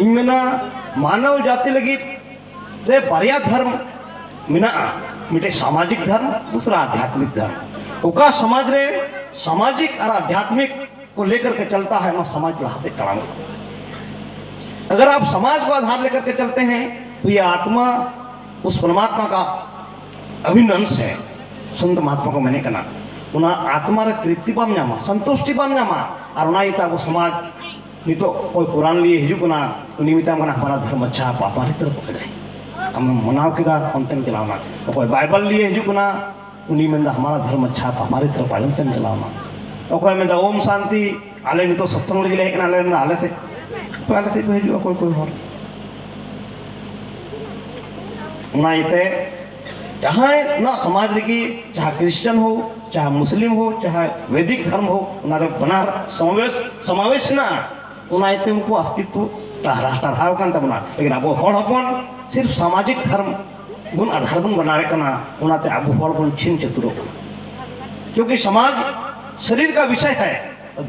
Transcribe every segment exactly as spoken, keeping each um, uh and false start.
ᱤᱧ ᱢᱮᱱᱟ, ᱢᱟᱱᱚᱣ ᱡᱟᱹᱛᱤ ᱞᱟᱹᱜᱤᱫ ᱨᱮ ᱵᱟᱨᱭᱟ ᱫᱷᱚᱨᱢ ᱢᱮᱱᱟᱜᱼᱟ, ᱢᱤᱫᱴᱮᱡ ᱥᱟᱢᱟᱡᱤᱠ ᱫᱷᱚᱨᱢ, ᱫᱩᱥᱨᱟ ᱟᱫᱷᱭᱟᱛᱢᱤᱠ ᱫᱷᱚᱨᱢ᱾ ᱚᱠᱟ ᱥᱚᱢᱟᱡᱽ ᱨᱮ ᱥᱟᱢᱟᱡᱤᱠ ᱟᱨ ᱟᱫᱷᱭᱟᱛᱢᱤᱠ ᱠᱚ ᱞᱮᱠᱟᱨ ᱠᱮ ᱪᱟᱞᱛᱟ ᱦᱟᱭ, ᱚᱱᱟ ᱥᱚᱢᱟᱡᱽ ᱞᱟᱦᱟ ᱥᱮᱫ ᱛᱟᱲᱟᱢᱚᱜᱼᱟ᱾ ᱟᱜᱟᱨ ᱟᱯ ᱥᱚᱢᱟᱡᱽ ᱠᱚ ᱟᱫᱷᱟᱨ ᱞᱮᱠᱟᱨ ᱠᱮ ᱪᱟᱞᱛᱮ ᱦᱮᱸ, ᱛᱚ ᱭᱮ ᱟᱛᱢᱟ ᱩᱥ ᱯᱚᱨᱢᱟᱛᱢᱟ ᱠᱟ ᱟᱵᱷᱤᱱᱱᱚ ᱚᱝᱥ ᱦᱮ, ᱥᱚᱱᱛ ᱢᱟᱦᱟᱛᱢᱟ ᱠᱚ ᱢᱮᱱᱮᱫ ᱠᱟᱱᱟ, ᱚᱱᱟ ᱟᱛᱢᱟ ᱨᱮ ᱛᱨᱤᱯᱛᱤ ᱵᱟᱢ ᱧᱟᱢᱟ, ᱥᱚᱱᱛᱩᱥᱴᱤ ᱵᱟᱢ ᱧᱟᱢᱟ᱾ ᱟᱨ ᱚᱱᱟ ᱤᱭᱟᱹᱛᱮ ᱟᱵᱚ ᱥᱚᱢᱟᱡᱽ ᱱᱤᱛᱚᱜ ᱚᱠᱚᱭ ᱠᱩᱨᱟᱱ ᱞᱤᱭᱮ ᱦᱤᱡᱩᱜ ᱠᱟᱱᱟ, ᱩᱱᱤ ᱢᱮᱛᱟᱢ ᱠᱟᱱᱟ, "ᱦᱟᱢᱟᱨᱟ ᱫᱷᱚᱨᱢ ᱟᱪᱪᱷᱟ, ᱯᱟᱯᱟ ᱨᱤᱛ ᱨᱮ ᱯᱚᱠᱲ ᱜᱟᱭ᱾" ᱟᱢᱮᱢ ᱢᱟᱱᱟᱣ ᱠᱮᱫᱟ, ᱚᱱᱛᱮᱢ ᱪᱟᱞᱟᱣᱱᱟ᱾ ᱚᱠᱚᱭ ᱵᱟᱭᱵᱮᱞ ᱞᱤᱭᱮ ᱦᱤᱡᱩᱜ ᱠᱟᱱᱟ, ᱩᱱᱤ ᱢᱮᱱᱫᱟ, "ᱦᱟᱢᱟᱨᱟ ᱫᱷᱚᱨᱢ ᱟᱪᱪᱷᱟ, ᱯᱟᱯᱟ ᱨᱤᱛ ᱨᱮ ᱯᱟᱞᱚᱱ ᱛᱮᱢ ᱪᱟᱞᱟᱣᱱᱟ᱾" ᱚᱠᱚᱭ ᱢᱮᱱᱫᱟ, "ᱳᱢ ᱥᱟᱱᱛᱤ, ᱟᱞᱮ ᱱᱤᱛᱚᱜ ᱥᱚᱛᱥᱚᱝ ᱞᱟᱹᱜᱤᱫ ᱞᱮ ᱦᱮᱡ ᱠᱟᱱᱟ, ᱟᱞᱮ ᱢᱮᱱᱫᱟ, ᱟᱞᱮ ᱥᱮᱫ ᱯᱮ, ᱟᱞᱮ ᱥᱮᱫ ᱯᱮ ᱦᱤᱡᱩᱜᱼᱟ ᱚᱠᱚᱭ ᱚᱠᱚᱭ ᱦᱚᱲ᱾" ᱚᱱᱟ ᱤᱭᱟᱹᱛᱮ ᱡᱟᱦᱟᱸᱭ ᱱᱚᱣᱟ ᱥᱚᱢᱟᱡᱽ ᱨᱮᱜᱮ, ᱪᱟᱦᱮ ᱠᱨᱤᱥᱪᱟᱱ ᱦᱳ, ᱪᱟᱦᱮ ᱢᱩᱥᱞᱤᱢ ᱦᱳ, ᱪᱟᱦᱮ ᱵᱮᱫᱤᱠ ᱫᱷᱚᱨᱢ ᱦᱳ, ᱚᱱᱟ ᱨᱮ ᱵᱟᱱᱟᱨ ᱥᱚᱢᱟᱵᱮᱥ, ᱥᱚᱢᱟᱵᱮᱥ ᱦᱮᱱᱟᱜᱼᱟ᱾ ᱚᱱᱟ ᱤᱭᱟᱹᱛᱮ ᱩᱱᱠᱩ ᱚᱥᱛᱤᱛᱣ ᱴᱟᱨᱦᱟ-, ᱴᱟᱨᱦᱟᱣ ᱟᱠᱟᱱ ᱛᱟᱵᱚᱱᱟ᱾ ᱞᱮᱠᱤᱱ ᱟᱵᱚ ᱦᱚᱲ ᱦᱚᱯᱚᱱ ᱥᱤᱨᱯ ᱥᱟᱢᱟᱡᱤᱠ ᱫᱷᱚᱨᱢ ᱵᱚᱱ ᱟᱫᱷᱟᱨ ᱵᱚᱱ ᱵᱮᱱᱟᱣᱮᱫ ᱠᱟᱱᱟ, ᱚᱱᱟᱛᱮ ᱟᱵᱚ ᱦᱚᱲ ᱵᱚᱱ ᱪᱷᱤᱱ ᱪᱷᱟᱹᱛᱩᱨᱚᱜ ᱠᱟᱱᱟ᱾ ᱠᱤᱭᱩᱸᱠᱤ ᱥᱚᱢᱟᱡᱽ ᱥᱚᱨᱤᱨ ᱠᱟ ᱵᱤᱥᱚᱭ ᱦᱟᱭ,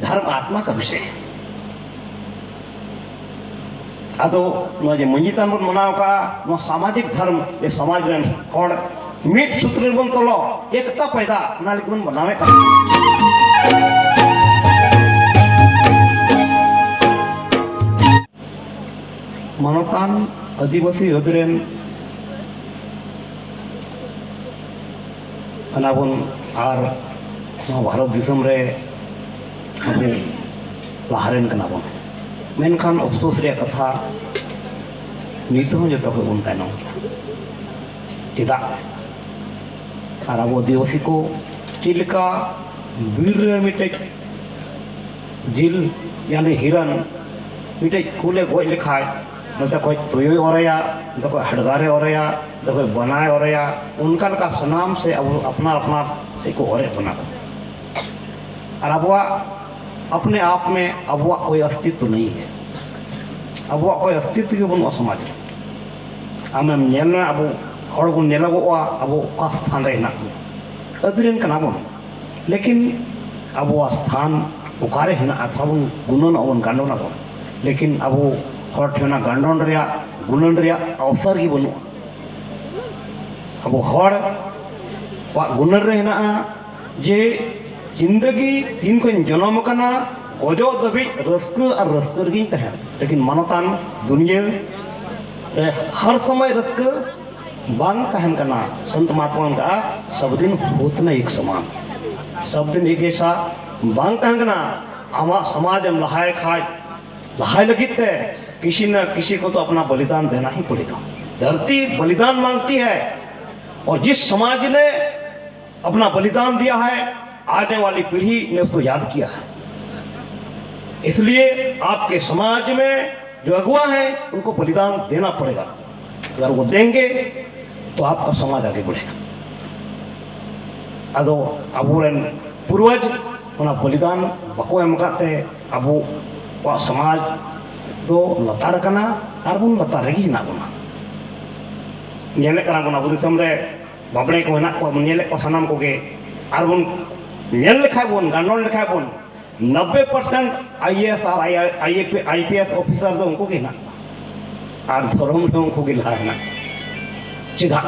ᱫᱷᱚᱨᱢ ᱟᱛᱢᱟ ᱠᱟ ᱵᱤᱥᱚᱭ ᱦᱟᱭ᱾ ᱟᱫᱚ ᱱᱚᱣᱟ ᱡᱮ ᱢᱟᱹᱡᱷᱤ ᱛᱷᱟᱱ ᱵᱚᱱ ᱢᱟᱱᱟᱣ ᱠᱟᱜᱼᱟ, ᱱᱚᱣᱟ ᱥᱟᱢᱟᱡᱤᱠ ᱫᱷᱚᱨᱢ, ᱡᱮ ᱥᱚᱢᱟᱡᱽ ᱨᱮᱱ ᱦᱚᱲ ᱢᱤᱫ ᱥᱩᱛᱨᱚ ᱨᱮᱵᱚᱱ ᱛᱚᱞᱚᱜ, ᱮᱠᱛᱟ ᱯᱟᱭᱫᱟ, ᱚᱱᱟ ᱞᱟᱹᱜᱤᱫ ᱵᱚᱱ ᱢᱟᱱᱟᱣᱮᱫ ᱠᱟᱱᱟ᱾ ᱢᱟᱱᱚᱛᱟᱱ ᱟᱹᱫᱤᱵᱟᱹᱥᱤ ᱟᱹᱫ ᱨᱮᱱ ᱠᱟᱱᱟ ᱵᱚᱱ ᱟᱨ ᱱᱚᱣᱟ ᱵᱷᱟᱨᱚᱛ ᱫᱤᱥᱚᱢ ᱨᱮ ᱟᱵᱚ ᱞᱟᱦᱟ ᱨᱮᱱ ᱠᱟᱱᱟ ᱵᱚᱱ᱾ ᱢᱮᱱᱠᱷᱟᱱ ᱚᱯᱥᱳᱥ ᱨᱮᱭᱟᱜ ᱠᱟᱛᱷᱟ, ᱱᱤᱛ ᱦᱚᱸ ᱡᱚᱛᱚ ᱠᱷᱚᱱ ᱵᱚᱱ ᱛᱟᱭᱱᱚᱢ ᱜᱮᱭᱟ᱾ ᱪᱮᱫᱟᱜ? ᱟᱨ ᱟᱵᱚ ᱟᱹᱫᱤᱵᱟᱹᱥᱤ ᱠᱚ ᱪᱮᱫ ᱞᱮᱠᱟ ᱵᱤᱨ ᱨᱮ ᱢᱤᱫᱴᱮᱡ ᱡᱤᱞ, ᱭᱟᱱᱤ ᱦᱤᱨᱟᱹᱱ, ᱢᱤᱫᱴᱮᱡ ᱠᱩᱞᱮ ᱜᱚᱡ ᱞᱮᱠᱷᱟᱡ, ᱱᱚᱛᱮ ᱠᱷᱚᱡ ᱛᱩᱭᱩᱭ ᱚᱨᱮᱭᱟ, ᱱᱚᱛᱮ ᱠᱷᱚᱡ ᱦᱟᱰᱜᱟᱨᱮ ᱚᱨᱮᱭᱟ, ᱱᱚᱛᱮ ᱠᱷᱚᱡ ᱵᱟᱱᱟᱭ ᱚᱨᱮᱭᱟ, ᱚᱱᱠᱟ ᱞᱮᱠᱟ ᱥᱟᱱᱟᱢ ᱥᱮ ᱟᱵᱚ ᱟᱯᱱᱟᱨ ᱟᱯᱱᱟᱨ ᱥᱮᱫ ᱠᱚ ᱚᱨᱮᱫ ᱵᱚᱱᱟ ᱠᱚ᱾ ᱟᱨ ᱟᱵᱚᱣᱟᱜ ᱟᱯᱱᱮ ᱟᱯ ᱢᱮ ᱟᱵᱚᱣᱟᱜ ᱠᱳᱭ ᱚᱥᱛᱤᱛᱣ ᱱᱟᱦᱤ ᱦᱮ᱾ ᱟᱵᱚᱣᱟᱜ ᱠᱳᱭ ᱚᱥᱛᱤᱛᱣ ᱜᱮ ᱵᱟᱹᱱᱩᱜᱼᱟ ᱥᱚᱢᱟᱡᱽ ᱨᱮ᱾ ᱟᱢᱮᱢ ᱧᱮᱞ ᱢᱮ, ᱟᱵᱚ ᱦᱚᱲ ᱵᱚᱱ ᱧᱮᱞᱚᱜᱚᱜᱼᱟ, ᱟᱵᱚ ᱚᱠᱟ ᱥᱛᱷᱟᱱ ᱨᱮ ᱦᱮᱱᱟᱜ ᱵᱚᱱᱟ᱾ ᱟᱹᱫᱤ ᱨᱮᱱ ᱠᱟᱱᱟ ᱵᱚᱱ, ᱞᱮᱠᱤᱱ ᱟᱵᱚᱣᱟᱜ ᱥᱛᱷᱟᱱ ᱚᱠᱟᱨᱮ ᱦᱮᱱᱟᱜᱼᱟ, ᱛᱷᱚᱲᱟ ᱵᱚᱱ ᱜᱩᱱᱟᱹᱱᱚᱜ ᱵᱚᱱ, ᱜᱟᱱᱰᱚᱱᱟᱜ ᱵᱚᱱ᱾ ᱞᱮᱠᱤᱱ ᱟᱵᱚ ᱦᱚᱲ ᱴᱷᱮᱱ ᱚᱱᱟ ᱜᱟᱱᱰᱚᱱ ᱨᱮᱭᱟᱜ, ᱜᱩᱱᱟᱹᱱ ᱨᱮᱭᱟᱜ ᱚᱵᱥᱚᱨ ᱜᱮ ᱵᱟᱹᱱᱩᱜᱼᱟ᱾ ᱟᱵᱚ ᱦᱚᱲ ᱠᱚᱣᱟᱜ ᱜᱩᱱᱟᱹᱱ ᱨᱮ ᱦᱮᱱᱟᱜᱼᱟ ᱡᱮ ᱡᱤᱱᱫᱮᱜᱤ ᱛᱤᱱ ᱠᱷᱚᱱ ᱡᱚᱱᱚᱢ ᱟᱠᱟᱱᱟ, ᱜᱚᱡᱚᱜ ᱫᱷᱟᱹᱵᱤᱡ ᱨᱟᱹᱥᱠᱟᱹ ᱟᱨ ᱨᱟᱹᱥᱠᱟᱹ ᱨᱮᱜᱮᱧ ᱛᱟᱦᱮᱱ᱾ ᱞᱮᱠᱤᱱ ᱢᱟᱱᱚᱛᱟᱱ ᱫᱩᱱᱤᱭᱟᱹ ᱨᱮ ᱦᱟᱨ ᱥᱚᱢᱚᱭ ᱨᱟᱹᱥᱠᱟᱹ ᱵᱟᱝ ᱛᱟᱦᱮᱱ ᱠᱟᱱᱟ᱾ ᱥᱚᱱᱛ ᱢᱟᱦᱟᱛᱢᱟ ᱚᱱᱠᱟ, "ᱥᱟᱵ ᱫᱤᱱ ᱦᱳᱛ ᱱᱟ ᱮᱠ ᱥᱚᱢᱟᱱ", ᱥᱟᱵ ᱫᱤᱱ ᱮᱠ ᱡᱮᱥᱟ ᱵᱟᱝ ᱛᱟᱦᱮᱱ ᱠᱟᱱᱟ᱾ ᱟᱢᱟᱜ ᱥᱚᱢᱟᱡᱽ ᱮᱢ ᱞᱟᱦᱟᱭ ᱠᱷᱟᱡ, ᱞᱟᱦᱟᱭ ᱞᱟᱹᱜᱤᱫ ᱛᱮ किसी न किसी को तो अपना बलिदान देना ही पड़ेगा। धरती बलिदान मांगती है, और जिस समाज ने अपना बलिदान दिया है, आने वाली पीढ़ी ने उसको याद किया है। इसलिए आपके समाज में जो अगुआ हैं, उनको बलिदान देना पड़ेगा। अगर वो देंगे, तो आपका समाज आगे बढ़ेगा। ᱟᱫᱚ ᱟᱵᱚᱨᱮᱱ ᱯᱩᱨᱣᱟᱹᱡᱽ ᱚᱱᱟ ᱵᱚᱞᱤᱫᱟᱱ ᱵᱟᱠᱚ ᱮᱢ ᱟᱠᱟᱫ ᱛᱮ ᱟᱵᱚᱣᱟᱜ ᱥᱚᱢᱟᱡᱽ ᱫᱚ ᱞᱟᱛᱟᱨ ᱟᱠᱟᱱᱟ, ᱟᱨ ᱵᱚᱱ ᱞᱟᱛᱟᱨ ᱨᱮᱜᱮ ᱦᱮᱱᱟᱜ ᱵᱚᱱᱟ᱾ ᱧᱮᱞᱮᱫ ᱠᱟᱱᱟ ᱵᱚᱱ, ᱟᱵᱚ ᱫᱤᱥᱚᱢ ᱨᱮ ᱵᱟᱵᱽᱲᱮ ᱠᱚ ᱦᱮᱱᱟᱜ ᱠᱚᱣᱟ, ᱵᱚᱱ ᱧᱮᱞᱮᱫ ᱠᱚᱣᱟ ᱥᱟᱱᱟᱢ ᱠᱚᱜᱮ᱾ ᱟᱨ ᱵᱚᱱ ᱧᱮᱞ ᱞᱮᱠᱷᱟᱡ ᱵᱚᱱ, ᱜᱟᱱᱰᱚᱱ ᱞᱮᱠᱷᱟᱡ ᱵᱚᱱ, ᱱᱚᱵᱵᱳᱭ ᱯᱟᱨᱥᱮᱱᱴ ᱟᱭ ᱮ ᱮᱥ ᱟᱨ ᱟᱭ ᱯᱤ ᱮᱥ ᱚᱯᱷᱤᱥᱟᱨ ᱫᱚ ᱩᱱᱠᱩ ᱜᱮ ᱦᱮᱱᱟᱜ ᱠᱚᱣᱟ᱾ ᱟᱨ ᱫᱷᱚᱨᱚᱢ ᱨᱮᱦᱚᱸ ᱩᱱᱠᱩ ᱜᱮ ᱞᱟᱦᱟ ᱦᱮᱱᱟᱜ ᱠᱚᱣᱟ᱾ ᱪᱮᱫᱟᱜ?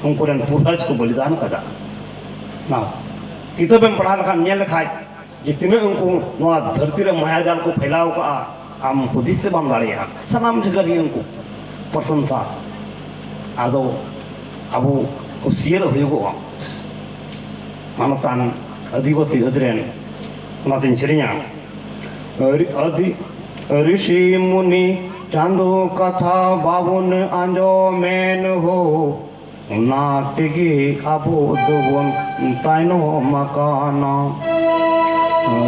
ᱩᱱᱠᱩ ᱨᱮᱱ ᱯᱩᱨᱵᱟᱡᱽ ᱠᱚ ᱵᱚᱞᱤᱫᱟᱱ ᱠᱟᱫᱟ᱾ ᱱᱚᱣᱟ ᱠᱤᱛᱟᱹᱵᱮᱢ ᱯᱟᱲᱦᱟᱣ ᱞᱮᱠᱷᱟᱱ, ᱧᱮᱞ ᱞᱮᱠᱷᱟᱡ ᱡᱮ ᱛᱤᱱᱟᱹᱜ ᱩᱱᱠᱩ ᱱᱚᱣᱟ ᱫᱷᱟᱹᱨᱛᱤ ᱨᱮ ᱢᱟᱭᱟ ᱡᱟᱞ ᱠᱚ ᱯᱷᱮᱞᱟᱣ ᱠᱟᱜᱼᱟ, ᱟᱢ ᱦᱩᱫᱤᱥ ᱥᱮ ᱵᱟᱢ ᱫᱟᱲᱮᱭᱟᱜᱼᱟ᱾ ᱥᱟᱱᱟᱢ ᱡᱟᱭᱜᱟ ᱨᱮ ᱩᱱᱠᱩ ᱯᱨᱚᱥᱚᱝᱥᱟ᱾ ᱟᱫᱚ ᱟᱵᱚ ᱠᱩᱥᱤᱭᱟᱹᱨ ᱦᱩᱭᱩᱜᱚᱜᱼᱟ᱾ ᱢᱟᱱᱚᱛᱟᱱ ᱟᱹᱫᱤᱵᱟᱹᱥᱤ ᱟᱹᱫ ᱨᱮᱱ, ᱚᱱᱟᱛᱤᱧ ᱥᱮᱨᱮᱧᱟ᱾ ᱟᱹᱨᱤ-, ᱟᱹᱫᱤ-, ᱨᱤᱥᱤ ᱢᱩᱱᱤ ᱪᱟᱸᱫᱚ ᱠᱟᱛᱷᱟ ᱵᱟᱵᱚᱱ ᱟᱸᱡᱚᱢᱮᱱ ᱦᱳ, ᱚᱱᱟ ᱛᱮᱜᱮ ᱟᱵᱚ ᱫᱚᱵᱚᱱ ᱛᱟᱭᱱᱚᱢ ᱟᱠᱟᱱᱟ᱾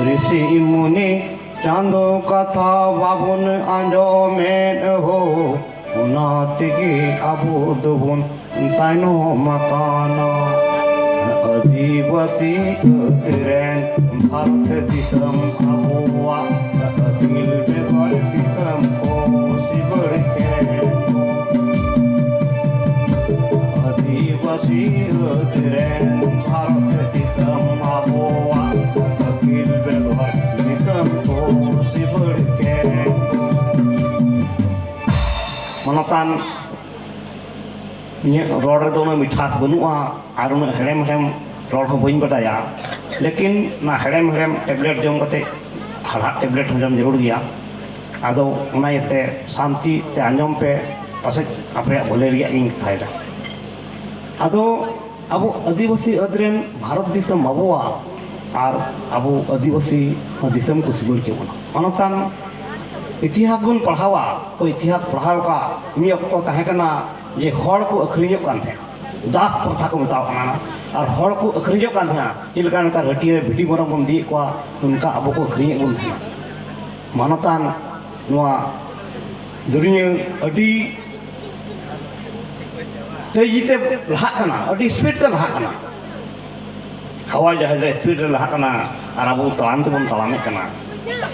ᱨᱤᱥᱤ ᱢᱩᱱᱤ ᱪᱟᱸᱫᱚ ᱠᱟᱛᱷᱟ ᱵᱟᱵᱚᱱ ᱟᱸᱡᱚᱢᱮᱫ ᱦᱳ, ᱚᱱᱟ ᱛᱮᱜᱮ ᱟᱵᱚ ᱫᱚᱵᱚᱱ ᱛᱟᱭᱱᱚᱢ ᱟᱠᱟᱱᱟ᱾ ᱟᱹᱫᱤᱵᱟᱹᱥᱤ ᱟᱹᱫ ᱨᱮᱱ ᱵᱷᱟᱨᱚᱛ ᱫᱤᱥᱚᱢ ᱟᱵᱚᱣᱟᱜ, ᱟᱹᱠᱤᱞ ᱵᱮᱜᱚᱨ ᱫᱤᱥᱚᱢ ᱠᱚ ᱥᱤᱵᱟᱹᱲ ᱠᱮᱱ᱾ ᱟᱹᱫᱤᱵᱟᱹᱥᱤ ᱟᱹᱫ ᱨᱮᱱ ᱵᱷᱟᱨᱚᱛ ᱫᱤᱥᱚᱢ ᱟᱵᱚᱣᱟᱜ, ᱟᱹᱠᱤᱞ ᱵᱮᱜᱚᱨ ᱫᱤᱥᱚᱢ ᱠᱚ ᱥᱤᱵᱟᱹᱲ ᱠᱮᱱ᱾ ᱚᱱᱟᱛᱟᱱ ᱤᱧᱟᱹᱜ ᱨᱚᱲ ᱨᱮᱫᱚ ᱩᱱᱟᱹᱜ ᱢᱤᱴᱷᱟᱥ ᱵᱟᱹᱱᱩᱜᱼᱟ ᱟᱨ ᱩᱱᱟᱹᱜ ᱦᱮᱲᱮᱢ ᱦᱮᱲᱮᱢ ᱨᱚᱲ ᱦᱚᱸ ᱵᱟᱹᱧ ᱵᱟᱰᱟᱭᱟ᱾ ᱞᱮᱠᱤᱱ ᱚᱱᱟ ᱦᱮᱲᱮᱢ ᱦᱮᱲᱮᱢ ᱴᱮᱵᱞᱮᱴ ᱡᱚᱢ ᱠᱟᱛᱮ ᱦᱟᱲᱦᱟᱫ ᱴᱮᱵᱞᱮᱴ ᱦᱚᱸ ᱡᱚᱢ ᱡᱟᱹᱨᱩᱲ ᱜᱮᱭᱟ᱾ ᱟᱫᱚ ᱚᱱᱟ ᱤᱭᱟᱹᱛᱮ ᱥᱟᱱᱛᱤ ᱛᱮ ᱟᱸᱡᱚᱢ ᱯᱮ, ᱯᱟᱥᱮᱡ ᱟᱯᱮᱭᱟᱜ ᱵᱷᱟᱹᱞᱟᱹᱭ ᱨᱮᱭᱟᱜ ᱜᱤᱧ ᱠᱟᱛᱷᱟᱭᱮᱫᱟ᱾ ᱟᱫᱚ ᱟᱵᱚ ᱟᱹᱫᱤᱵᱟᱹᱥᱤ ᱟᱹᱫ ᱨᱮᱱ ᱵᱷᱟᱨᱚᱛ ᱫᱤᱥᱚᱢ ᱟᱵᱚᱣᱟᱜ ᱟᱨ ᱟᱵᱚ ᱟᱹᱫᱤᱵᱟᱹᱥᱤ ᱱᱚᱣᱟ ᱫᱤᱥᱚᱢ ᱠᱚ ᱥᱤᱵᱤᱞ ᱠᱮ ᱵᱚᱱᱟ᱾ ᱚᱱᱟᱛᱟᱱ ᱤᱛᱤᱦᱟᱥ ᱵᱚᱱ ᱯᱟᱲᱦᱟᱣᱟ, ᱚᱠᱚᱭ ᱤᱛᱤᱦᱟᱥ ᱯᱟᱲᱦᱟᱣ ᱟᱠᱟᱫ ᱢᱤᱫ ᱚᱠᱛᱚ ᱛᱟᱦᱮᱸ ᱠᱟᱱᱟ ᱡᱮ ᱦᱚᱲ ᱠᱚ ᱟᱹᱠᱷᱨᱤᱧᱚᱜ ᱠᱟᱱ ᱛᱟᱦᱮᱸᱫ, ᱫᱟᱥ ᱯᱨᱚᱛᱷᱟ ᱠᱚ ᱢᱮᱛᱟᱣᱟᱜ ᱠᱟᱱᱟ᱾ ᱟᱨ ᱦᱚᱲ ᱠᱚ ᱟᱹᱠᱷᱨᱤᱧᱚᱜ ᱠᱟᱱ ᱛᱟᱦᱮᱸᱫ, ᱪᱮᱫ ᱞᱮᱠᱟ ᱱᱮᱛᱟᱨ ᱦᱟᱹᱴᱤᱭᱟᱹ ᱨᱮ ᱵᱷᱤᱰᱤ ᱢᱮᱨᱚᱢ ᱵᱚᱱ ᱤᱫᱤᱭᱮᱫ ᱠᱚᱣᱟ, ᱚᱱᱠᱟ ᱟᱵᱚ ᱠᱚ ᱟᱹᱠᱷᱨᱤᱧᱮᱫ ᱵᱚᱱ ᱛᱟᱦᱮᱸᱫ᱾ ᱢᱟᱱᱚᱛᱟᱱ ᱱᱚᱣᱟ ᱫᱩᱱᱤᱭᱟᱹ ᱟᱹᱰᱤ ᱛᱮᱡᱤ ᱛᱮ ᱞᱟᱦᱟᱜ ᱠᱟᱱᱟ, ᱟᱹᱰᱤ ᱥᱯᱤᱰ ᱛᱮ ᱞᱟᱦᱟᱜ ᱠᱟᱱᱟ᱾ ᱦᱟᱣᱟᱭ ᱡᱟᱦᱟᱡᱽ ᱨᱮ ᱥᱯᱤᱰ ᱨᱮ ᱞᱟᱦᱟᱜ ᱠᱟᱱᱟ ᱟᱨ ᱟᱵᱚ ᱛᱟᱲᱟᱢ ᱛᱮᱵᱚᱱ ᱛᱟᱲᱟᱢᱮᱫ ᱠᱟᱱᱟ᱾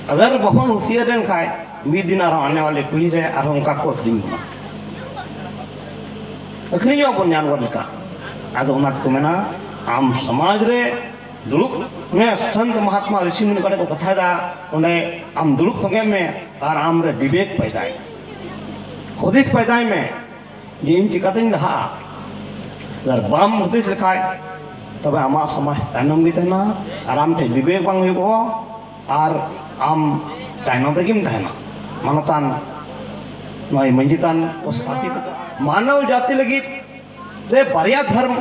ᱟᱜᱟᱨ ᱵᱟᱵᱚᱱ ᱦᱩᱥᱤᱭᱟᱹᱨ ᱞᱮᱱᱠᱷᱟᱱ ᱢᱤᱫ ᱫᱤᱱ ᱟᱨᱦᱚᱸ ᱟᱱᱮ ᱣᱟᱞᱮ ᱯᱤᱲᱦᱤ ᱨᱮ ᱟᱨᱦᱚᱸ ᱚᱱᱠᱟ ᱠᱚ ᱟᱹᱠᱷᱨᱤᱧ ᱵᱚᱱᱟ, ᱟᱹᱠᱷᱨᱤᱧᱚᱜ ᱵᱚᱱ ᱡᱟᱱᱣᱟᱨ ᱞᱮᱠᱟ᱾ ᱟᱫᱚ ᱚᱱᱟ ᱛᱮᱠᱚ ᱢᱮᱱᱟ, ᱟᱢ ᱥᱚᱢᱟᱡᱽ ᱨᱮ ᱫᱩᱲᱩᱵ ᱢᱮ, ᱥᱚᱱᱛ ᱢᱟᱦᱟᱛᱢᱟ ᱨᱤᱥᱤ ᱢᱩᱱᱤ ᱚᱠᱟ ᱴᱷᱮᱱ ᱠᱚ ᱠᱟᱛᱷᱟᱭᱮᱫᱟ, ᱚᱸᱰᱮ ᱟᱢ ᱫᱩᱲᱩᱵ ᱥᱚᱸᱜᱮ ᱢᱮ ᱟᱨ ᱟᱢ ᱨᱮ ᱵᱤᱵᱮᱠ ᱯᱟᱭᱫᱟᱭ ᱢᱮ, ᱦᱩᱫᱤᱥ ᱯᱟᱭᱫᱟᱭ ᱢᱮ ᱡᱮ ᱤᱧ ᱪᱤᱠᱟᱛᱤᱧ ᱞᱟᱦᱟᱜᱼᱟ᱾ ᱟᱨ ᱵᱟᱢ ᱦᱩᱫᱤᱥ ᱞᱮᱠᱷᱟᱡ, ᱛᱚᱵᱮ ᱟᱢᱟᱜ ᱥᱚᱢᱟᱡᱽ ᱛᱟᱭᱱᱚᱢ ᱜᱮ ᱛᱟᱦᱮᱱᱟ ᱟᱨ ᱟᱢ ᱴᱷᱮᱱ ᱵᱤᱵᱮᱠ ᱵᱟᱝ ᱦᱩᱭᱩᱜᱚᱜᱼᱟ ᱟᱨ ᱟᱢ ᱛᱟᱭᱱᱚᱢ ᱨᱮᱜᱮᱢ ᱛᱟᱦᱮᱱᱟ᱾ ᱢᱟᱱᱚᱛᱟᱱ ᱱᱚᱜᱼᱚᱭ ᱢᱟᱹᱡᱷᱤ ᱛᱟᱱ ᱠᱚ ᱥᱟᱹᱛᱷᱤ ᱛᱟᱠᱚ, ᱢᱟᱱᱚᱣ ᱡᱟᱹᱛᱤ ᱞᱟᱹᱜᱤᱫ ᱨᱮ ᱵᱟᱨᱭᱟ ᱫᱷᱚᱨᱢ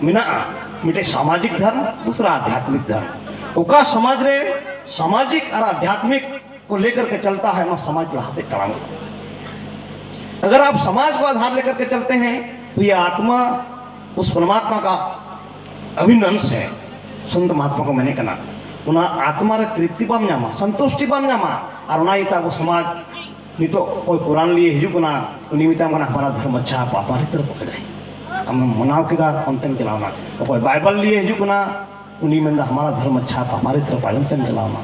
ᱢᱮᱱᱟᱜᱼᱟ, ᱢᱤᱫᱴᱮᱡ ᱥᱟᱢᱟᱡᱤᱠ ᱫᱷᱚᱨᱢ, ᱫᱩᱥᱨᱟ ᱟᱫᱷᱭᱟᱛᱢᱤᱠ ᱫᱷᱚᱨᱢ᱾ ᱚᱠᱟ ᱥᱚᱢᱟᱡᱽ ᱨᱮ ᱥᱟᱢᱟᱡᱤᱠ ᱟᱨ ᱟᱫᱷᱭᱟᱛᱢᱤᱠ को लेकर के चलता है, ᱚᱱᱟ ᱥᱚᱢᱟᱡᱽ ᱞᱟᱦᱟ ᱥᱮᱫ ᱛᱟᱲᱟᱢ ᱤᱫᱤᱜᱼᱟ᱾ अगर आप समाज को आधार लेकर के चलते हैं, तो ये आत्मा उस परमात्मा का अभिन्न अंश है। ᱥᱚᱱᱛ ᱢᱟᱦᱟᱛᱢᱟ ᱠᱚ ᱢᱮᱱᱮᱫ ᱠᱟᱱᱟ, ᱚᱱᱟ ᱟᱛᱢᱟ ᱨᱮ ᱛᱨᱤᱯᱛᱤ ᱵᱟᱢ ᱧᱟᱢᱟ, ᱥᱚᱱᱛᱩᱥᱴᱤ ᱵᱟᱢ ᱧᱟᱢᱟ᱾ ᱟᱨ ᱚᱱᱟ ᱤᱭᱟᱹᱛᱮ ᱟᱵᱚ ᱥᱚᱢᱟᱡᱽ ᱱᱤᱛᱚᱜ ᱚᱠᱚᱭ ᱠᱩᱨᱟᱱ ᱞᱤᱭᱮ ᱦᱤᱡᱩᱜ ᱠᱟᱱᱟ, ᱩᱱᱤ ᱢᱮᱛᱟᱢ ᱠᱟᱱᱟ, ᱦᱟᱢᱟᱨᱟ ᱫᱷᱚᱨᱢ ᱟᱪᱪᱷᱟ, ᱯᱟᱯᱟ ᱨᱤᱛᱨ ᱯᱚᱠᱲᱟᱭ᱾ ᱟᱢᱮᱢ ᱢᱟᱱᱟᱣ ᱠᱮᱫᱟ, ᱚᱱᱛᱮᱢ ᱪᱟᱞᱟᱣᱱᱟ᱾ ᱚᱠᱚᱭ ᱵᱟᱭᱵᱚᱞ ᱞᱤᱭᱮ ᱦᱤᱡᱩᱜ ᱠᱟᱱᱟ, ᱩᱱᱤ ᱢᱮᱱᱫᱟ, ᱦᱟᱢᱟᱨᱟ ᱫᱷᱚᱨᱢ ᱟᱪᱪᱷᱟ, ᱯᱟᱯᱟ ᱨᱤᱛᱨ ᱯᱚᱠᱲᱟᱭ, ᱚᱱᱛᱮᱢ ᱪᱟᱞᱟᱣᱱᱟ᱾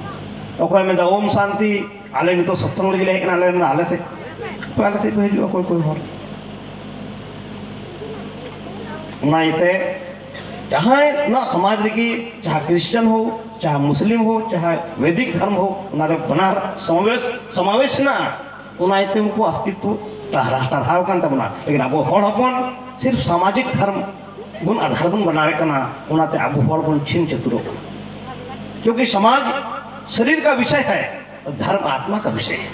ᱚᱠᱚᱭ ᱢᱮᱱᱫᱟ, ᱳᱢ ᱥᱟᱱᱛᱤ, ᱟᱞᱮ ᱱᱤᱛᱚᱜ ᱥᱚᱛᱥᱚᱝ ᱞᱟᱹᱜᱤᱫ ᱞᱮ ᱦᱮᱡ ᱠᱟᱱᱟ, ᱟᱞᱮ ᱢᱮᱱᱫᱟ, ᱟᱞᱮ ᱥᱮᱫ ᱯᱮ, ᱟᱞᱮ ᱥᱮᱫ ᱯᱮ ᱦᱤᱡᱩᱜᱼᱟ, ᱚᱠᱚᱭ ᱚᱠᱚᱭ ᱦᱚᱲ᱾ ᱚᱱᱟ ᱤᱭᱟᱹᱛᱮ ᱡᱟᱦᱟᱸᱭ ᱚᱱᱟ ᱥᱚᱢᱟᱡᱽ ᱨᱮᱜᱮ, ᱪᱟᱦᱮ ᱠᱨᱤᱥᱪᱟᱱ ᱦᱳ, ᱪᱟᱦᱮ ᱢᱩᱥᱞᱤᱢ ᱦᱳ, ᱪᱟᱦᱮ ᱵᱮᱫᱤᱠ ᱫᱷᱚᱨᱢ ᱦᱳ, ᱚᱱᱟᱨᱮ ᱵᱟᱱᱟᱨ ᱥᱚᱢᱟᱵᱮᱥ, ᱥᱚᱢᱟᱵᱮᱥ ᱦᱮᱱᱟᱜᱼᱟ᱾ ᱚᱱᱟ ᱤᱭᱟᱹᱛᱮ ᱩᱱᱠᱩ ᱚᱥᱛᱤᱛᱣᱚ ᱴᱟᱨᱦᱟᱣ ᱴᱟᱨᱦᱟᱣ ᱟᱠᱟᱱ ᱛᱟᱵᱚᱱᱟ᱾ ᱞᱮᱠᱤᱱ ᱟᱵᱚ ᱦᱚᱲ ᱦᱚᱯᱚᱱ ᱥᱤᱨᱯ ᱥᱟᱢᱟᱡᱤᱠ ᱫᱷᱚᱨᱢ ᱵᱚᱱ ᱟᱫᱷᱟᱨ ᱵᱚᱱ ᱵᱮᱱᱟᱣᱮᱫ ᱠᱟᱱᱟ, ᱚᱱᱟᱛᱮ ᱟᱵᱚ ᱦᱚᱲ ᱵᱚᱱ ᱪᱷᱤᱱ ᱪᱷᱟᱹᱛᱩᱨᱚᱜ ᱠᱟᱱᱟ᱾ ᱠᱤᱭᱩᱸᱠᱤ ᱥᱚᱢᱟᱡᱽ ᱥᱚᱨᱤᱨ ᱠᱟ ᱵᱤᱥᱚᱭ ᱦᱟᱭ, ᱫᱷᱚᱨᱢ ᱟᱛᱢᱟ ᱠᱟ ᱵᱤᱥᱚᱭ ᱦᱟᱭ᱾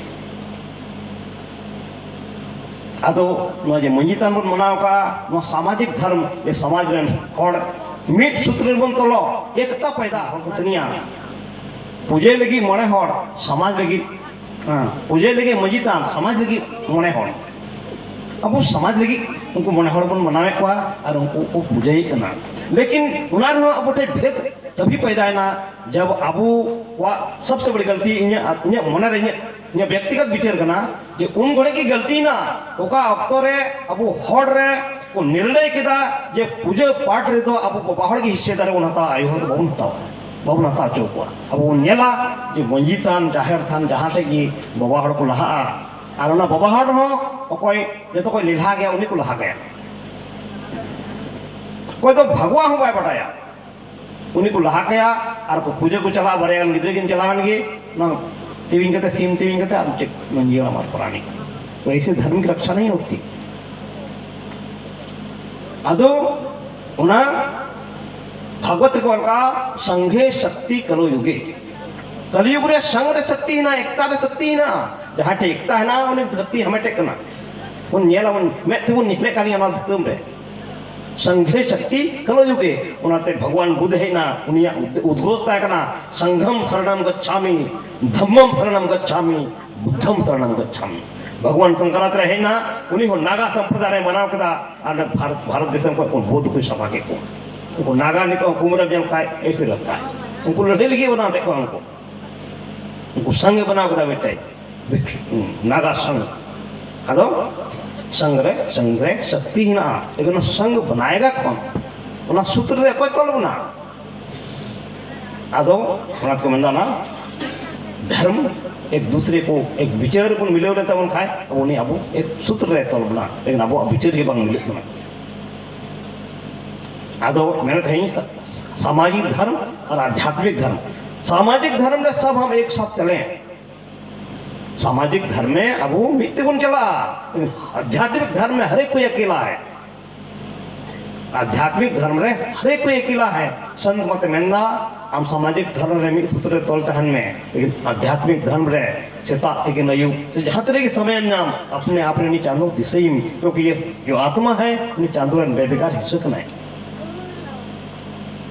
ᱟᱫᱚ ᱱᱚᱣᱟ ᱡᱮ ᱢᱟᱹᱡᱷᱤ ᱛᱷᱟᱱ ᱵᱚᱱ ᱢᱟᱱᱟᱣ ᱠᱟᱜᱼᱟ, ᱱᱚᱣᱟ ᱥᱟᱢᱟᱡᱤᱠ ᱫᱷᱚᱨᱢ, ᱡᱮ ᱥᱚᱢᱟᱡᱽ ᱨᱮᱱ ᱦᱚᱲ ᱢᱤᱫ ᱥᱩᱛᱨᱚ ᱨᱮᱵᱚᱱ ᱛᱚᱞᱚᱜ, ᱮᱠᱛᱟ ᱯᱟᱭᱫᱟ ᱦᱚᱲ ᱠᱚ ᱛᱟᱹᱱᱤᱭᱟ᱾ ᱯᱩᱡᱟᱹᱭ ᱞᱟᱹᱜᱤᱫ ᱢᱚᱬᱮ ᱦᱚᱲ, ᱥᱚᱢᱟᱡᱽ ᱞᱟᱹᱜᱤᱫ, ᱦᱮᱸ, ᱯᱩᱡᱟᱹᱭ ᱞᱟᱹᱜᱤᱫ ᱢᱟᱹᱡᱷᱤ ᱛᱷᱟᱱ, ᱥᱚᱢᱟᱡᱽ ᱞᱟᱹᱜᱤᱫ ᱢᱚᱬᱮ ᱦᱚᱲ᱾ ᱟᱵᱚ ᱥᱚᱢᱟᱡᱽ ᱞᱟᱹᱜᱤᱫ ᱩᱱᱠᱩ ᱢᱚᱬᱮ ᱦᱚᱲ ᱵᱚᱱ ᱢᱟᱱᱟᱣᱮᱫ ᱠᱚᱣᱟ ᱟᱨ ᱩᱱᱠᱩ ᱠᱚ ᱯᱩᱡᱟᱹᱭᱮᱫ ᱠᱟᱱᱟ᱾ ᱞᱮᱠᱤᱱ ᱚᱱᱟ ᱨᱮᱦᱚᱸ ᱟᱵᱚ ᱴᱷᱮᱱ ᱵᱷᱮᱫ ᱛᱟᱵᱷᱤ ᱯᱟᱭᱫᱟᱭᱮᱱᱟ, ᱡᱟᱵ ᱟᱵᱚᱣᱟᱜ ᱥᱚᱵᱥᱮ ᱵᱚᱲᱤ ᱜᱟᱞᱛᱤ ᱤᱧᱟᱹᱜ, ᱤᱧᱟᱹᱜ ᱢᱚᱱᱮ ᱨᱮ, ᱤᱧᱟᱹᱜ, ᱤᱧᱟᱹᱜ ᱵᱮᱠᱛᱤᱜᱚᱛ ᱵᱤᱪᱟᱹᱨ ᱠᱟᱱᱟ ᱡᱮ ᱩᱱ ᱜᱷᱟᱹᱲᱤᱡ ᱜᱮ ᱜᱟᱞᱛᱤᱭᱮᱱᱟ, ᱚᱠᱟ ᱚᱠᱛᱚ ᱨᱮ ᱟᱵᱚ ᱦᱚᱲ ᱨᱮ ᱠᱚ ᱱᱤᱨᱬᱚᱭ ᱠᱮᱫᱟ ᱡᱮ ᱯᱩᱡᱟᱹ ᱯᱟᱴ ᱨᱮᱫᱚ ᱟᱵᱚ ᱵᱟᱵᱟ ᱦᱚᱲ ᱜᱮ ᱦᱤᱥᱥᱮᱫᱟᱨ ᱵᱚᱱ ᱦᱟᱛᱟᱣᱟ, ᱟᱭᱳ ᱦᱚᱲ ᱫᱚ ᱵᱟᱵᱚᱱ ᱦᱟᱛᱟᱣᱟ, ᱵᱟᱵᱚᱱ ᱦᱟᱛᱟᱣ ᱦᱚᱪᱚ ᱠᱚᱣᱟ᱾ ᱟᱵᱚ ᱵᱚᱱ ᱧᱮᱞᱟ ᱡᱮ ᱢᱟᱹᱡᱷᱤ ᱛᱷᱟᱱ, ᱡᱟᱦᱮᱨ ᱛᱷᱟᱱ, ᱡᱟᱦᱟᱸ ᱴᱷᱮᱡ ᱜᱮ ᱵᱟᱵᱟ ᱦᱚᱲ ᱠᱚ ᱞᱟᱦᱟᱜᱼᱟ, ᱟᱨ ᱚᱱᱟ ᱵᱟᱵᱟ ᱦᱚᱲ ᱦᱚᱸ ᱚᱠᱚᱭ ᱡᱚᱛᱚ ᱠᱷᱚᱡ ᱞᱮᱞᱦᱟ ᱜᱮᱭᱟ, ᱩᱱᱤ ᱠᱚ ᱞᱟᱦᱟ ᱠᱟᱭᱟ᱾ ᱚᱠᱚᱭ ᱫᱚ ᱵᱷᱟᱜᱽᱣᱟ ᱦᱚᱸ ᱵᱟᱭ ᱵᱟᱰᱟᱭᱟ, ᱩᱱᱤ ᱠᱚ ᱞᱟᱦᱟ ᱠᱟᱭᱟ᱾ ᱟᱨ ᱠᱚ ᱯᱩᱡᱟᱹ ᱠᱚ ᱪᱟᱞᱟᱜᱼᱟ, ᱵᱟᱨᱭᱟ ᱜᱟᱱ ᱜᱤᱫᱽᱨᱟᱹ ᱠᱤᱱ ᱪᱟᱞᱟᱣᱮᱱ ᱜᱮ, ᱚᱱᱟ ᱛᱮᱣᱤᱧ ᱠᱟᱛᱮ, ᱥᱤᱢ ᱛᱮᱣᱤᱧ ᱠᱟᱛᱮ, ᱟᱨ ᱪᱮᱫ ᱢᱟᱹᱡᱷᱤ ᱦᱟᱲᱟᱢ ᱟᱨ ᱯᱟᱨᱟᱱᱤᱠ᱾ ᱛᱚ ᱮᱭᱥᱮ ᱫᱷᱟᱨᱢᱤᱠ ᱨᱚᱠᱥᱟ ᱱᱟᱦᱤ ᱦᱳᱛᱤ᱾ ᱟᱫᱚ ᱚᱱᱟ ᱵᱷᱟᱜᱽᱣᱚᱛ ᱨᱮᱠᱚ ᱚᱞ ᱠᱟᱜᱼᱟ, ᱥᱚᱝᱜᱷᱮ ᱥᱚᱠᱛᱤ ᱠᱟᱞᱚ ᱭᱩᱜᱮ᱾ ᱠᱟᱞᱤᱭᱩᱜᱽ ᱨᱮ ᱥᱚᱝᱜᱷ ᱨᱮ ᱥᱚᱠᱛᱤ ᱦᱮᱱᱟᱜᱼᱟ, ᱮᱠᱛᱟ ᱨᱮ ᱥᱚᱠᱛᱤ ᱦᱮᱱᱟᱜᱼᱟ᱾ ᱡᱟᱦᱟᱸ ᱴᱷᱮᱱ ᱮᱠᱛᱟ ᱦᱮᱱᱟᱜᱼᱟ, ᱩᱱᱤ ᱥᱚᱠᱛᱤ ᱦᱟᱢᱮᱴᱮᱫ ᱠᱟᱱᱟ᱾ ᱵᱚᱱ ᱧᱮᱞᱟᱵᱚᱱ, ᱢᱮᱫ ᱛᱮᱵᱚᱱ ᱧᱮᱞᱮᱫ ᱠᱟᱱ ᱜᱮᱭᱟ ᱱᱚᱣᱟ ᱫᱤᱥᱚᱢ ᱨᱮ᱾ ᱥᱚᱝᱜᱷᱮ ᱥᱚᱠᱛᱤ ᱠᱟᱞᱚ ᱭᱩᱜᱮ᱾ ᱚᱱᱟᱛᱮ ᱵᱷᱟᱜᱽᱣᱟᱱ ᱵᱩᱫᱷ ᱦᱮᱡ ᱮᱱᱟ, ᱩᱱᱤᱭᱟᱜ ᱩᱫ-, ᱩᱫᱽᱜᱷᱳᱥ ᱛᱟᱦᱮᱸ ᱠᱟᱱᱟ, ᱥᱚᱝᱜᱷᱚᱢ ᱥᱚᱨᱚᱬᱟᱢ ᱜᱟᱪᱷᱟᱢᱤ, ᱫᱷᱟᱢᱢᱟᱢ ᱥᱚᱨᱚᱬᱟᱢ ᱜᱟᱪᱷᱟᱢᱤ, ᱵᱩᱫᱽᱫᱷᱟᱢ ᱥᱚᱨᱚᱬᱟᱢ ᱜᱟᱪᱷᱟᱢᱤ᱾ ᱵᱷᱟᱜᱽᱣᱟᱱ ᱥᱚᱝᱠᱟᱨᱟᱪᱟᱨᱭᱚ ᱦᱮᱡ ᱮᱱᱟ, ᱩᱱᱤ ᱦᱚᱸ ᱱᱟᱜᱟ ᱥᱚᱢᱯᱨᱚᱫᱟᱭ ᱨᱮ ᱢᱟᱱᱟᱣ ᱠᱮᱫᱟ, ᱟᱨ ᱵᱷᱟᱨᱚᱛ, ᱵᱷᱟᱨᱚᱛ ᱫᱤᱥᱚᱢ ᱠᱷᱚᱱ ᱠᱚ ᱵᱳᱫᱷ ᱠᱚᱭ ᱥᱟᱯᱷᱟ ᱠᱮᱫ ᱠᱚᱣᱟ᱾ ᱩᱱᱠᱩ ᱱᱟᱜᱟ ᱱᱤᱛᱚᱜ ᱦᱚᱸ ᱠᱩᱢᱵᱷ ᱨᱮ ᱧᱮᱞ ᱠᱷᱟᱡ ᱮᱭᱥᱮ ᱞᱟᱜᱽᱛᱟ ᱦᱟᱭ᱾ ᱩᱱᱠᱩ ᱞᱟᱹᱲᱦᱟᱹᱭ ᱞᱟᱹᱜᱤᱫ ᱵᱮᱱᱟᱣ ᱠᱮᱫ ᱠᱚᱣᱟ ᱩᱱᱠᱩ᱾ ᱩᱱᱠᱩ ᱥᱚᱝᱜᱷ ᱮ ᱵᱮᱱᱟᱣ ᱠᱮᱫᱟ ᱢᱤᱫᱴᱮᱡ, ᱱᱟᱜᱟ ᱥᱚᱝᱜᱷ᱾ ᱟᱫᱚ ᱥᱚᱝᱜᱷ ᱨᱮ, ᱥᱚᱝᱜᱷ ᱨᱮ ᱥᱚᱠᱛᱤ ᱦᱮᱱᱟᱜᱼᱟ, ᱞᱮᱠᱤᱱ ᱚᱱᱟ ᱥᱚᱝᱜᱷ ᱵᱮᱱᱟᱣᱮᱜᱟ ᱠᱚᱱ? ᱚᱱᱟ ᱥᱩᱛᱨᱚ ᱨᱮ ᱚᱠᱚᱭ ᱛᱚᱞ ᱵᱚᱱᱟ? ᱟᱫᱚ ᱚᱱᱟ ᱛᱮᱠᱚ ᱢᱮᱱᱫᱟ ᱚᱱᱟ ᱫᱷᱚᱨᱢ ᱮᱠ ᱫᱩᱥᱨᱮ ᱠᱚ ᱮᱠ ᱵᱤᱪᱟᱹᱨ ᱵᱚᱱ ᱢᱤᱞᱟᱹᱣ ᱞᱮᱱ ᱛᱟᱵᱚᱱ ᱠᱷᱟᱡ ᱟᱵᱚ ᱩᱱᱤ ᱟᱵᱚ ᱮᱠ ᱥᱩᱛᱨᱚ ᱨᱮ ᱛᱚᱞ ᱵᱚᱱᱟ, ᱞᱮᱠᱤᱱ ᱟᱵᱚᱣᱟᱜ ᱵᱤᱪᱟᱹᱨ ᱜᱮ ᱵᱟᱝ ᱢᱤᱞᱟᱹᱜ ᱠᱟᱱᱟ᱾ ᱟᱫᱚ ᱢᱮᱱᱮᱫ ᱛᱟᱦᱮᱸᱧ ᱥᱟᱢᱟᱡᱤᱠ ᱫᱷᱚᱨᱢ ᱟᱨ ᱟᱫᱷᱭᱟᱛᱢᱤᱠ ᱫᱷᱚᱨᱢ᱾ सामाजिक धर्म में सब हम एक साथ चलें। सामाजिक धर्म में अब वो मिट्टी बन चला, आध्यात्मिक धर्म में हर एक कोई अकेला है। आध्यात्मिक धर्म रे हर एक कोई अकेला है। संत मत मेंदा, हम सामाजिक धर्म रे मिट्टी सूत्र तोल तहन में, लेकिन आध्यात्मिक धर्म रे सेता तेगे नयु, तो जहाँ तरह के समय में हम अपने आप रे नी चांदो दिसई में, क्योंकि ये जो आत्मा है, नी चांदो रे बेबेकार हिस्सा नहीं।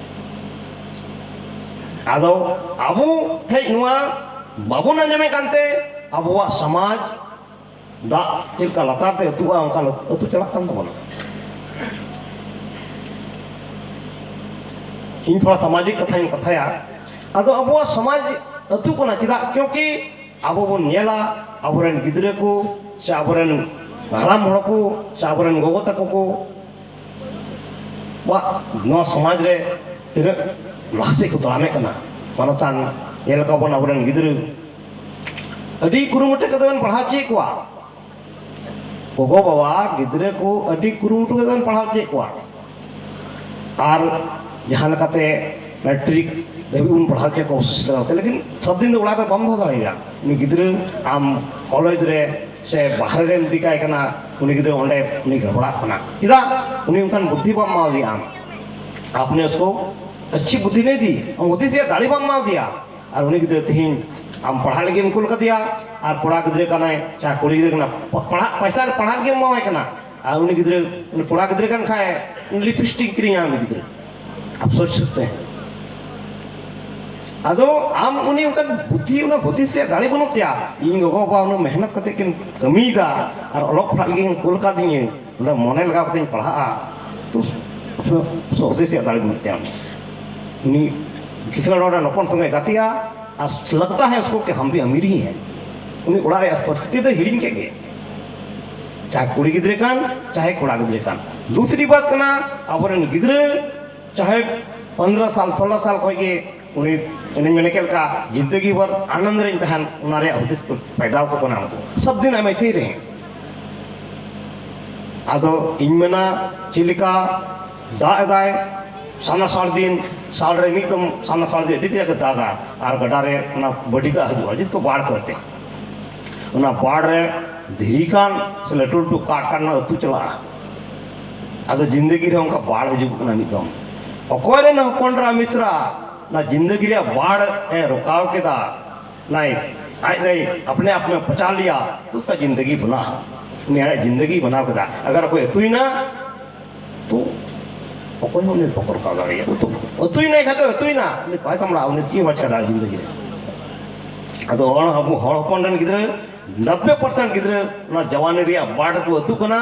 ᱟᱫᱚ ᱟᱵᱚ ᱴᱷᱮᱡ ᱱᱚᱣᱟ ᱵᱟᱵᱚᱱ ᱟᱸᱡᱚᱢᱮᱫ ᱠᱟᱱᱛᱮ ᱟᱵᱚᱣᱟᱜ ᱥᱚᱢᱟᱡᱽ ᱫᱟᱜ ᱪᱮᱫ ᱞᱮᱠᱟ ᱞᱟᱛᱟᱨ ᱛᱮ ᱟᱹᱛᱩᱜᱼᱟ, ᱚᱱᱠᱟ ᱟᱹᱛᱩ ᱪᱟᱞᱟᱜ ᱠᱟᱱ ᱛᱟᱵᱚᱱᱟ᱾ ᱤᱧ ᱛᱷᱚᱲᱟ ᱥᱟᱢᱟᱡᱤᱠ ᱠᱟᱛᱷᱟᱧ ᱠᱟᱛᱷᱟᱭᱟ᱾ ᱟᱫᱚ ᱟᱵᱚᱣᱟᱜ ᱥᱚᱢᱟᱡᱽ ᱟᱹᱛᱩ ᱠᱟᱱᱟ, ᱪᱮᱫᱟᱜ? ᱠᱤᱭᱚᱸᱠᱤ ᱟᱵᱚ ᱵᱚᱱ ᱧᱮᱞᱟ, ᱟᱵᱚᱨᱮᱱ ᱜᱤᱫᱽᱨᱟᱹ ᱠᱚ ᱥᱮ ᱟᱵᱚᱨᱮᱱ ᱦᱟᱲᱟᱢ ᱦᱚᱲ ᱠᱚ ᱥᱮ ᱟᱵᱚᱨᱮᱱ ᱜᱚᱜᱚ ᱛᱟᱠᱚ ᱠᱚ ᱟᱵᱚᱣᱟᱜ ᱱᱚᱣᱟ ᱥᱚᱢᱟᱡᱽ ᱨᱮ ᱛᱤᱱᱟᱹᱜ ᱞᱟᱦᱟ ᱥᱮᱫ ᱠᱚ ᱛᱟᱲᱟᱢᱮᱫ ᱠᱟᱱᱟ᱾ ᱢᱟᱱᱚᱛᱟᱱ ᱧᱮᱞ ᱠᱚᱣᱟ ᱵᱚᱱ ᱟᱵᱚᱨᱮᱱ ᱜᱤᱫᱽᱨᱟᱹ ᱟᱹᱰᱤ ᱠᱩᱨᱩᱢᱩᱴᱩ ᱠᱟᱛᱮ ᱵᱚᱱ ᱯᱟᱲᱦᱟᱣ ᱦᱚᱪᱚᱭᱮᱫ ᱠᱚᱣᱟ᱾ ᱜᱚᱜᱚ ᱵᱟᱵᱟ ᱜᱤᱫᱽᱨᱟᱹ ᱠᱚ ᱟᱹᱰᱤ ᱠᱩᱨᱩᱢᱩᱴᱩ ᱠᱟᱛᱮ ᱵᱚᱱ ᱯᱟᱲᱦᱟᱣ ᱦᱚᱪᱚᱭᱮᱫ ᱠᱚᱣᱟ᱾ ᱟᱨ ᱡᱟᱦᱟᱸ ᱞᱮᱠᱟᱛᱮ ᱢᱮᱴᱨᱤᱠ ᱫᱷᱟᱹᱵᱤᱡ ᱵᱚᱱ ᱯᱟᱲᱦᱟᱣ ᱦᱚᱪᱚᱭᱮᱫ ᱠᱚᱣᱟ ᱠᱳᱥᱤᱥ ᱞᱟᱜᱟᱣ ᱛᱮ, ᱞᱮᱠᱤᱱ ᱥᱚᱵ ᱫᱤᱱ ᱫᱚ ᱚᱲᱟᱜ ᱨᱮ ᱵᱟᱢ ᱫᱚᱦᱚ ᱫᱟᱲᱮᱭᱟᱭᱟ᱾ ᱩᱱᱤ ᱜᱤᱫᱽᱨᱟᱹ ᱟᱢ ᱠᱚᱞᱮᱡᱽ ᱨᱮ ᱥᱮ ᱵᱟᱦᱨᱮ ᱨᱮᱢ ᱤᱫᱤ ᱠᱟᱭ ᱠᱟᱱᱟ, ᱩᱱᱤ ᱜᱤᱫᱽᱨᱟᱹ ᱚᱸᱰᱮ ᱩᱱᱤ ᱜᱟᱵᱲᱟᱜ ᱠᱟᱱᱟ᱾ ᱪᱮᱫᱟᱜ? ᱩᱱᱤ ᱚᱱᱠᱟᱱ ᱵᱩᱫᱽᱫᱷᱤ ᱵᱟᱢ ᱮᱢᱟᱣᱟᱫᱮᱭᱟ ᱟᱢ᱾ ᱟᱯᱱᱮ ᱩᱥᱠᱳ ᱟᱪᱪᱷᱤ ᱵᱩᱫᱽᱫᱷᱤ ᱱᱮ ᱫᱤ, ᱟᱢ ᱦᱩᱫᱤᱥ ᱨᱮᱭᱟᱜ ᱫᱟᱲᱮ ᱵᱟᱢ ᱮᱢᱟᱣᱟᱫᱮᱭᱟ᱾ ᱟᱨ ᱩᱱᱤ ᱜᱤᱫᱽᱨᱟᱹ ᱛᱮᱦᱮᱧ ᱟᱢ ᱯᱟᱲᱦᱟᱜ ᱞᱟᱹᱜᱤᱫ ᱮᱢ ᱠᱩᱞ ᱠᱟᱫᱮᱭᱟ, ᱟᱨ ᱠᱚᱲᱟ ᱜᱤᱫᱽᱨᱟᱹ ᱠᱟᱱᱟᱭ ᱪᱟᱦᱮ ᱠᱩᱲᱤ ᱜᱤᱫᱽᱨᱟᱹ ᱠᱟᱱᱟ, ᱯᱟᱲᱦᱟᱜ ᱯᱚᱭᱥᱟ ᱯᱟᱲᱦᱟᱜ ᱞᱟᱹᱜᱤᱫ ᱮᱢ ᱮᱢᱟᱣᱟᱭ ᱠᱟᱱᱟ, ᱟᱨ ᱩᱱᱤ ᱜᱤᱫᱽᱨᱟᱹ, ᱩᱱᱤ ᱠᱚᱲᱟ ᱜᱤᱫᱽᱨᱟᱹ ᱠᱟᱱ ᱠᱷᱟᱡ ᱞᱤᱯᱤᱥᱴᱤᱠ ᱠᱤᱨᱤᱧᱟ ᱩᱱᱤ ᱜᱤᱫᱽᱨᱟᱹ, ᱟᱯᱥᱳᱪ ᱛᱮ᱾ ᱟᱫᱚ ᱟᱢ ᱩᱱᱤ ᱚᱱᱠᱟᱱ ᱵᱩᱫᱽᱫᱷᱤ, ᱚᱱᱟ ᱦᱩᱫᱤᱥ ᱨᱮᱭᱟᱜ ᱫᱟᱲᱮ ᱵᱟᱹᱱᱩᱜ ᱛᱟᱭᱟ᱾ ᱤᱧ ᱜᱚᱜᱚ ᱵᱟᱵᱟ ᱩᱱᱟᱹᱜ ᱢᱮᱦᱱᱚᱛ ᱠᱟᱛᱮ ᱠᱤᱱ ᱠᱟᱹᱢᱤᱭᱮᱫᱟ ᱟᱨ ᱚᱞᱚᱜ ᱯᱟᱲᱦᱟᱜ ᱞᱟᱹᱜᱤᱫ ᱠᱤᱱ ᱠᱩᱞ ᱠᱟᱫᱤᱧᱟᱹ, ᱚᱸᱰᱮ ᱢᱚᱱᱮ ᱞᱟᱜᱟᱣ ᱠᱟᱛᱮᱧ ᱯᱟᱲᱦᱟᱜᱼᱟ, ᱛᱚ ᱦᱩᱫᱤᱥ ᱨᱮᱭᱟᱜ ᱫᱟᱲᱮ ᱵᱟᱹᱱᱩᱜ ᱛᱟᱭᱟ᱾ ᱩᱱᱤ ᱠᱤᱥᱟᱹᱬ ᱦᱚᱲ ᱨᱮᱱ ᱦᱚᱯᱚᱱ ᱥᱚᱸᱜᱮ ᱜᱟᱛᱮᱜᱼᱟ, ᱟᱨ ᱞᱟᱜᱽᱛᱟ ᱦᱟᱭ ᱩᱥᱠᱳ ᱠᱮ ᱦᱟᱢ ᱵᱷᱤ ᱟᱢᱤᱨ ᱦᱤ ᱦᱟᱭ᱾ ᱩᱱᱤ ᱚᱲᱟᱜ ᱨᱮᱭᱟᱜ ᱯᱚᱨᱤᱥᱛᱷᱤᱛᱤ ᱫᱚᱭ ᱦᱤᱲᱤᱧ ᱠᱮᱫ ᱜᱮ, ᱪᱟᱦᱮ ᱠᱩᱲᱤ ᱜᱤᱫᱽᱨᱟᱹ ᱠᱟᱱ ᱪᱟᱦᱮ ᱠᱚᱲᱟ ᱜᱤᱫᱽᱨᱟᱹ ᱠᱟᱱ᱾ ᱫᱩᱥᱨᱤ ᱵᱟᱛ ᱠᱟᱱᱟ, ᱟᱵᱚᱨᱮᱱ ᱜᱤᱫᱽᱨᱟᱹ ᱪᱟᱦᱮ ᱯᱚᱱᱫᱽᱨᱚ ᱥᱟᱞ, ᱥᱳᱞᱳ ᱥᱟᱞ ᱠᱷᱚᱡ ᱜᱮ ᱩᱱᱤ, ᱩᱱᱤ ᱢᱮᱱ ᱠᱮᱫ ᱞᱮᱠᱟ ᱡᱤᱱᱫᱮᱜᱤ ᱵᱷᱚᱨ ᱟᱱᱚᱱᱫ ᱨᱮᱧ ᱛᱟᱦᱮᱱ, ᱚᱱᱟ ᱨᱮᱭᱟᱜ ᱦᱩᱫᱤᱥ ᱠᱚ ᱯᱟᱭᱫᱟ ᱟᱠᱚ ᱠᱟᱱᱟ ᱩᱱᱠᱩ᱾ ᱥᱚᱵ ᱫᱤᱱ ᱟᱭᱢᱟ ᱛᱷᱤᱨ ᱨᱮ᱾ ᱟᱫᱚ ᱤᱧ ᱢᱮᱱᱟ, ᱪᱮᱫ ᱞᱮᱠᱟ ᱫᱟᱜ ᱮᱫᱟᱭ, ᱥᱟᱱᱟ ᱥᱟᱲ ᱫᱤᱱ, ᱥᱟᱞ ᱨᱮ ᱢᱤᱫ ᱫᱚᱢ ᱥᱟᱱᱟ ᱥᱟᱲ ᱫᱤᱱ ᱟᱹᱰᱤ ᱠᱟᱡᱟᱠ ᱮ ᱫᱟᱜᱟ, ᱟᱨ ᱜᱟᱰᱟ ᱨᱮ ᱚᱱᱟ ᱵᱟᱹᱰᱤ ᱫᱟᱜ ᱦᱤᱡᱩᱜᱼᱟ, ᱡᱤᱥᱠᱚ ᱵᱟᱲ ᱠᱟᱛᱮ᱾ ᱚᱱᱟ ᱵᱟᱲ ᱨᱮ ᱫᱷᱤᱨᱤ ᱠᱟᱱ ᱥᱮ ᱞᱟᱹᱴᱩ ᱞᱟᱹᱴᱩ ᱠᱟᱴ ᱠᱟᱱ ᱨᱮᱱᱟᱜ ᱟᱹᱛᱩ ᱪᱟᱞᱟᱜᱼᱟ᱾ ᱟᱫᱚ ᱡᱤᱱᱫᱮᱜᱤ ᱨᱮ ᱚᱱᱠᱟ ᱵᱟᱲ ᱦᱤᱡᱩᱜ ᱠᱟᱱᱟ ᱢᱤᱫ ᱫᱚᱢ᱾ ᱚᱠᱚᱭ ᱨᱮᱱ ᱦᱚᱯᱚᱱ ᱮᱨᱟ ᱢᱤᱥᱨᱟ ᱚᱱᱟ ᱡᱤᱱᱫᱮᱜᱤ ᱨᱮᱭᱟᱜ ᱵᱟᱲ ᱮ ᱨᱚᱠᱟᱣ ᱠᱮᱫᱟ, ᱱᱟᱭ ᱟᱡ ᱨᱮ ᱟᱯᱱᱮ ᱟᱯᱱᱮ ᱯᱟᱪᱟ ᱞᱤᱭᱟ, ᱛᱚ ᱩᱥᱠᱟ ᱡᱤᱱᱫᱮᱜᱤ ᱵᱟᱱᱟ, ᱩᱱᱤ ᱟᱭᱟᱜ ᱡᱤᱱᱫᱮᱜᱤ ᱵᱟᱱᱟᱣ ᱠᱮᱫᱟ᱾ ᱟᱜᱟᱨ ᱚᱠᱚᱭ ᱟᱹᱛᱩᱭᱮᱱᱟ, ᱛᱚ ᱚᱠᱚᱭ ᱦᱚᱸ ᱩᱱᱤ ᱵᱟᱠᱚ ᱨᱚᱠᱟᱣ ᱫᱟᱲᱮᱭᱟᱜᱼᱟ᱾ ᱛᱚ ᱟᱹᱛᱩᱭᱮᱱᱟᱭ ᱠᱷᱟᱡ ᱫᱚ ᱟᱹᱛᱩᱭᱮᱱᱟ, ᱩᱱᱤ ᱵᱟᱭ ᱥᱟᱢᱲᱟᱜᱼᱟ, ᱩᱱᱤ ᱪᱮᱫ ᱦᱚᱸ ᱵᱟᱭ ᱪᱤᱠᱟ ᱫᱟᱲᱮᱭᱟᱜᱼᱟ ᱡᱤᱱᱫᱮᱜᱤ ᱨᱮ᱾ ᱟᱫᱚ ᱦᱚᱲ, ᱟᱵᱚ ᱦᱚᱲ ᱦᱚᱯᱚᱱ ᱨᱮᱱ ᱜᱤᱫᱽᱨᱟᱹ, ᱱᱚᱵᱵᱮ ᱯᱟᱨᱥᱮᱱᱴ ᱜᱤᱫᱽᱨᱟᱹ ᱚᱱᱟ ᱡᱟᱣᱟᱱᱤ ᱨᱮᱭᱟᱜ ᱵᱟᱲ ᱨᱮᱠᱚ ᱟᱹᱛᱩᱜ ᱠᱟᱱᱟ᱾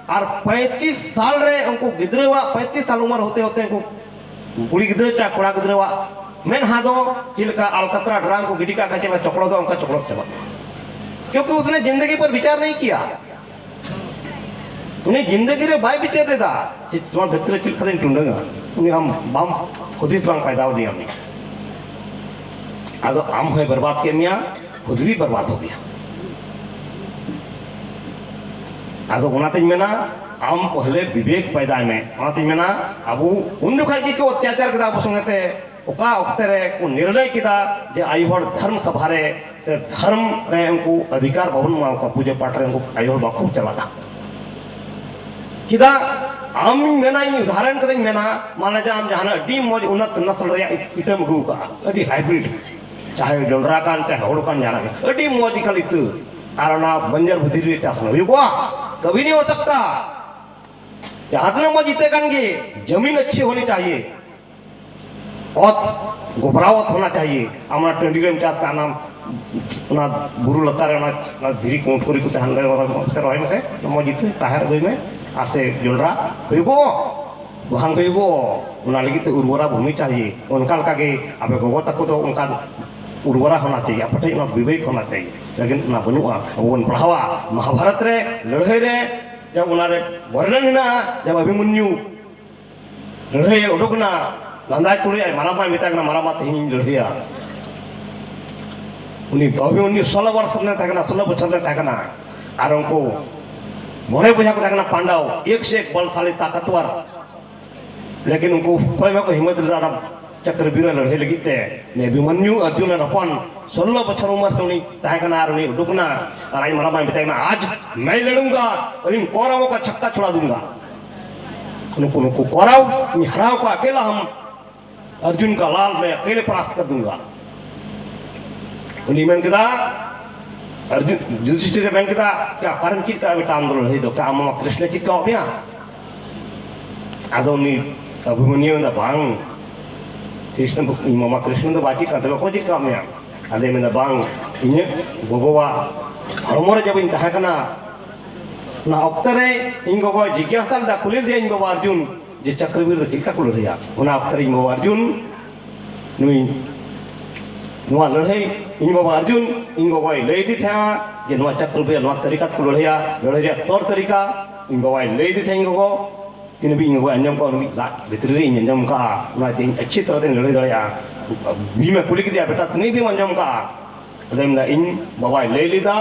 ᱟᱨ ᱯᱚᱸᱭᱛᱨᱤᱥ ᱥᱟᱞ ᱨᱮ ᱩᱱᱠᱩ ᱜᱤᱫᱽᱨᱟᱹᱣᱟᱜ, ᱯᱚᱸᱭᱛᱨᱤᱥ ᱥᱟᱞ ᱩᱢᱮᱨ ᱦᱚᱛᱮ ᱦᱚᱛᱮ ᱩᱱᱠᱩ ᱠᱩᱲᱤ ᱜᱤᱫᱽᱨᱟᱹ ᱪᱟ ᱠᱚᱲᱟ ᱜᱤᱫᱽᱨᱟᱹᱣᱟᱜ ᱢᱮᱫᱦᱟ ᱫᱚ ᱪᱮᱫ ᱞᱮᱠᱟ ᱟᱞᱠᱟᱛᱨᱟ ᱰᱨᱟᱢ ᱠᱚ ᱜᱤᱰᱤ ᱠᱟᱜ ᱠᱷᱟᱱ ᱪᱮᱫ ᱞᱮᱠᱟ ᱪᱚᱠᱲᱚ ᱫᱚ ᱚᱱᱠᱟ ᱪᱚᱠᱲᱚ ᱪᱟᱵᱟᱜ ᱠᱟᱱᱟ᱾ ᱠᱤᱭᱩᱸᱠᱤ ᱩᱥᱱᱮ ᱡᱤᱱᱫᱮᱜᱤ ᱯᱟᱨ ᱵᱤᱪᱟᱨ ᱱᱟᱦᱤᱸ ᱠᱤᱭᱟ᱾ ᱩᱱᱤ ᱡᱤᱱᱫᱮᱜᱤ ᱨᱮ ᱵᱟᱭ ᱵᱤᱪᱟᱹᱨ ᱞᱮᱫᱟ ᱡᱮ ᱱᱚᱣᱟ ᱫᱷᱟᱹᱨᱛᱤ ᱨᱮ ᱪᱮᱫ ᱞᱮᱠᱟᱛᱤᱧ ᱴᱩᱰᱟᱹᱝᱟ᱾ ᱩᱱᱤ ᱟᱢ ᱵᱟᱢ ᱦᱩᱫᱤᱥ ᱵᱟᱝ ᱯᱟᱭᱫᱟ ᱟᱫᱮᱭᱟ ᱩᱱᱤ᱾ ᱟᱫᱚ ᱟᱢ ᱦᱚᱸᱭ ᱵᱚᱨᱵᱟᱫ ᱠᱮᱫ ᱢᱮᱭᱟ, ᱠᱷᱩᱫ ᱵᱷᱤ ᱵᱚᱨᱵᱟᱫ ᱦᱳ ᱜᱮᱭᱟ᱾ ᱟᱫᱚ ᱚᱱᱟᱛᱤᱧ ᱢᱮᱱᱟ, ᱟᱢ ᱯᱚᱦᱞᱮ ᱵᱤᱵᱮᱠ ᱯᱟᱭᱫᱟᱭ ᱢᱮ᱾ ᱚᱱᱟᱛᱤᱧ ᱢᱮᱱᱟ, ᱟᱵᱚ ᱩᱱ ᱡᱚᱠᱷᱟᱡ ᱜᱮᱠᱚ ᱚᱛᱛᱟᱪᱟᱨ ᱠᱮᱫᱟ ᱟᱵᱚ ᱥᱚᱸᱜᱮ ᱛᱮ, ᱚᱠᱟ ᱚᱠᱛᱮ ᱨᱮ ᱠᱚ ᱱᱤᱨᱬᱚᱭ ᱠᱮᱫᱟ ᱡᱮ ᱟᱭᱳ ᱦᱚᱲ ᱫᱷᱚᱨᱢ ᱥᱚᱵᱷᱟ ᱨᱮ ᱥᱮ ᱫᱷᱚᱨᱢ ᱨᱮ ᱩᱱᱠᱩ ᱚᱫᱷᱤᱠᱟᱨ ᱵᱟᱵᱚᱱ ᱮᱢᱟ ᱠᱚᱣᱟ, ᱯᱩᱡᱟᱹ ᱯᱟᱴ ᱨᱮ ᱩᱱᱠᱩ ᱟᱭᱳ ᱦᱚᱲ ᱵᱟᱠᱚ ᱪᱟᱞᱟᱜᱼᱟ᱾ ᱪᱮᱫᱟᱜ? ᱟᱢ ᱢᱮᱱᱟ, ᱤᱧ ᱩᱫᱟᱦᱚᱨᱚᱱ ᱠᱟᱛᱮᱧ ᱢᱮᱱᱟ, ᱢᱟᱱᱮ ᱡᱮ ᱟᱢ ᱡᱟᱦᱟᱱᱟᱜ ᱟᱹᱰᱤ ᱢᱚᱡᱽ ᱩᱱᱱᱚᱛ ᱱᱚᱥᱚᱞ ᱨᱮᱭᱟᱜ ᱤᱛᱟᱹᱢ ᱟᱹᱜᱩ ᱠᱟᱜᱼᱟ, ᱟᱹᱰᱤ ᱦᱟᱭᱵᱨᱤᱰ, ᱪᱟᱦᱮ ᱡᱚᱱᱰᱨᱟ ᱠᱟᱱ, ᱪᱟᱦᱮ ᱦᱳᱲᱳ ᱠᱟᱱ, ᱡᱟᱦᱟᱱᱟᱜ ᱜᱮ, ᱟᱹᱰᱤ ᱢᱚᱡᱽ ᱮᱠᱟᱞ ᱤᱛᱟᱹ, ᱟᱨ ᱚᱱᱟ ᱵᱟᱧᱡᱟᱨ ᱵᱷᱤᱛᱤᱨ ᱨᱮ ᱪᱟᱥ ᱦᱩᱭᱩᱜᱼᱟ? ᱠᱟᱵᱷᱤ ᱱᱟᱦᱤᱸ ᱦᱳ ᱥᱟᱠᱛᱟ᱾ ᱡᱟᱦᱟᱸ ᱛᱤᱱᱟᱹᱜ ᱢᱚᱡᱽ ᱤᱛᱟᱹ ᱠᱟᱱ ᱜᱮ, ᱡᱟᱢᱤᱱ ᱟᱪᱪᱷᱤ ᱦᱳᱱᱤ ᱪᱟᱦᱤᱭᱮ, ᱚᱛ ᱜᱚᱵᱨᱟᱣ ᱚᱛ ᱦᱳᱱᱟ ᱪᱟᱦᱤᱭᱮ᱾ ᱟᱢ ᱚᱱᱟ ᱴᱟᱺᱰᱤ ᱨᱮᱢ ᱪᱟᱥ ᱠᱟᱜ, ᱚᱱᱟ, ᱚᱱᱟ ᱵᱩᱨᱩ ᱞᱟᱛᱟᱨ ᱨᱮ ᱚᱱᱟ, ᱚᱱᱟ ᱫᱷᱤᱨᱤ ᱠᱚ ᱩᱴᱠᱩᱨᱤ ᱠᱚ ᱛᱟᱦᱮᱱ ᱨᱮ ᱚᱱᱟ ᱨᱚᱦᱚᱭ ᱢᱮᱥᱮ, ᱚᱱᱟ ᱢᱚᱡᱽ ᱤᱛᱟᱹ ᱛᱟᱦᱮᱨ ᱟᱹᱜᱩᱭ ᱢᱮ, ᱟᱨ ᱥᱮ ᱡᱚᱱᱰᱨᱟ ᱦᱩᱭᱩᱜᱚᱜ, ᱵᱟᱝ ᱦᱩᱭᱩᱜᱚᱜ᱾ ᱚᱱᱟ ᱞᱟᱹᱜᱤᱫ ᱛᱮ ᱩᱨᱵᱚᱨᱟ ᱵᱷᱩᱢᱤ ᱪᱟᱦᱤᱭᱮ᱾ ᱚᱱᱠᱟ ᱞᱮᱠᱟ ᱜᱮ ᱟᱯᱮ ᱜᱚᱜᱚ ᱛᱟᱠᱚ ᱫᱚ ᱚᱱᱠᱟᱱ ᱩᱨᱵᱚᱨᱟ ᱦᱳᱱᱟ ᱪᱟᱦᱤᱭᱮ, ᱟᱯᱮ ᱴᱷᱮᱱ ᱚᱱᱟ ᱵᱤᱵᱮᱠ ᱦᱳᱱᱟ ᱪᱟᱦᱤᱭᱮ, ᱞᱮᱠᱤᱱ ᱚᱱᱟ ᱵᱟᱹᱱᱩᱜᱼᱟ᱾ ᱟᱵᱚ ᱵᱚᱱ ᱯᱟᱲᱦᱟᱣᱟ ᱢᱚᱦᱟᱵᱷᱟᱨᱚᱛ ᱨᱮ ᱞᱟᱹᱲᱦᱟᱹᱭ ᱨᱮ, ᱡᱮ ᱚᱱᱟ ᱨᱮ ᱵᱚᱨᱱᱚᱱ ᱦᱮᱱᱟᱜᱼᱟ, ᱡᱮ ᱚᱵᱷᱤᱢᱚᱱᱭᱩ ᱞᱟᱹᱲᱦᱟᱹᱭ ᱩᱰᱩᱠ ᱮᱱᱟ, ᱞᱟᱸᱫᱟᱭ ᱛᱩᱞᱩᱡ ᱟᱡ ᱢᱟᱨᱟᱝᱵᱟᱭ ᱢᱮᱛᱟᱭ ᱠᱟᱱᱟ, "ᱢᱟᱨᱟᱝᱵᱟ, ᱛᱮᱦᱮᱧ ᱤᱧ ᱞᱟᱹᱲᱦᱟᱹᱭᱟ᱾" ᱩᱱᱤ ᱵᱟᱹᱦᱩ, ᱩᱱᱤ ᱥᱳᱞᱳ ᱵᱚᱨᱥᱚ ᱨᱮᱱ ᱛᱟᱦᱮᱸ ᱠᱟᱱᱟ, ᱥᱳᱞᱳ ᱵᱚᱪᱷᱚᱨ ᱨᱮᱱ ᱛᱟᱦᱮᱸ ᱠᱟᱱᱟ᱾ ᱟᱨ ᱩᱱᱠᱩ ᱢᱚᱬᱮ ᱵᱚᱭᱦᱟ ᱠᱚ ᱛᱟᱦᱮᱸ ᱠᱟᱱᱟ ᱯᱟᱱᱰᱟᱣ, ᱮᱠ ᱥᱮ ᱮᱠ ᱵᱚᱞᱥᱟᱞᱤ, ᱛᱟᱠᱟᱛᱣᱟᱨ᱾ ᱞᱮᱠᱤᱱ ᱩᱱᱠᱩ ᱚᱠᱚᱭ ᱵᱟᱠᱚ ᱦᱤᱢᱢᱚᱛ ᱞᱮᱫᱟ ᱚᱱᱟ ᱪᱚᱠᱨᱚᱵᱤᱨ ᱞᱟᱹᱲᱦᱟᱹᱭ ᱞᱟᱹᱜᱤᱫ ᱛᱮ ᱩᱱᱤ ᱚᱵᱷᱤᱢᱚᱱᱭᱩ ᱟᱨᱡᱩᱱ ᱨᱮᱱ ᱦᱚᱯᱚᱱ ᱥᱳᱞᱞᱳ ᱵᱚᱪᱷᱚᱨ ᱩᱢᱮᱨ ᱨᱮ ᱩᱱᱤ ᱛᱟᱦᱮᱸ ᱠᱟᱱᱟ ᱟᱨ ᱩᱱᱤ ᱩᱰᱩᱠ ᱮᱱᱟ᱾ ᱟᱨ ᱟᱡ ᱢᱟᱨᱟᱝ ᱵᱟᱭ ᱢᱮᱛᱟᱭ ᱠᱟᱱᱟ, "ᱟᱡ ᱢᱮᱭ ᱞᱟᱹᱲᱩᱝᱜᱟ, ᱟᱹᱞᱤᱧ ᱠᱚᱨᱟᱣ ᱠᱟ ᱪᱷᱟᱠᱠᱟ ᱪᱷᱩᱲᱟ ᱫᱩᱝᱜᱟ, ᱱᱩᱠᱩ ᱱᱩᱠᱩ ᱠᱚᱨᱟᱣ ᱤᱧ ᱦᱟᱨᱟᱣ ᱠᱚᱣᱟ, ᱟᱠᱮᱞᱟ ᱦᱟᱢ ᱟᱨᱡᱩᱱ ᱠᱟ ᱞᱟᱞ ᱢᱮ ᱟᱠᱮᱞᱮ ᱯᱨᱟᱥᱛ ᱠᱟᱨ ᱫᱩᱝᱜᱟ᱾" ᱩᱱᱤ ᱢᱮᱱ ᱠᱮᱫᱟ, ᱟᱨᱡᱩᱱ ᱡᱩᱫᱷᱤᱥᱴᱤᱨ ᱮ ᱢᱮᱱ ᱠᱮᱫᱟ, "ᱠᱟ ᱚᱠᱟᱨᱮᱢ ᱪᱮᱫ ᱠᱟᱜᱼᱟ ᱵᱮᱴᱟ ᱟᱢ ᱫᱚ ᱞᱟᱹᱲᱦᱟᱹᱭ ᱫᱚ? ᱠᱟ ᱟᱢ ᱢᱟᱢᱟ ᱠᱨᱤᱥᱱᱚ ᱪᱮᱫ ᱠᱟᱣᱟᱫ ᱢᱮᱭᱟ?" ᱟᱫᱚ ᱩᱱᱤ ᱚᱵᱷᱤᱢᱚᱱᱭᱩ ᱢᱮᱱᱫᱟ, "ᱵᱟᱝ, ᱠᱨᱤᱥᱱᱚ, ᱤᱧ ᱢᱟᱢᱟ ᱠᱨᱤᱥᱱᱚ ᱫᱚ ᱵᱟᱭ ᱪᱮᱫ ᱠᱟᱱ ᱛᱟᱵᱮ, ᱚᱠᱚᱭ ᱪᱮᱫ ᱠᱟᱣᱟᱫ ᱢᱮᱭᱟ?" ᱟᱫᱚᱭ ᱢᱮᱱᱫᱟ, "ᱵᱟᱝ, ᱤᱧᱟᱹᱜ ᱜᱚᱜᱚᱣᱟᱜ ᱦᱚᱲᱢᱚ ᱨᱮ ᱡᱚᱵᱤᱧ ᱛᱟᱦᱮᱸ ᱠᱟᱱᱟ, ᱚᱱᱟ ᱚᱠᱛᱚ ᱨᱮ ᱤᱧ ᱜᱚᱜᱚᱭ ᱡᱤᱜᱽᱜᱟᱥᱟ ᱞᱮᱫᱟ, ᱠᱩᱞᱤ ᱞᱮᱫᱮᱭᱟ ᱤᱧ ᱵᱟᱵᱟ ᱚᱨᱡᱩᱱ ᱡᱮ ᱪᱚᱠᱨᱚᱵᱤᱨ ᱫᱚ ᱪᱮᱫ ᱞᱮᱠᱟ ᱠᱚ ᱞᱟᱹᱲᱦᱟᱹᱭᱟ᱾ ᱚᱱᱟ ᱚᱠᱛᱚ ᱨᱮ ᱤᱧ ᱵᱟᱵᱟ ᱚᱨᱡᱩᱱ ᱱᱩᱭ ᱱᱚᱣᱟ ᱞᱟᱹᱲᱦᱟᱹᱭ ᱤᱧ ᱵᱟᱵᱟ ᱚᱨᱡᱩᱱ ᱤᱧ ᱜᱚᱜᱚᱭ ᱞᱟᱹᱭ ᱟᱫᱮ ᱛᱟᱦᱮᱸᱜᱼᱟ ᱡᱮ ᱱᱚᱣᱟ ᱪᱚᱠᱨᱚᱵᱤᱨ ᱱᱚᱣᱟ ᱛᱟᱹᱨᱤᱠᱟ ᱛᱮᱠᱚ ᱞᱟᱹᱲᱦᱟᱹᱭᱟ, ᱞᱟᱹᱲᱦᱟᱹᱭ ᱨᱮᱭᱟᱜ ᱛᱚᱨ ᱛᱟᱹᱨᱤᱠᱟ ᱤᱧ ᱵᱟᱵᱟᱭ ᱞᱟᱹᱭ ᱟᱫᱮ ᱛᱟᱦᱮᱸᱜ ᱤᱧ ᱜᱚᱜᱚ᱾ ᱛᱤᱱ ᱦᱟᱹᱵᱤᱡ ᱤᱧ ᱜᱚᱜᱚᱭ ᱟᱸᱡᱚᱢ ᱠᱟᱜᱼᱟ, ᱩᱱᱟᱹᱜ ᱞᱟᱡ ᱵᱷᱤᱛᱨᱤ ᱨᱮ ᱤᱧ ᱟᱸᱡᱚᱢ ᱠᱟᱜᱼᱟ, ᱚᱱᱟᱛᱮ ᱤᱧ ᱟᱹᱪᱷᱤ ᱛᱟᱨᱟ ᱛᱮᱧ ᱞᱟᱹᱲᱦᱟᱹᱭ ᱫᱟᱲᱮᱭᱟᱜᱼᱟ᱾ ᱵᱷᱤᱢ ᱮ ᱠᱩᱞᱤ ᱠᱮᱫᱮᱭᱟ, "ᱵᱮᱴᱟ, ᱛᱤᱱᱟᱹᱜ ᱦᱟᱹᱵᱤᱡ ᱮᱢ ᱟᱸᱡᱚᱢ ᱠᱟᱜᱼᱟ?" ᱟᱫᱚᱭ ᱢᱮᱱᱫᱟ, ᱤᱧ ᱵᱟᱵᱟᱭ ᱞᱟᱹᱭ ᱞᱮᱫᱟ,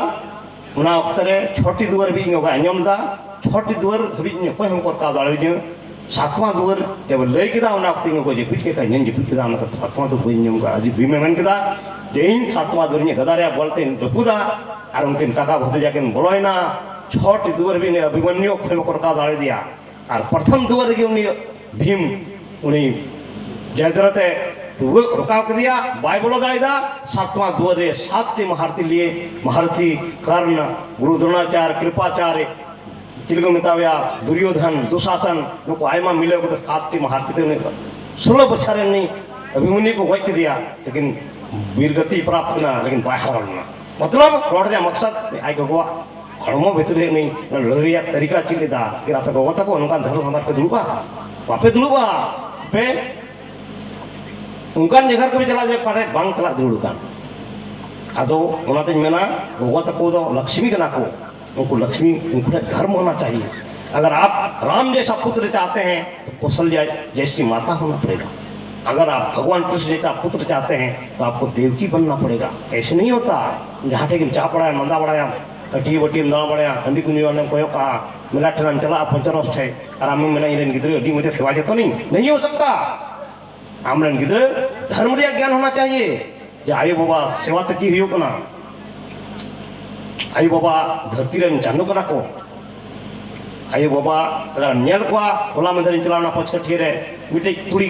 ᱚᱱᱟ ᱚᱠᱛᱚ ᱨᱮ ᱪᱷᱚᱴᱤ ᱫᱩᱣᱟᱹᱨ ᱦᱟᱹᱵᱤᱡ ᱤᱧ ᱜᱚᱜᱚᱭ ᱟᱸᱡᱚᱢ ᱮᱫᱟ, ᱪᱷᱚᱴᱤ ᱫᱩᱣᱟᱹᱨ ᱦᱟᱹᱵᱤᱡ ᱤᱧ ᱚᱠᱚᱭ ᱦᱚᱸ ᱵᱟᱠᱚ ᱨᱟᱠᱟᱵ ᱫᱟᱲᱮᱭᱟᱹᱧᱟ᱾ ᱥᱟᱛᱣᱟ ᱫᱩᱣᱟᱹᱨ ᱡᱚᱵ ᱞᱟᱹᱭ ᱠᱮᱫᱟ, ᱚᱱᱟ ᱚᱠᱛᱚ ᱤᱧ ᱜᱚᱜᱚ ᱡᱟᱹᱯᱤᱫ ᱠᱮᱫ ᱠᱷᱟᱱ ᱤᱧ ᱡᱟᱹᱯᱤᱫ ᱠᱮᱫᱟ, ᱚᱱᱟ ᱠᱟᱛᱷᱟ ᱥᱟᱛᱣᱟ ᱫᱩᱣᱟᱹᱨ ᱵᱟᱹᱧ ᱟᱸᱡᱚᱢ ᱠᱟᱜᱼᱟ᱾ ᱟᱨ ᱵᱷᱤᱢᱮ ᱢᱮᱱ ᱠᱮᱫᱟ ᱡᱮ ᱤᱧ ᱥᱟᱛᱣᱟ ᱫᱩᱣᱟᱹᱨ ᱤᱧᱟᱹᱜ ᱜᱟᱫᱟ ᱨᱮᱭᱟᱜ ᱵᱚᱞ ᱛᱮᱧ ᱨᱟᱹᱯᱩᱫᱟ, ᱟᱨ ᱩᱱᱠᱤᱱ ᱠᱟᱠᱟ ᱵᱷᱟᱛᱤᱡᱟ ᱠᱤᱱ ᱵᱚᱞᱚᱭᱮᱱᱟ᱾ ᱪᱷᱚᱴᱤ ᱫᱩᱣᱟᱹᱨ ᱦᱟᱹᱵᱤᱡ ᱩᱱᱤ ᱚᱵᱷᱤᱢᱚᱱᱭᱩ ᱚᱠᱚᱭ ᱵᱟᱠᱚ ᱨᱟᱠᱟᱵ ᱫᱟᱲᱮᱭᱟᱫᱮᱭᱟ᱾ ᱟᱨ ᱯᱨᱚᱛᱷᱚᱢ ᱫᱩᱣᱟᱹᱨ ᱨᱮᱜᱮ ᱩᱱᱤ ᱵᱷᱤᱢ ᱩᱱᱤ ᱡᱚᱭᱫᱨᱚᱛᱷ ᱮ ᱨᱩᱣᱟᱹᱜ ᱨᱚᱠᱟᱣ ᱠᱮᱫᱮᱭᱟ, ᱵᱟᱭ ᱵᱚᱞᱚ ᱫᱟᱲᱮᱭᱟᱫᱟ᱾ ᱥᱟᱛᱣᱟ ᱫᱩᱣᱟᱹᱨ ᱨᱮ ᱥᱟᱛᱴᱤ ᱢᱟᱦᱟᱨᱛᱤ ᱞᱤᱭᱮ, ᱢᱟᱦᱟᱨᱛᱤ ᱠᱚᱨᱱ, ᱜᱩᱨᱩ ᱫᱨᱳᱬᱟᱪᱟᱨ, ᱠᱨᱤᱯᱟᱪᱟᱨ, ᱪᱮᱫ ᱠᱚ ᱢᱮᱛᱟᱣᱟᱭᱟ, ᱫᱩᱨᱭᱳᱫᱷᱚᱱ, ᱫᱩᱥᱟᱥᱚᱱ, ᱱᱩᱠᱩ ᱟᱭᱢᱟ ᱢᱤᱞᱟᱹᱣ ᱠᱟᱛᱮ ᱥᱟᱛᱴᱤ ᱢᱟᱦᱟᱨᱛᱤ ᱛᱮ ᱩᱱᱤ ᱥᱳᱞᱳ ᱵᱚᱪᱷᱚᱨ ᱨᱮ ᱩᱱᱤ ᱚᱵᱷᱤᱢᱚᱱᱭᱩ ᱠᱚ ᱜᱚᱡ ᱠᱮᱫᱮᱭᱟ, ᱞᱮᱠᱤᱱ ᱵᱤᱨ ᱜᱟᱛᱤ ᱯᱨᱟᱯᱛ ᱮᱱᱟ, ᱞᱮᱠᱤᱱ ᱵᱟᱭ ᱦᱟᱨᱟ ᱞᱮᱱᱟ᱾ ᱢᱚᱛᱞᱚᱵ ᱨᱚᱲ ᱨᱮᱭᱟᱜ ᱢᱚᱠᱥᱚᱫ ᱟᱡ ᱜᱚᱜᱚᱣᱟᱜ ᱦᱚᱲᱢᱚ ᱵᱷᱤᱛᱨᱤ ᱨᱮ ᱩᱱᱤ ᱞᱟᱹᱲᱦᱟᱹᱭ ᱨᱮᱭᱟᱜ ᱛᱟᱹᱨᱤᱠᱟ ᱪᱮᱫ ᱞᱮᱫᱟ᱾ ᱞᱮᱠᱤᱱ ᱟᱯᱮ ᱜᱚᱜᱚ ᱛᱟᱠᱚ ᱱᱚᱝᱠᱟᱱ ᱫᱷᱚᱨᱚᱢ ᱦᱟᱢᱟᱨ ᱯᱮ ᱫᱩᱲᱩᱵᱼᱟ? ᱵᱟᱯᱮ ᱫᱩᱲᱩᱵᱼᱟ᱾ ᱟᱯᱮ ᱚᱱᱠᱟᱱ ᱡᱟᱭᱜᱟ ᱨᱮ ᱯᱮ ᱪᱟᱞᱟᱜᱼᱟ ᱡᱮ ᱚᱠᱟᱨᱮ ᱵᱟᱝ ᱪᱟᱞᱟᱜ ᱡᱟᱹᱨᱩᱲ ᱠᱟᱱ᱾ ᱟᱫᱚ ᱚᱱᱟᱛᱤᱧ ᱢᱮᱱᱟ, ᱜᱚᱜᱚ ᱛᱟᱠᱚ ᱫᱚ ᱞᱚᱠᱥᱢᱤ ᱠᱟᱱᱟ ᱠᱚ, ᱩᱱᱠᱩ ᱞᱚᱠᱥᱢᱤ, ᱩᱱᱠᱩ ᱴᱷᱮᱱ ᱫᱷᱚᱨᱢ ᱦᱳᱱᱟ ᱪᱟᱦᱤᱭᱮ᱾ अगर आप राम जैसा पुत्र चाहते हैं तो कौशल्या जैसी माता होना पड़ेगा। अगर आप भगवान कृष्ण जैसा पुत्र चाहते हैं तो आपको देवकी बनना पड़ेगा। ऐसे नहीं होता, ᱡᱟᱦᱟᱸ ᱴᱷᱮᱱ ᱜᱮᱢ ᱪᱟ ᱵᱟᱲᱟᱭᱟ, ᱢᱟᱸᱫᱟ ᱵᱟᱲᱟᱭᱟᱢ, ᱴᱟᱹᱴᱤᱭᱟᱹ ᱵᱟᱹᱴᱤᱭᱟᱹᱢ ᱫᱟᱬᱟ ᱵᱟᱲᱟᱭᱟ, ᱦᱟᱺᱰᱤ ᱠᱩᱧᱡᱩ ᱚᱸᱰᱮᱢ ᱠᱚᱭᱚᱜ ᱠᱟᱜᱼᱟ, ᱢᱮᱞᱟ ᱴᱷᱮᱱᱮᱢ ᱪᱟᱞᱟᱜᱼᱟ ᱯᱚᱧᱪᱚᱨᱚᱥ ᱴᱷᱮᱱ, ᱟᱨ ᱟᱢᱮᱢ ᱢᱮᱱᱟ, "ᱤᱧ ᱨᱮᱱ ᱜᱤᱫᱽᱨᱟᱹ ᱟᱹᱰᱤ ᱢᱚᱡᱽ ᱮ ᱥᱮᱵᱟ ᱡᱚᱛᱚᱱᱤᱧ", ᱱᱟᱦᱤ ᱦᱳ ᱥᱟᱠᱛᱟ᱾ ᱟᱢᱨᱮᱱ ᱜᱤᱫᱽᱨᱟᱹ ᱫᱷᱚᱨᱢ ᱨᱮᱭᱟᱜ ᱜᱮᱭᱟᱱ ᱦᱚᱱᱟ ᱪᱟᱦᱤᱭᱮ, ᱡᱮ ᱟᱭᱳ ᱵᱟᱵᱟ ᱥᱮᱵᱟ ᱛᱮ ᱪᱮᱫ ᱦᱩᱭᱩᱜ ᱠᱟᱱᱟ, ᱟᱭᱳ ᱵᱟᱵᱟ ᱫᱷᱟᱹᱨᱛᱤ ᱨᱮᱱ ᱪᱟᱸᱫᱚ ᱠᱟᱱᱟ ᱠᱚ, ᱟᱭᱳ ᱵᱟᱵᱟ ᱟᱜᱟᱨ ᱧᱮᱞ ᱠᱚᱣᱟ, ᱦᱚᱞᱟ ᱢᱟᱫᱷᱮᱨ ᱤᱧ ᱪᱟᱞᱟᱣ ᱮᱱᱟ ᱯᱚᱪᱠᱟᱹᱴᱷᱤᱭᱟᱹ ᱨᱮ, ᱢᱤᱫᱴᱮᱡ ᱠᱩᱲᱤ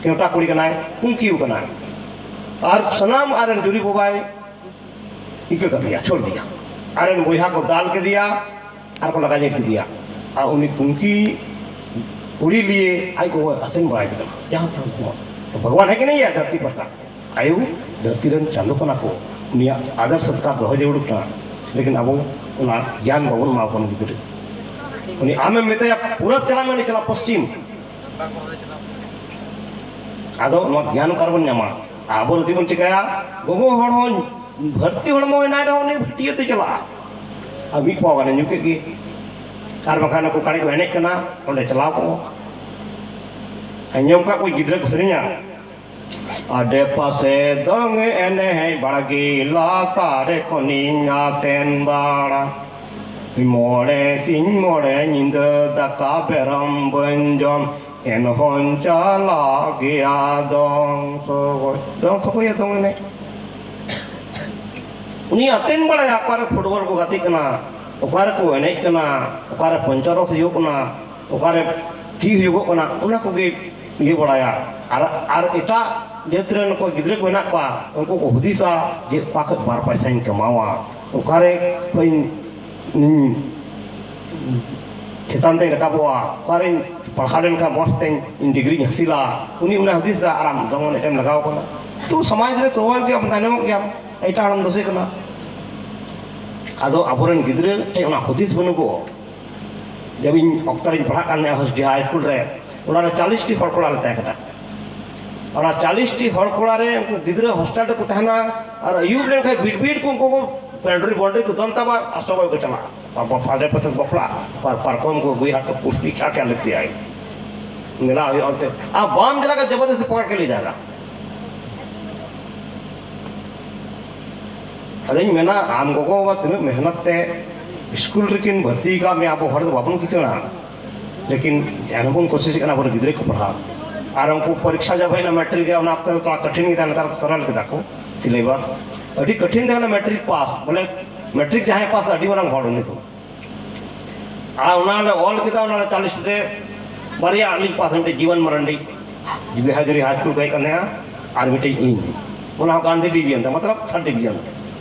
ᱠᱮᱣᱴᱟ ᱠᱩᱲᱤ ᱠᱟᱱᱟᱭ, ᱠᱩᱝᱠᱤᱭᱩ ᱠᱟᱱᱟᱭ, ᱟᱨ ᱥᱟᱱᱟᱢ ᱟᱨ ᱨᱮᱱ ᱡᱩᱨᱤ ᱵᱟᱵᱟᱭ ᱤᱠᱟᱹ ᱠᱟᱫᱮᱭᱟ, ᱪᱷᱳᱲ ᱫᱤᱭᱟ, ᱟᱨ ᱨᱮᱱ ᱵᱚᱭᱦᱟ ᱠᱚ ᱫᱟᱞ ᱠᱮᱫᱮᱭᱟ, ᱟᱨ ᱠᱚ ᱞᱟᱜᱟ ᱧᱤᱨ ᱠᱮᱫᱮᱭᱟ᱾ ᱟᱨ ᱩᱱᱤ ᱠᱩᱝᱠᱤ ᱠᱩᱲᱤ ᱞᱤᱭᱮ ᱟᱡ ᱜᱚᱜᱚᱭ ᱟᱥᱮᱱ ᱵᱟᱲᱟᱭ ᱠᱮᱫᱟ, ᱡᱟᱦᱟᱸ ᱛᱟᱦᱟᱸ ᱠᱚ ᱵᱷᱟᱜᱽᱣᱟᱱ ᱦᱮᱡ ᱠᱟᱱᱟᱭᱟ ᱫᱷᱟᱹᱨᱛᱤ ᱯᱟᱛᱟ᱾ ᱟᱭᱳ ᱫᱷᱟᱹᱨᱛᱤ ᱨᱮᱱ ᱪᱟᱸᱫᱚ ᱠᱟᱱᱟ ᱠᱚ, ᱩᱱᱤᱭᱟᱜ ᱟᱫᱚᱨ ᱥᱚᱛᱠᱟᱨ ᱫᱚᱦᱚ ᱡᱟᱹᱨᱩᱲ ᱠᱟᱱᱟ᱾ ᱞᱮᱠᱤᱱ ᱟᱵᱚ ᱚᱱᱟ ᱜᱮᱭᱟᱱ ᱵᱟᱵᱚᱱ ᱮᱢᱟ ᱠᱚᱣᱟ ᱜᱤᱫᱽᱨᱟᱹ᱾ ᱩᱱᱤ ᱟᱢᱮᱢ ᱢᱮᱛᱟᱭᱟ ᱯᱩᱨᱟᱹ ᱪᱟᱞᱟᱜ ᱢᱮ, ᱩᱱᱤ ᱪᱟᱞᱟᱜ ᱯᱚᱥᱪᱤᱢ᱾ ᱟᱫᱚ ᱱᱚᱣᱟ ᱜᱮᱭᱟᱱ ᱚᱠᱟ ᱨᱮᱵᱚᱱ ᱧᱟᱢᱟ? ᱟᱵᱚ ᱡᱩᱫᱤ ᱵᱚᱱ ᱪᱤᱠᱟᱹᱭᱟ, ᱜᱚᱜᱚ ᱦᱚᱲ ᱦᱚᱸ ᱵᱷᱟᱹᱨᱛᱤ ᱦᱚᱲᱢᱚ ᱦᱮᱱᱟᱭ ᱨᱮᱦᱚᱸ ᱩᱱᱤ ᱵᱷᱟᱹᱴᱤᱭᱟᱹ ᱛᱮ ᱪᱟᱞᱟᱜᱼᱟ, ᱟᱨ ᱢᱤᱫ ᱯᱟᱣ ᱜᱟᱱᱮ ᱧᱩ ᱠᱮᱫ ᱜᱮ, ᱟᱨ ᱵᱟᱝᱠᱷᱟᱱ ᱱᱩᱠᱩ ᱠᱟᱲᱮ ᱠᱚ ᱮᱱᱮᱡ ᱠᱟᱱᱟ, ᱚᱸᱰᱮ ᱪᱟᱞᱟᱣ ᱠᱚᱜᱼᱟ᱾ ᱟᱸᱡᱚᱢ ᱠᱟᱜ ᱠᱚ ᱜᱤᱫᱽᱨᱟᱹ ᱠᱚ ᱥᱮᱨᱮᱧᱟ, ᱟᱰᱮ ᱯᱟᱥᱮ ᱫᱚᱝ ᱮᱱᱮᱡ ᱵᱟᱲᱜᱮ ᱞᱟᱛᱟᱨ ᱨᱮ ᱠᱷᱚᱱᱤᱧ ᱟᱛᱮᱱ ᱵᱟᱲᱟ, ᱢᱚᱬᱮ ᱥᱤᱧ ᱢᱚᱬᱮ ᱧᱤᱫᱟᱹ ᱫᱟᱠᱟ ᱵᱮᱨᱚᱢ ᱵᱟᱹᱧ ᱡᱚᱢ, ᱮᱱᱦᱚᱸᱧ ᱪᱟᱞᱟᱜ ᱜᱮᱭᱟ ᱫᱚᱝ ᱥᱚᱜᱚᱭ᱾ ᱫᱚᱝ ᱥᱚᱜᱚᱭ ᱫᱚᱝ ᱮᱱᱮᱡ᱾ ᱩᱱᱤ ᱟᱛᱮᱱ ᱵᱟᱲᱟᱭᱟ, ᱚᱠᱟᱨᱮ ᱯᱷᱩᱴᱵᱚᱞ ᱠᱚ ᱜᱟᱛᱮᱜ ᱠᱟᱱᱟ, ᱚᱠᱟᱨᱮ ᱠᱚ ᱮᱱᱮᱡ ᱠᱟᱱᱟ, ᱚᱠᱟᱨᱮ ᱯᱚᱧᱪᱟᱨᱚᱥ ᱦᱩᱭᱩᱜ ᱠᱟᱱᱟ, ᱚᱠᱟᱨᱮ ᱪᱮᱫ ᱦᱩᱭᱩᱜᱚᱜ ᱠᱟᱱᱟ, ᱚᱱᱟ ᱠᱚᱜᱮ ᱤᱭᱟᱹ ᱵᱟᱲᱟᱭᱟ᱾ ᱟᱨ, ᱟᱨ ᱮᱴᱟᱜ ᱡᱟᱹᱛ ᱨᱮᱱ ᱚᱠᱚᱭ ᱜᱤᱫᱽᱨᱟᱹ ᱠᱚ ᱦᱮᱱᱟᱜ ᱠᱚᱣᱟ, ᱩᱱᱠᱩ ᱠᱚ ᱦᱩᱫᱤᱥᱟ ᱡᱮ ᱚᱠᱟ ᱠᱷᱚᱱ ᱵᱟᱨ ᱯᱚᱭᱥᱟᱧ ᱠᱟᱢᱟᱣᱟ, ᱚᱠᱟᱨᱮ ᱠᱷᱚᱱ ᱤᱧ ᱪᱮᱛᱟᱱ ᱛᱮᱧ ᱨᱟᱠᱟᱵᱚᱜᱼᱟ, ᱚᱠᱟᱨᱮᱧ ᱯᱟᱲᱦᱟᱣ ᱞᱮᱱᱠᱷᱟᱱ ᱢᱚᱡᱽ ᱛᱮᱧ ᱤᱧ ᱰᱤᱜᱽᱨᱤᱧ ᱦᱟᱹᱥᱤᱞᱟ, ᱩᱱᱤ ᱚᱱᱟ ᱦᱩᱫᱤᱥ ᱮᱫᱟ᱾ ᱟᱨ ᱟᱢ ᱫᱚᱝ ᱮᱱᱮᱡ ᱮᱢ ᱞᱟᱜᱟᱣ ᱠᱟᱱᱟ᱾ ᱛᱚ ᱥᱚᱢᱟᱡᱽ ᱨᱮ ᱥᱚᱵᱚᱭ ᱜᱮ ᱟᱢ ᱛᱟᱭᱱᱚᱢᱚᱜ ᱜᱮᱭᱟᱢ, ᱮᱴᱟᱜ ᱦᱚᱲᱮᱢ ᱫᱳᱥᱮ ᱠᱟᱱᱟ᱾ ᱟᱫᱚ ᱟᱵᱚᱨᱮᱱ ᱜᱤᱫᱽᱨᱟᱹ ᱴᱷᱮᱱ ᱚᱱᱟ ᱦᱩᱫᱤᱥ ᱵᱟᱹᱱᱩᱜᱚᱜ᱾ ᱡᱟᱵ ᱤᱧ ᱚᱠᱛᱚ ᱨᱤᱧ ᱯᱟᱲᱦᱟᱜ ᱠᱟᱱ ᱛᱟᱦᱮᱸ ᱦᱟᱭ ᱥᱠᱩᱞ ᱨᱮ, ᱚᱱᱟ ᱨᱮ ᱪᱟᱞᱤᱥ ᱴᱤ ᱦᱚᱲ ᱠᱚᱲᱟ ᱞᱮ ᱛᱟᱦᱮᱸ ᱠᱟᱱᱟ᱾ ᱚᱱᱟ ᱪᱟᱞᱤᱥ ᱴᱤ ᱦᱚᱲ ᱠᱚᱲᱟ ᱨᱮ ᱩᱱᱠᱩ ᱜᱤᱫᱽᱨᱟᱹ ᱦᱚᱥᱴᱮᱞ ᱨᱮᱠᱚ ᱛᱟᱦᱮᱱᱟ, ᱟᱨ ᱟᱹᱭᱩᱵ ᱞᱮᱱᱠᱷᱟᱱ ᱵᱤᱴ ᱵᱤᱴ ᱠᱚ ᱩᱱᱠᱩ ᱠᱚ ᱵᱟᱣᱩᱱᱰᱟᱨᱤ ᱵᱟᱣᱩᱱᱰᱟᱨᱤ ᱠᱚ ᱫᱚᱱ ᱛᱟᱵᱟ ᱟᱨ ᱥᱚᱜᱚᱭ ᱠᱚ ᱪᱟᱞᱟᱜᱼᱟ᱾ ᱵᱟ-, ᱵᱟ-, ᱟᱰᱮ ᱯᱟᱥᱮ ᱵᱟᱯᱞᱟ, ᱯᱟᱨ-, ᱯᱟᱨᱠᱚᱢ ᱠᱚ ᱟᱹᱜᱩᱭᱟ, ᱦᱟᱛ ᱠᱚ ᱠᱩᱨᱥᱤ ᱠᱷᱟ ᱠᱷᱟ ᱞᱮᱛᱮ ᱟᱭ᱾ ᱢᱮᱞᱟ ᱦᱩᱭᱩᱜᱼᱟ ᱚᱱᱛᱮ᱾ ᱟᱨ ᱵᱟᱢ ᱪᱟᱞᱟᱜ ᱠᱷᱟᱱ ᱡᱚᱵᱚᱨᱫᱚᱥᱛᱤ ᱯᱚᱠᱚᱲ ᱠᱮ ᱞᱮ ᱡᱟᱭᱜᱟ᱾ ᱟᱫᱚᱧ ᱢᱮᱱᱟ, ᱟᱢ ᱜᱚᱜᱚ ᱵᱟᱵᱟ ᱛᱤᱱᱟᱹᱜ ᱢᱮᱦᱱᱚᱛ ᱛᱮ ᱥᱠᱩᱞ ᱨᱮᱠᱤᱱ ᱵᱷᱚᱨᱛᱤ ᱟᱠᱟᱫ ᱢᱮᱭᱟ, ᱟᱵᱚ ᱦᱚᱲ ᱫᱚ ᱵᱟᱵᱚᱱ ᱠᱤᱥᱟᱹᱬᱟ, ᱞᱮᱠᱤᱱ ᱮᱱᱦᱚᱸ ᱵᱚᱱ ᱠᱳᱥᱤᱥ ᱠᱟᱱᱟ ᱟᱵᱚᱨᱮᱱ ᱜᱤᱫᱽᱨᱟᱹ ᱠᱚ ᱯᱟᱲᱦᱟᱣ᱾ ᱟᱨ ᱩᱱᱠᱩ ᱯᱚᱨᱤᱠᱠᱷᱟ ᱡᱟᱵ ᱦᱩᱭᱱᱟ ᱢᱮᱴᱨᱤᱠ ᱨᱮ, ᱚᱱᱟ ᱚᱠᱛᱮ ᱫᱚ ᱛᱷᱚᱲᱟ ᱠᱚᱴᱷᱤᱱ ᱜᱮ ᱛᱟᱦᱮᱸ, ᱱᱮᱛᱟᱨ ᱠᱚ ᱥᱚᱨᱚᱞ ᱠᱮᱫᱟ ᱠᱚ ᱥᱤᱞᱮᱵᱟᱥ᱾ ᱟᱹᱰᱤ ᱠᱚᱴᱷᱤᱱ ᱛᱟᱦᱮᱸ ᱠᱟᱱᱟ ᱢᱮᱴᱨᱤᱠ ᱯᱟᱥ, ᱵᱚᱞᱮ ᱢᱮᱴᱨᱤᱠ ᱡᱟᱦᱟᱸᱭ ᱯᱟᱥ, ᱟᱹᱰᱤ ᱢᱟᱨᱟᱝ ᱦᱚᱲ ᱩᱱᱤ ᱫᱚ᱾ ᱟᱨ ᱚᱱᱟ ᱞᱮ ᱚᱞ ᱠᱮᱫᱟ, ᱚᱱᱟ ᱞᱮ ᱪᱟᱞᱤᱥ ᱨᱮ ᱵᱟᱨᱭᱟ ᱟᱹᱞᱤᱧ ᱯᱟᱥ, ᱢᱤᱫᱴᱮᱡ ᱡᱤᱵᱚᱱ ᱢᱟᱨᱟᱱᱰᱤ, ᱵᱤᱦᱟᱡᱩᱨᱤ ᱦᱟᱭ ᱥᱠᱩᱞ ᱠᱷᱚᱱ ᱦᱮᱡ ᱠᱟᱱ ᱛᱟᱦᱮᱸᱱᱟ, ᱟᱨ ᱢᱤᱫᱴᱮᱡ ᱤᱧ, ᱚᱱᱟ ᱦᱚᱸ ᱜᱟᱱᱫᱷᱤ ᱰᱤᱵᱷᱤᱡᱚᱱ ᱛᱮ, ᱢᱚᱛᱞᱚᱵ ᱛᱷᱟᱨᱰ ᱰᱤᱵᱷᱤᱡᱚᱱ ᱛᱮ᱾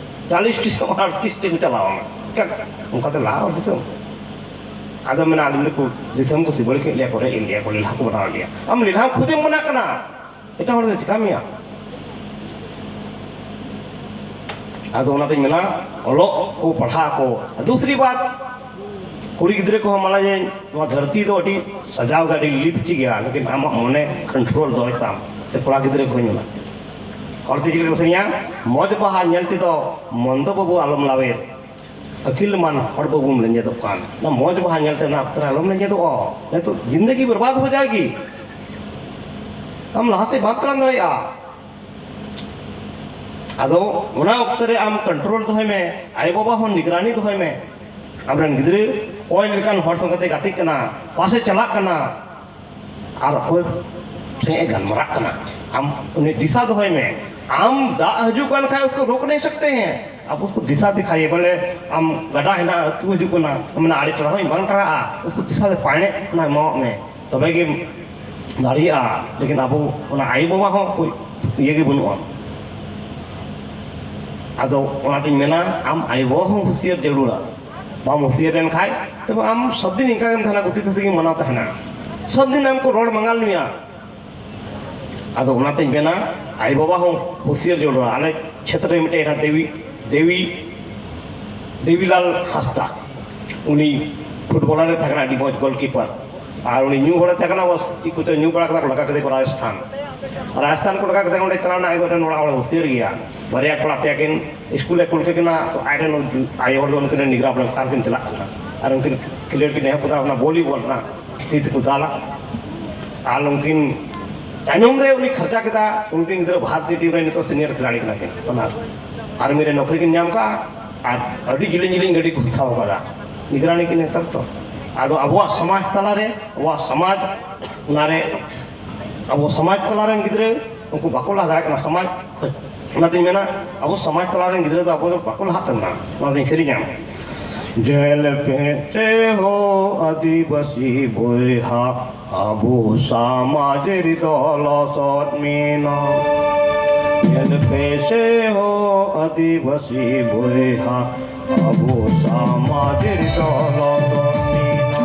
ᱪᱟᱞᱤᱥ ᱴᱤ ᱥᱮ ᱟᱴᱛᱨᱤᱥ ᱴᱤ ᱠᱚ ᱪᱟᱞᱟᱣ ᱮᱱᱟ᱾ ᱚᱱᱠᱟ ᱛᱮ ᱞᱟᱦᱟ ᱫᱤᱥᱚᱢ᱾ ᱟᱫᱚ ᱢᱮᱱᱟ, ᱟᱹᱞᱤᱧ ᱫᱚᱠᱚ ᱫᱤᱥᱚᱢ ᱠᱚ ᱥᱤᱵᱟᱹᱲ ᱠᱮᱫ ᱞᱮᱭᱟ, ᱠᱚᱨᱮ ᱤᱱᱰᱤᱭᱟ ᱠᱚ ᱞᱮᱞᱦᱟ ᱠᱚ ᱵᱮᱱᱟᱣ ᱞᱮᱭᱟ᱾ ᱟᱢ ᱞᱮᱞᱦᱟ ᱠᱷᱩᱫᱮᱢ ᱵᱮᱱᱟᱜ ᱠᱟᱱᱟ, ᱮᱴᱟᱜ ᱦᱚᱲ ᱫᱚ ᱪᱤᱠᱟ ᱢᱮᱭᱟ? ᱟᱫᱚ ᱚᱱᱟᱛᱤᱧ ᱢᱮᱱᱟ, ᱚᱞᱚᱜ ᱠᱚ, ᱯᱟᱲᱦᱟᱜ ᱠᱚ᱾ ᱟᱨ ᱫᱩᱥᱨᱤ ᱵᱟᱛ, ᱠᱩᱲᱤ ᱜᱤᱫᱽᱨᱟᱹ ᱠᱚᱦᱚᱸ ᱢᱟᱱᱟ ᱡᱮ ᱱᱚᱣᱟ ᱫᱷᱟᱹᱨᱛᱤ ᱫᱚ ᱟᱹᱰᱤ ᱥᱟᱡᱟᱣ ᱜᱮ, ᱟᱹᱰᱤ ᱞᱤᱯ ᱜᱮᱭᱟ, ᱞᱮᱠᱤᱱ ᱟᱢᱟᱜ ᱢᱚᱱᱮ ᱠᱚᱱᱴᱨᱳᱞ ᱫᱚᱦᱚᱭ ᱛᱟᱢ᱾ ᱥᱮ ᱠᱚᱲᱟ ᱜᱤᱫᱽᱨᱟᱹ ᱠᱚᱦᱚᱸ ᱢᱮᱱᱟ, ᱦᱚᱲ ᱛᱮ ᱪᱮᱫ ᱞᱮᱠᱟ ᱠᱚ ᱥᱮᱨᱮᱧᱟ, "ᱢᱚᱡᱽ ᱵᱟᱦᱟ ᱧᱮᱞ ᱛᱮᱫᱚ ᱢᱚᱱᱫᱚ ᱵᱟᱹᱵᱩ ᱟᱞᱚᱢ ᱞᱟᱣᱮᱨ, ᱟᱹᱠᱤᱞ ᱢᱟᱱ ᱦᱚᱲ ᱵᱟᱹᱵᱩᱢ ᱞᱮᱸᱡᱮᱫᱚᱜ ᱠᱟᱱ, ᱚᱱᱟ ᱢᱚᱡᱽ ᱵᱟᱦᱟ ᱧᱮᱞ ᱛᱮ ᱚᱱᱟ ᱚᱠᱛᱚ ᱨᱮ ᱟᱞᱚᱢ ᱞᱮᱸᱡᱮᱫᱚᱜᱼᱟ, ᱱᱤᱛᱚᱜ ᱡᱤᱱᱫᱮᱜᱤ ᱵᱚᱨᱵᱟᱫ ᱦᱚ ᱡᱟᱭᱜᱤ, ᱟᱢ ᱞᱟᱦᱟ ᱥᱮᱫ ᱵᱟᱢ ᱛᱟᱲᱟᱢ ᱫᱟᱲᱮᱭᱟᱜᱼᱟ᱾" ᱟᱫᱚ ᱚᱱᱟ ᱚᱠᱛᱚ ᱨᱮ ᱟᱢ ᱠᱚᱱᱴᱨᱳᱞ ᱫᱚᱦᱚᱭ ᱢᱮ, ᱟᱭᱳᱼᱵᱟᱵᱟ ᱦᱚᱸ ᱱᱤᱜᱽᱨᱟᱱᱤ ᱫᱚᱦᱚᱭ ᱢᱮ᱾ ᱟᱢᱨᱮᱱ ᱜᱤᱫᱽᱨᱟᱹ ᱚᱠᱚᱭ ᱞᱮᱠᱟᱱ ᱦᱚᱲ ᱥᱚᱸᱜᱮ ᱛᱮ ᱜᱟᱛᱮᱜ ᱠᱟᱱᱟ, ᱚᱠᱟ ᱥᱮᱫ ᱪᱟᱞᱟᱜ ᱠᱟᱱᱟ, ᱟᱨ ᱚᱠᱚᱭ ᱴᱷᱮᱱ ᱮ ᱜᱟᱞᱢᱟᱨᱟᱜ ᱠᱟᱱᱟ, ᱟᱢ ᱩᱱᱤ ᱫᱤᱥᱟ ᱫᱚᱦᱚᱭ ᱢᱮ᱾ ᱟᱢ ᱫᱟᱜ ᱦᱤᱡᱩᱜ ᱠᱟᱱ ᱠᱷᱟᱱ ᱩᱥᱠᱚ ᱨᱳᱠ ᱱᱟᱦᱤ ᱥᱟᱠᱛᱮ ᱦᱮᱸ, ᱟᱵ ᱩᱥᱠᱚ ᱫᱤᱥᱟ ᱫᱤᱠᱷᱟᱭᱮ, ᱵᱚᱞᱮ ᱟᱢ ᱜᱟᱰᱟ ᱦᱮᱱᱟᱜᱼᱟ, ᱟᱹᱛᱩ ᱦᱤᱡᱩᱜ ᱠᱟᱱᱟ, ᱟᱢ ᱢᱮᱱᱟ ᱟᱲᱮ ᱴᱚᱞᱟ ᱦᱚᱸ ᱵᱟᱝ ᱴᱟᱨᱦᱟᱜᱼᱟ, ᱩᱥᱠᱚ ᱫᱤᱥᱟ ᱫᱮ ᱯᱟᱭᱱᱮ ᱚᱱᱟ ᱮᱢᱟᱣᱟᱜ ᱢᱮ, ᱛᱚᱵᱮ ᱜᱮ ᱫᱟᱲᱮᱭᱟᱜᱼᱟ᱾ ᱞᱮᱠᱤᱱ ᱟᱵᱚ ᱚᱱᱟ ᱟᱭᱳᱼᱵᱟᱵᱟ ᱦᱚᱸ ᱠᱚ ᱤᱭᱟᱹ ᱜᱮ ᱵᱟᱹᱱᱩᱜᱼᱟ᱾ ᱟᱫᱚ ᱚᱱᱟᱛᱤᱧ ᱢᱮᱱᱟ, ᱟᱢ ᱟᱭᱳᱼᱵᱟᱵᱟ ᱦᱚᱸ ᱦᱩᱥᱤᱭᱟᱹᱨ ᱡᱟᱹᱨᱩᱲᱟ᱾ ᱵᱟᱢ ᱦᱩᱥᱤᱭᱟᱹᱨ ᱞᱮᱱ ᱠᱷᱟᱡ, ᱛᱚᱵᱮ ᱟᱢ ᱥᱚᱵ ᱫᱤᱱ ᱤᱱᱠᱟ ᱜᱮᱢ ᱛᱟᱦᱮᱱᱟ, ᱜᱩᱛᱤ ᱛᱟᱹᱥᱤ ᱜᱮᱢ ᱢᱟᱱᱟᱣ ᱛᱟᱦᱮᱱᱟ᱾ ᱥᱚᱵ ᱫᱤᱱ ᱟᱢ ᱠᱚ ᱨᱚᱲ ᱢᱟᱸᱜᱟᱞ ᱢᱮᱭᱟ᱾ ᱟᱫᱚ ᱚᱱᱟᱛᱤᱧ ᱢᱮᱱᱟ, ᱟᱭᱳᱼᱵᱟᱵᱟ ᱦᱚᱸ ᱦᱩᱥᱤᱭᱟᱹᱨ ᱡᱟᱹᱨᱩᱲᱟ᱾ ᱟᱞᱮ ᱠᱷᱮᱛ ᱨᱮ ᱢᱤᱫᱴᱮᱡ ᱦᱮᱱᱟᱜ ᱫᱮᱣᱤ, ᱫᱮᱣᱤ, ᱫᱮᱣᱤᱞᱟᱞ ᱦᱟᱸᱥᱫᱟ, ᱩᱱᱤ ᱯᱷᱩᱴᱵᱚᱞᱟᱨ ᱮ ᱛᱟᱦᱮᱸ ᱠᱟᱱᱟ, ᱟᱹᱰᱤ ᱢᱚᱡᱽ ᱜᱳᱞᱠᱤᱯᱟᱨ᱾ ᱟᱨ ᱩᱱᱤ ᱧᱩ ᱦᱚᱲᱮ ᱛᱟᱦᱮᱸ ᱠᱟᱱᱟ, ᱵᱟᱥ ᱪᱮᱫ ᱠᱚᱪᱚ ᱧᱩ ᱵᱟᱲᱟ ᱠᱟᱛᱮ ᱠᱚ ᱞᱟᱜᱟ ᱠᱮᱫᱮ ᱠᱚ ᱨᱟᱡᱚᱥᱛᱷᱟᱱ᱾ ᱨᱟᱡᱚᱥᱛᱷᱟᱱ ᱠᱚ ᱞᱟᱜᱟ ᱠᱟᱛᱮ ᱚᱸᱰᱮ ᱪᱟᱞᱟᱣ ᱮᱱᱟ, ᱟᱡ ᱜᱚ ᱴᱷᱮᱱ ᱚᱲᱟᱜ ᱦᱚᱲ ᱦᱩᱥᱤᱭᱟᱹᱨ ᱜᱮᱭᱟ, ᱵᱟᱨᱭᱟ ᱠᱚᱲᱟ ᱛᱮ ᱟᱹᱠᱤᱱ ᱥᱠᱩᱞ ᱮ ᱠᱩᱞ ᱠᱮᱫ ᱠᱤᱱᱟ᱾ ᱛᱚ ᱟᱡ ᱨᱮᱱ ᱟᱭᱳ ᱦᱚᱲ ᱫᱚ ᱩᱱᱠᱤᱱ ᱨᱮᱱ ᱱᱤᱜᱽᱨᱟ ᱵᱚᱞᱮ ᱚᱠᱟ ᱨᱮᱠᱤᱱ ᱪᱟᱞᱟᱜ ᱠᱟᱱᱟ, ᱟᱨ ᱩᱱᱠᱤᱱ ᱠᱷᱮᱞᱳᱰ ᱠᱤᱱ ᱮᱦᱚᱵ ᱠᱮᱫᱟ, ᱚᱱᱟ ᱵᱷᱚᱞᱤᱵᱚᱞ ᱨᱮᱱᱟᱜ ᱛᱤ ᱛᱮᱠᱚ ᱫᱟᱞᱟ᱾ ᱟᱨ ᱩᱱᱠᱤᱱ ᱛᱟᱭᱱᱚᱢ ᱨᱮ ᱩᱱᱤ ᱠᱷᱚᱨᱪᱟ ᱠᱮᱫᱟ, ᱩᱱᱠᱤᱱ ᱜᱤᱫᱽᱨᱟᱹ ᱵᱷᱟᱨᱚᱛᱤᱭᱚ ᱴᱤᱢ ᱨᱮ ᱱᱤᱛᱚᱜ ᱥᱤᱱᱤᱭᱟᱨ ᱠᱷᱤᱞᱟᱲᱤ ᱠᱟᱱᱟ ᱠᱤᱱ, ᱚᱱᱟ ᱟᱨᱢᱤ ᱨᱮ ᱱᱚᱠᱨᱤ ᱠᱤᱱ ᱧᱟᱢ ᱠᱟᱜᱼᱟ᱾ ᱟᱨ ᱟᱹᱰᱤ ᱡᱤᱞᱤᱧ ᱡᱤᱞᱤᱧ ᱜᱟᱹᱰᱤ ᱠᱚ ᱦᱟᱛᱟᱣ ᱠᱟᱫᱟ, ᱱᱤᱜᱽᱨᱟᱱᱤ ᱠᱤᱱ ᱱᱮᱛᱟᱨ ᱛᱚ᱾ ᱟᱫᱚ ᱟᱵᱚᱣᱟᱜ ᱥᱚᱢᱟᱡᱽ ᱛᱟᱞᱟᱨᱮ, ᱟᱵᱚᱣᱟᱜ ᱥᱚᱢᱟᱡᱽ ᱚᱱᱟᱨᱮ ᱟᱵᱚ ᱥᱚᱢᱟᱡᱽ ᱛᱟᱞᱟ ᱨᱮᱱ ᱜᱤᱫᱽᱨᱟᱹ ᱩᱱᱠᱩ ᱵᱟᱠᱚ ᱞᱟᱦᱟ ᱫᱟᱲᱮᱭᱟᱜ ᱠᱟᱱᱟ ᱥᱚᱢᱟᱡᱽ᱾ ᱚᱱᱟᱛᱤᱧ ᱢᱮᱱᱟ, ᱟᱵᱚ ᱥᱚᱢᱟᱡᱽ ᱛᱟᱞᱟ ᱨᱮᱱ ᱜᱤᱫᱽᱨᱟᱹ ᱫᱚ ᱟᱵᱚ ᱫᱚ ᱵᱟᱠᱚ ᱞᱟᱦᱟᱜ ᱠᱟᱱᱟ᱾ ᱚᱱᱟᱛᱤᱧ ᱥᱮᱨᱮᱧᱟ, ᱧᱮᱞ ᱯᱮ ᱥᱮ ᱦᱳ ᱟᱹᱫᱤᱵᱟᱹᱥᱤ ᱵᱚᱭᱦᱟ, ᱟᱵᱚ ᱥᱚᱢᱟᱡᱽ ᱨᱮᱫᱚ ᱞᱚᱥᱚᱫ ᱢᱮᱱᱟᱜ᱾ ᱧᱮᱞ ᱯᱮ ᱥᱮ ᱦᱳ ᱟᱹᱫᱤᱵᱟᱹᱥᱤ ᱵᱚᱭᱦᱟ, ᱟᱵᱚ ᱥᱚᱢᱟᱡᱽ ᱨᱮᱫᱚ ᱞᱚᱥᱚᱫ ᱢᱮᱱᱟᱜ᱾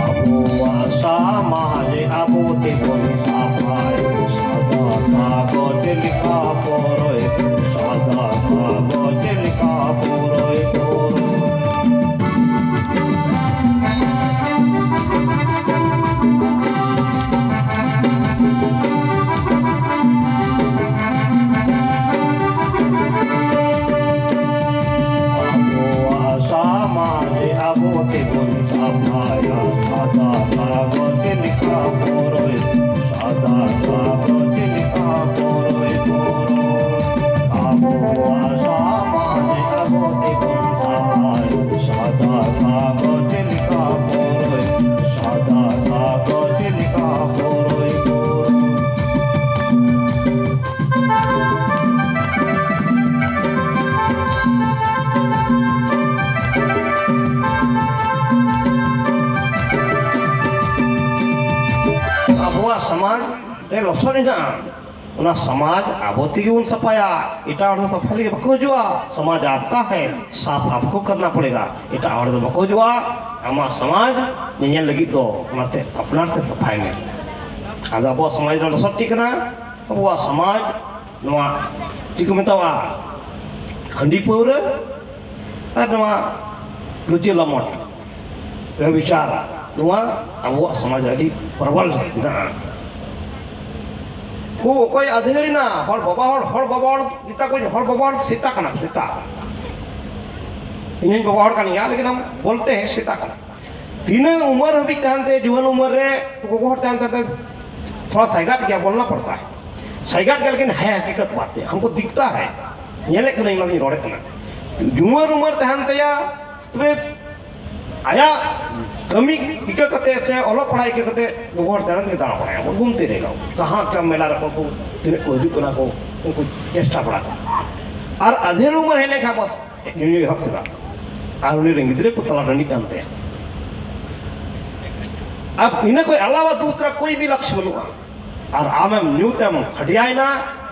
ᱟᱵᱚᱣᱟᱜ ᱥᱚᱢᱟᱡᱽ ᱟᱵᱚ ᱛᱮᱵᱚᱱ ᱥᱟᱯᱷᱟᱭ, ᱥᱟᱫᱟ ᱠᱟᱜᱚᱡᱽ ᱞᱮᱠᱟ ᱯᱚᱨᱚᱭ, ᱥᱟᱫᱟ ᱠᱟᱜᱚᱡᱽ ᱞᱮᱠᱟ ᱯᱚᱨᱚᱭ ᱯᱚᱨᱚᱭ᱾ ᱟᱵᱚᱣᱟᱜ ᱥᱚᱢᱟᱡᱽ ᱟᱵᱚ ᱛᱮᱵᱚᱱ ᱥᱟᱯᱷᱟᱭᱟ, ᱥᱟᱫᱟ ᱠᱟᱜᱚᱡᱽ ᱞᱮᱠᱟ ᱯᱚᱨᱚᱭ, ᱥᱟᱫᱟ ᱠᱟᱜᱚᱡᱽ ᱞᱮᱠᱟ ᱯᱚᱨᱚᱭ ᱯᱚᱨᱚᱭ᱾ ᱟᱵᱚᱣᱟᱜ ᱥᱚᱢᱟᱡᱽ ᱟᱵᱚ ᱛᱮᱵᱚᱱ ᱥᱟᱯᱷᱟᱭᱟ, ᱥᱟᱫᱟ ᱠᱟᱜᱚᱡᱽ ᱞᱮᱠᱟ ᱯᱚᱨᱚᱭ, ᱥᱟᱫᱟ ᱠᱟᱜᱚᱡᱽ ᱞᱮᱠᱟ ᱯᱚᱨᱚᱭ ᱯᱚᱨᱚᱭ᱾ ᱟᱵᱚᱣᱟᱜ ᱥᱚᱢᱟᱡᱽ ᱨᱮ ᱞᱚᱥᱚᱫ ᱦᱮᱱᱟᱜᱼᱟ, ᱚᱱᱟ ᱥᱚᱢᱟᱡᱽ ᱟᱵᱚ ᱛᱮᱜᱮ ᱵᱚᱱ ᱥᱟᱯᱷᱟᱭᱟ᱾ ᱮᱴᱟᱜ ᱦᱚᱲ ᱫᱚ ᱥᱟᱯᱷᱟ ᱞᱟᱹᱜᱤᱫ ᱵᱟᱠᱚ ᱦᱤᱡᱩᱜᱼᱟ᱾ ᱥᱚᱢᱟᱡᱽ ᱟᱯᱠᱟ ᱦᱮ, ᱥᱟᱯᱷ ᱟᱯᱠᱚ ᱠᱟᱨᱱᱟ ᱯᱚᱲᱮᱜᱟ᱾ ᱮᱴᱟᱜ ᱦᱚᱲ ᱫᱚ ᱵᱟᱠᱚ ᱦᱤᱡᱩᱜᱼᱟ ᱟᱢᱟᱜ ᱥᱚᱢᱟᱡᱽ ᱧᱮᱧᱮᱞ ᱞᱟᱹᱜᱤᱫ ᱫᱚ, ᱚᱱᱟᱛᱮ ᱟᱯᱱᱟᱨ ᱛᱮ ᱥᱟᱯᱷᱟᱭ ᱢᱮ᱾ ᱟᱫᱚ ᱟᱵᱚᱣᱟᱜ ᱥᱚᱢᱟᱡᱽ ᱨᱮ ᱞᱚᱥᱚᱫ ᱪᱮᱫ ᱠᱟᱱᱟ? ᱟᱵᱚᱣᱟᱜ ᱥᱚᱢᱟᱡᱽ ᱱᱚᱣᱟ ᱪᱮᱫ ᱠᱚ ᱢᱮᱛᱟᱣᱟᱜᱼᱟ, ᱦᱟᱺᱰᱤ ᱯᱟᱹᱣᱨᱟᱹ ᱟᱨ ᱱᱚᱣᱟ ᱞᱩᱪᱤ ᱞᱟᱢᱚᱴ, ᱵᱮᱵᱤᱪᱟᱨ, ᱱᱚᱣᱟ ᱟᱵᱚᱣᱟᱜ ᱥᱚᱢᱟᱡᱽ ᱨᱮ ᱟᱹᱰᱤ ᱯᱨᱚᱵᱚᱞ ᱢᱮᱱᱟᱜᱼᱟ᱾ ᱠᱚ ᱚᱠᱚᱭ ᱟᱹᱫᱷᱮᱲ ᱮᱱᱟ? ᱦᱚᱲ ᱵᱟᱵᱟ ᱦᱚᱲ, ᱦᱚᱲ ᱵᱟᱵᱟ ᱦᱚᱲ ᱢᱮᱛᱟ ᱠᱚ, ᱦᱚᱲ ᱵᱟᱵᱟ ᱦᱚᱲ ᱥᱮᱛᱟ ᱠᱟᱱᱟ, ᱥᱮᱛᱟ᱾ ᱤᱧ ᱦᱚᱸᱧ ᱵᱟᱵᱟ ᱦᱚᱲ ᱠᱟᱱ ᱜᱮᱭᱟ, ᱞᱮᱠᱤᱱ ᱟᱢ ᱵᱚᱞᱛᱮ ᱦᱮᱸ ᱥᱮᱛᱟ ᱠᱟᱱᱟ᱾ ᱛᱤᱱᱟᱹᱜ ᱩᱢᱮᱨ ᱦᱟᱹᱵᱤᱡ ᱛᱟᱦᱮᱱ ᱛᱮ, ᱡᱩᱣᱟᱹᱱ ᱩᱢᱮᱨ ᱨᱮ ᱜᱚᱜᱚ ᱦᱚᱲ ᱛᱟᱦᱮᱱ ᱛᱟᱦᱮᱸ ᱛᱮ ᱛᱷᱚᱲᱟ ᱥᱟᱭᱜᱟᱫ ᱜᱮᱭᱟ, ᱵᱚᱞᱱᱟ ᱯᱚᱲᱛᱟ ᱦᱮ᱾ ᱥᱟᱭᱜᱟᱫ ᱜᱮ, ᱞᱮᱠᱤᱱ ᱦᱮ ᱦᱟᱠᱤᱠᱚᱛ ᱵᱟᱛ ᱦᱮ, ᱦᱟᱢᱠᱚ ᱫᱤᱠᱷᱛᱟ ᱦᱮ, ᱧᱮᱞᱮᱫ ᱠᱟᱹᱱᱟᱹᱧ, ᱚᱱᱟᱛᱤᱧ ᱨᱚᱲᱮᱫ ᱠᱟᱱᱟ᱾ ᱡᱩᱣᱟᱹᱱ ᱩᱢᱮᱨ ᱛᱟᱦᱮᱱ ᱛᱟᱭᱟ, ᱛᱚᱵᱮ ᱟᱭᱟᱜ ᱠᱟᱹᱢᱤ ᱤᱠᱟᱹ ᱠᱟᱛᱮ ᱥᱮ ᱚᱞᱚᱜ ᱯᱟᱲᱦᱟᱜ ᱤᱠᱟᱹ ᱠᱟᱛᱮ ᱜᱚᱜᱚ ᱦᱚᱲ ᱛᱟᱭᱱᱚᱢ ᱜᱮ ᱫᱟᱬᱟ ᱵᱟᱲᱟᱭᱟ, ᱜᱷᱩᱢᱛᱮ ᱨᱮᱜᱟ᱾ ᱠᱟᱦᱟᱸ ᱠᱟ ᱢᱮᱞᱟ ᱨᱮᱠᱚ ᱠᱚ ᱛᱤᱱᱟᱹᱜ ᱠᱚ ᱦᱤᱡᱩᱜ ᱠᱟᱱᱟ ᱠᱚ, ᱩᱱᱠᱩ ᱪᱮᱥᱴᱟ ᱵᱟᱲᱟ ᱠᱚ᱾ ᱟᱨ ᱟᱫᱷᱮ ᱩᱢᱮᱨ ᱦᱮᱡ ᱞᱮᱱᱠᱷᱟᱱ ᱵᱟᱥ ᱧᱩᱧᱩ ᱮᱦᱚᱵ ᱠᱮᱫᱟ᱾ ᱟᱨ ᱩᱱᱤ ᱨᱮᱱ ᱜᱤᱫᱽᱨᱟᱹ ᱠᱚ ᱛᱟᱞᱟ ᱴᱟᱺᱰᱤᱜ ᱠᱟᱱ ᱛᱟᱭᱟ᱾ ᱟᱨ ᱤᱱᱟᱹ ᱠᱷᱚᱱ ᱟᱞᱟᱣᱟ ᱫᱩᱥᱨᱟ ᱠᱳᱭ ᱵᱷᱤ ᱞᱟᱠᱥᱭᱚ ᱵᱟᱹᱱᱩᱜᱼᱟ᱾ ᱟᱨ ᱟᱢᱮᱢ ᱧᱩ ᱛᱮᱢ ᱠᱷᱟᱰᱭᱟᱭᱱᱟ,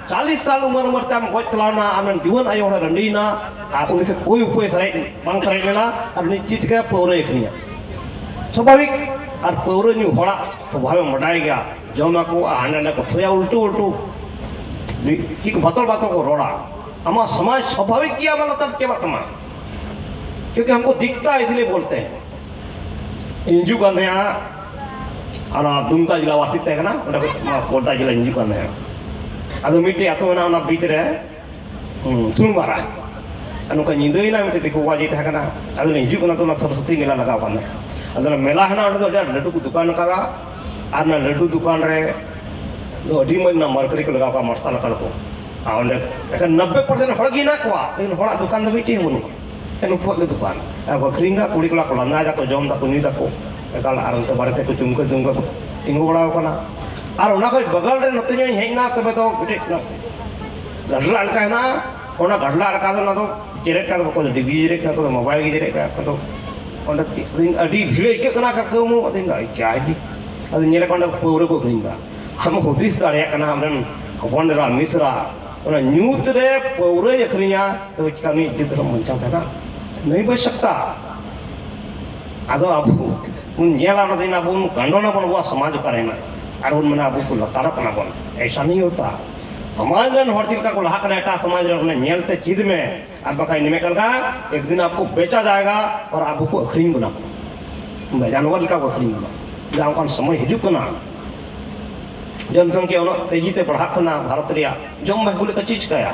ᱪᱟᱞᱤᱥ ᱥᱟᱞ ᱩᱢᱮᱨ ᱩᱢᱮᱨ ᱛᱮᱢ ᱜᱚᱡ ᱪᱟᱞᱟᱣᱱᱟ, ᱟᱢᱮᱢ ᱡᱩᱣᱟᱹᱱ ᱟᱭᱳ ᱦᱚᱲᱮ ᱨᱟᱺᱰᱤᱭᱮᱱᱟ, ᱟᱨ ᱩᱱᱤ ᱥᱮ ᱠᱳᱭ ᱩᱯᱟᱹᱭ ᱥᱟᱨᱮᱡ ᱵᱟᱝ ᱥᱟᱨᱮᱡ ᱞᱮᱱᱟ, ᱟᱨ ᱩᱱᱤ ᱪᱮᱫ ᱪᱤᱠᱟᱹᱭᱟ? ᱯᱟᱹᱣᱨᱟᱹᱭ ᱟᱹᱠᱷᱨᱤᱧᱟ᱾ ᱥᱟᱵᱷᱟᱵᱤᱠ᱾ ᱟᱨ ᱯᱟᱹᱣᱨᱟᱹ ᱧᱩ ᱦᱚᱲᱟᱜ ᱥᱚᱵᱷᱟᱵᱮᱢ ᱵᱟᱰᱟᱭ ᱜᱮᱭᱟ, ᱡᱚᱢᱟᱠᱚ ᱟᱨ ᱦᱟᱸᱰᱮ ᱱᱟᱸᱰᱮ ᱠᱚ ᱛᱷᱚᱭᱟ, ᱩᱞᱴᱩ ᱩᱞᱴᱩ ᱪᱮᱫ ᱠᱚ ᱵᱟᱛᱚᱞ ᱵᱟᱛᱚᱞ ᱠᱚ ᱨᱚᱲᱟ᱾ ᱟᱢᱟᱜ ᱥᱚᱢᱟᱡᱽ ᱥᱚᱵᱷᱟᱵᱤᱠ ᱜᱮ ᱟᱢᱟᱜ ᱞᱟᱛᱟᱨ ᱪᱟᱞᱟᱜ ᱛᱟᱢᱟ, ᱠᱤᱭᱩᱠᱤ ᱦᱟᱢᱠᱚ ᱫᱤᱠᱷᱛᱟ ᱦᱮ ᱤᱥᱞᱤᱭᱮ ᱵᱳᱞᱛᱮ ᱦᱮ᱾ ᱤᱧ ᱦᱤᱡᱩᱜ ᱠᱟᱱ ᱛᱟᱦᱮᱸᱜᱼᱟ, ᱚᱱᱟ ᱫᱩᱢᱠᱟ ᱡᱮᱞᱟ ᱣᱟᱨᱥᱤᱠ ᱛᱟᱦᱮᱸ ᱠᱟᱱᱟ, ᱚᱸᱰᱮ ᱠᱷᱚᱱ ᱱᱚᱣᱟ ᱜᱳᱰᱰᱟ ᱡᱮᱞᱟᱧ ᱦᱤᱡᱩᱜ ᱠᱟᱱ ᱛᱟᱦᱮᱸᱜᱼᱟ᱾ ᱟᱫᱚ ᱢᱤᱫᱴᱮᱡ ᱟᱹᱛᱩ ᱢᱮᱱᱟᱜᱼᱟ, ᱚᱱᱟ ᱵᱤᱪ ᱨᱮ, ᱦᱩᱸ, ᱥᱩᱱᱵᱟᱨᱟ᱾ ᱟᱨ ᱱᱚᱝᱠᱟ ᱧᱤᱫᱟᱹᱭᱮᱱᱟ, ᱢᱤᱫᱴᱮᱡ ᱫᱤᱠᱩ ᱠᱚᱲᱟ ᱡᱮ ᱛᱟᱦᱮᱸ ᱠᱟᱱᱟ, ᱟᱫᱚ ᱞᱤᱧ ᱦᱤᱡᱩᱜ ᱠᱟᱱᱟ, ᱛᱚ ᱚᱱᱟ ᱥᱚᱨᱚᱥᱚᱛᱤ ᱢᱮᱞᱟ ᱞᱟᱜᱟᱣ ᱠᱟᱱᱟ᱾ ᱟᱫᱚ ᱚᱱᱟ ᱢᱮᱞᱟ ᱦᱮᱱᱟᱜᱼᱟ, ᱚᱸᱰᱮ ᱫᱚ ᱟᱹᱰᱤ ᱟᱸᱴ ᱞᱟᱹᱰᱩ ᱠᱚ ᱫᱚᱠᱟᱱ ᱟᱠᱟᱫᱟ, ᱟᱨ ᱚᱱᱟ ᱞᱟᱹᱰᱩ ᱫᱚᱠᱟᱱ ᱨᱮ ᱫᱚ ᱟᱹᱰᱤ ᱢᱚᱡᱽ ᱚᱱᱟ ᱢᱟᱨᱠᱟᱨᱤ ᱠᱚ ᱞᱟᱜᱟᱣ ᱠᱟᱜᱼᱟ, ᱢᱟᱨᱥᱟᱞ ᱟᱠᱟᱫᱟ ᱠᱚ᱾ ᱟᱨ ᱚᱸᱰᱮ ᱮᱠᱷᱟᱱ ᱱᱚᱵᱵᱳᱭ ᱯᱟᱨᱥᱮᱱᱴ ᱦᱚᱲ ᱜᱮ ᱦᱮᱱᱟᱜ ᱠᱚᱣᱟ, ᱞᱮᱠᱤᱱ ᱦᱚᱲᱟᱜ ᱫᱚᱠᱟᱱ ᱫᱚ ᱢᱤᱫᱴᱮᱡ ᱦᱚᱸ ᱵᱟᱹᱱᱩᱜᱼᱟ᱾ ᱮᱠᱷᱟᱱ ᱩᱱᱠᱩᱣᱟᱜ ᱜᱮ ᱫᱚᱠᱟᱱ᱾ ᱟᱨ ᱠᱚ ᱟᱹᱠᱷᱨᱤᱧ ᱫᱟ, ᱠᱩᱲᱤ ᱠᱚᱲᱟ ᱠᱚ ᱞᱟᱸᱫᱟᱭ ᱫᱟᱠᱚ, ᱡᱚᱢ ᱫᱟᱠᱚ, ᱧᱩᱭ ᱫᱟᱠᱚ᱾ ᱮᱠᱟᱞ ᱟᱨ ᱚᱱᱛᱮ ᱵᱟᱨᱦᱮ ᱥᱮᱫ ᱠᱚ ᱪᱩᱢᱠᱟᱹ ᱪᱩᱢᱠᱟᱹ ᱠᱚ ᱛᱤᱸᱜᱩ ᱵᱟᱲᱟᱣ ᱠᱟᱱᱟ᱾ ᱟᱨ ᱚᱱᱟ ᱠᱷᱚᱡ ᱵᱟᱜᱟᱞ ᱨᱮ ᱱᱚᱛᱮ ᱧᱚᱜ ᱤᱧ ᱦᱮᱡ ᱮᱱᱟ, ᱛᱚᱵᱮ ᱫᱚ ᱢᱤᱫᱴᱮᱡ ᱜᱟᱰᱞᱟ ᱞᱮᱠᱟ ᱦᱮᱱᱟᱜᱼᱟ᱾ ᱚᱱᱟ ᱜᱟᱰᱞᱟ ᱞᱮᱠᱟ ᱫᱚ ᱚᱱᱟ ᱫᱚ ᱡᱮᱨᱮᱫ ᱠᱟᱜ ᱫᱚ, ᱚᱠᱚᱭ ᱫᱚ ᱰᱤᱵᱤ ᱡᱮᱨᱮᱫ ᱠᱟᱜ, ᱚᱠᱚᱭ ᱫᱚ ᱢᱳᱵᱟᱭᱤᱞ ᱜᱮ ᱡᱮᱨᱮᱫ ᱠᱟᱜ, ᱚᱠᱚᱭ ᱫᱚ ᱚᱸᱰᱮ ᱪᱮᱫ ᱟᱹᱰᱤ ᱵᱷᱤᱲ ᱟᱹᱭᱠᱟᱹᱜ ᱠᱟᱱᱟ᱾ ᱠᱟᱹᱣᱢᱩ ᱟᱫᱚᱧ ᱢᱮᱱᱫᱟ, ᱟᱹᱰᱤ ᱜᱮ᱾ ᱟᱫᱚᱧ ᱧᱮᱞᱮᱫ ᱠᱚᱣᱟ ᱚᱸᱰᱮ ᱯᱟᱹᱣᱨᱟᱹ ᱠᱚ ᱟᱹᱠᱷᱨᱤᱧ ᱮᱫᱟ᱾ ᱟᱢ ᱦᱩᱫᱤᱥ ᱫᱟᱲᱮᱭᱟᱜ ᱠᱟᱱᱟ, ᱟᱢᱨᱮᱱ ᱦᱚᱯᱚᱱ ᱮᱨᱟ, ᱢᱤᱥᱨᱟ ᱚᱱᱟ ᱧᱩᱛ ᱨᱮ ᱯᱟᱹᱣᱨᱟᱹᱭ ᱟᱹᱠᱷᱨᱤᱧᱟ, ᱛᱚᱵᱮ ᱪᱤᱠᱟ ᱩᱱᱤ ᱤᱡᱡᱚᱛ ᱫᱷᱚᱨᱚᱢ ᱵᱟᱧᱪᱟᱣ ᱛᱟᱦᱮᱱᱟ? ᱱᱟᱹᱭ ᱵᱟᱹᱭ ᱥᱟᱠᱛᱟ᱾ ᱟᱫᱚ ᱟᱵᱚ ᱵᱚᱱ ᱧᱮᱞᱟ, ᱚᱱᱟ ᱫᱤᱱ ᱟᱵᱚ ᱵᱚᱱ ᱜᱟᱸᱰᱚᱱᱟ ᱵᱚᱱ, ᱟᱵᱚᱣᱟᱜ ᱥᱚᱢᱟᱡᱽ ᱚᱠᱟᱨᱮ ᱦᱮᱱᱟᱜ, ᱟᱨ ᱵᱚᱱ ᱢᱮᱱᱟ ᱟᱵᱚ ᱠᱚ ᱞᱟᱛᱟᱨᱚᱜ ᱠᱟᱱᱟ ᱵᱚᱱ᱾ ᱮᱭᱥᱟ ᱱᱟᱦᱤ ᱦᱳᱛᱟ᱾ ᱥᱚᱢᱟᱡᱽ ᱨᱮᱱ ᱦᱚᱲ ᱪᱮᱫ ᱞᱮᱠᱟ ᱠᱚ ᱞᱟᱦᱟᱜ ᱠᱟᱱᱟ ᱮᱴᱟᱜ ᱥᱚᱢᱟᱡᱽ ᱨᱮ, ᱚᱱᱟ ᱧᱮᱞ ᱛᱮ ᱪᱮᱫ ᱢᱮ᱾ ᱟᱨ ᱵᱟᱠᱷᱟᱡ ᱤᱧ ᱢᱮᱱ ᱠᱟᱱ ᱞᱮᱠᱟ, ᱮᱠ ᱫᱤᱱ ᱟᱯᱠᱳ ᱵᱮᱪᱟ ᱡᱟᱭᱮᱜᱟ ᱟᱨ ᱟᱵᱚ ᱠᱚ ᱟᱹᱠᱷᱨᱤᱧ ᱵᱚᱱᱟ ᱠᱚ, ᱡᱟᱱᱣᱟᱨ ᱞᱮᱠᱟ ᱠᱚ ᱟᱹᱠᱷᱨᱤᱧ ᱵᱚᱱᱟ᱾ ᱡᱟ ᱚᱱᱠᱟᱱ ᱥᱚᱢᱚᱭ ᱦᱤᱡᱩᱜ ᱠᱟᱱᱟ, ᱡᱚᱱᱥᱚᱝᱠᱷᱭᱟ ᱩᱱᱟᱹᱜ ᱛᱮᱡᱤ ᱛᱮ ᱵᱟᱲᱦᱟᱜ ᱠᱟᱱᱟ ᱵᱷᱟᱨᱚᱛ ᱨᱮᱭᱟᱜ, ᱡᱚᱢ ᱵᱟᱭ ᱠᱩᱞᱟᱹᱜ ᱠᱷᱟᱱ ᱪᱮᱫ ᱪᱤᱠᱟᱹᱭᱟ?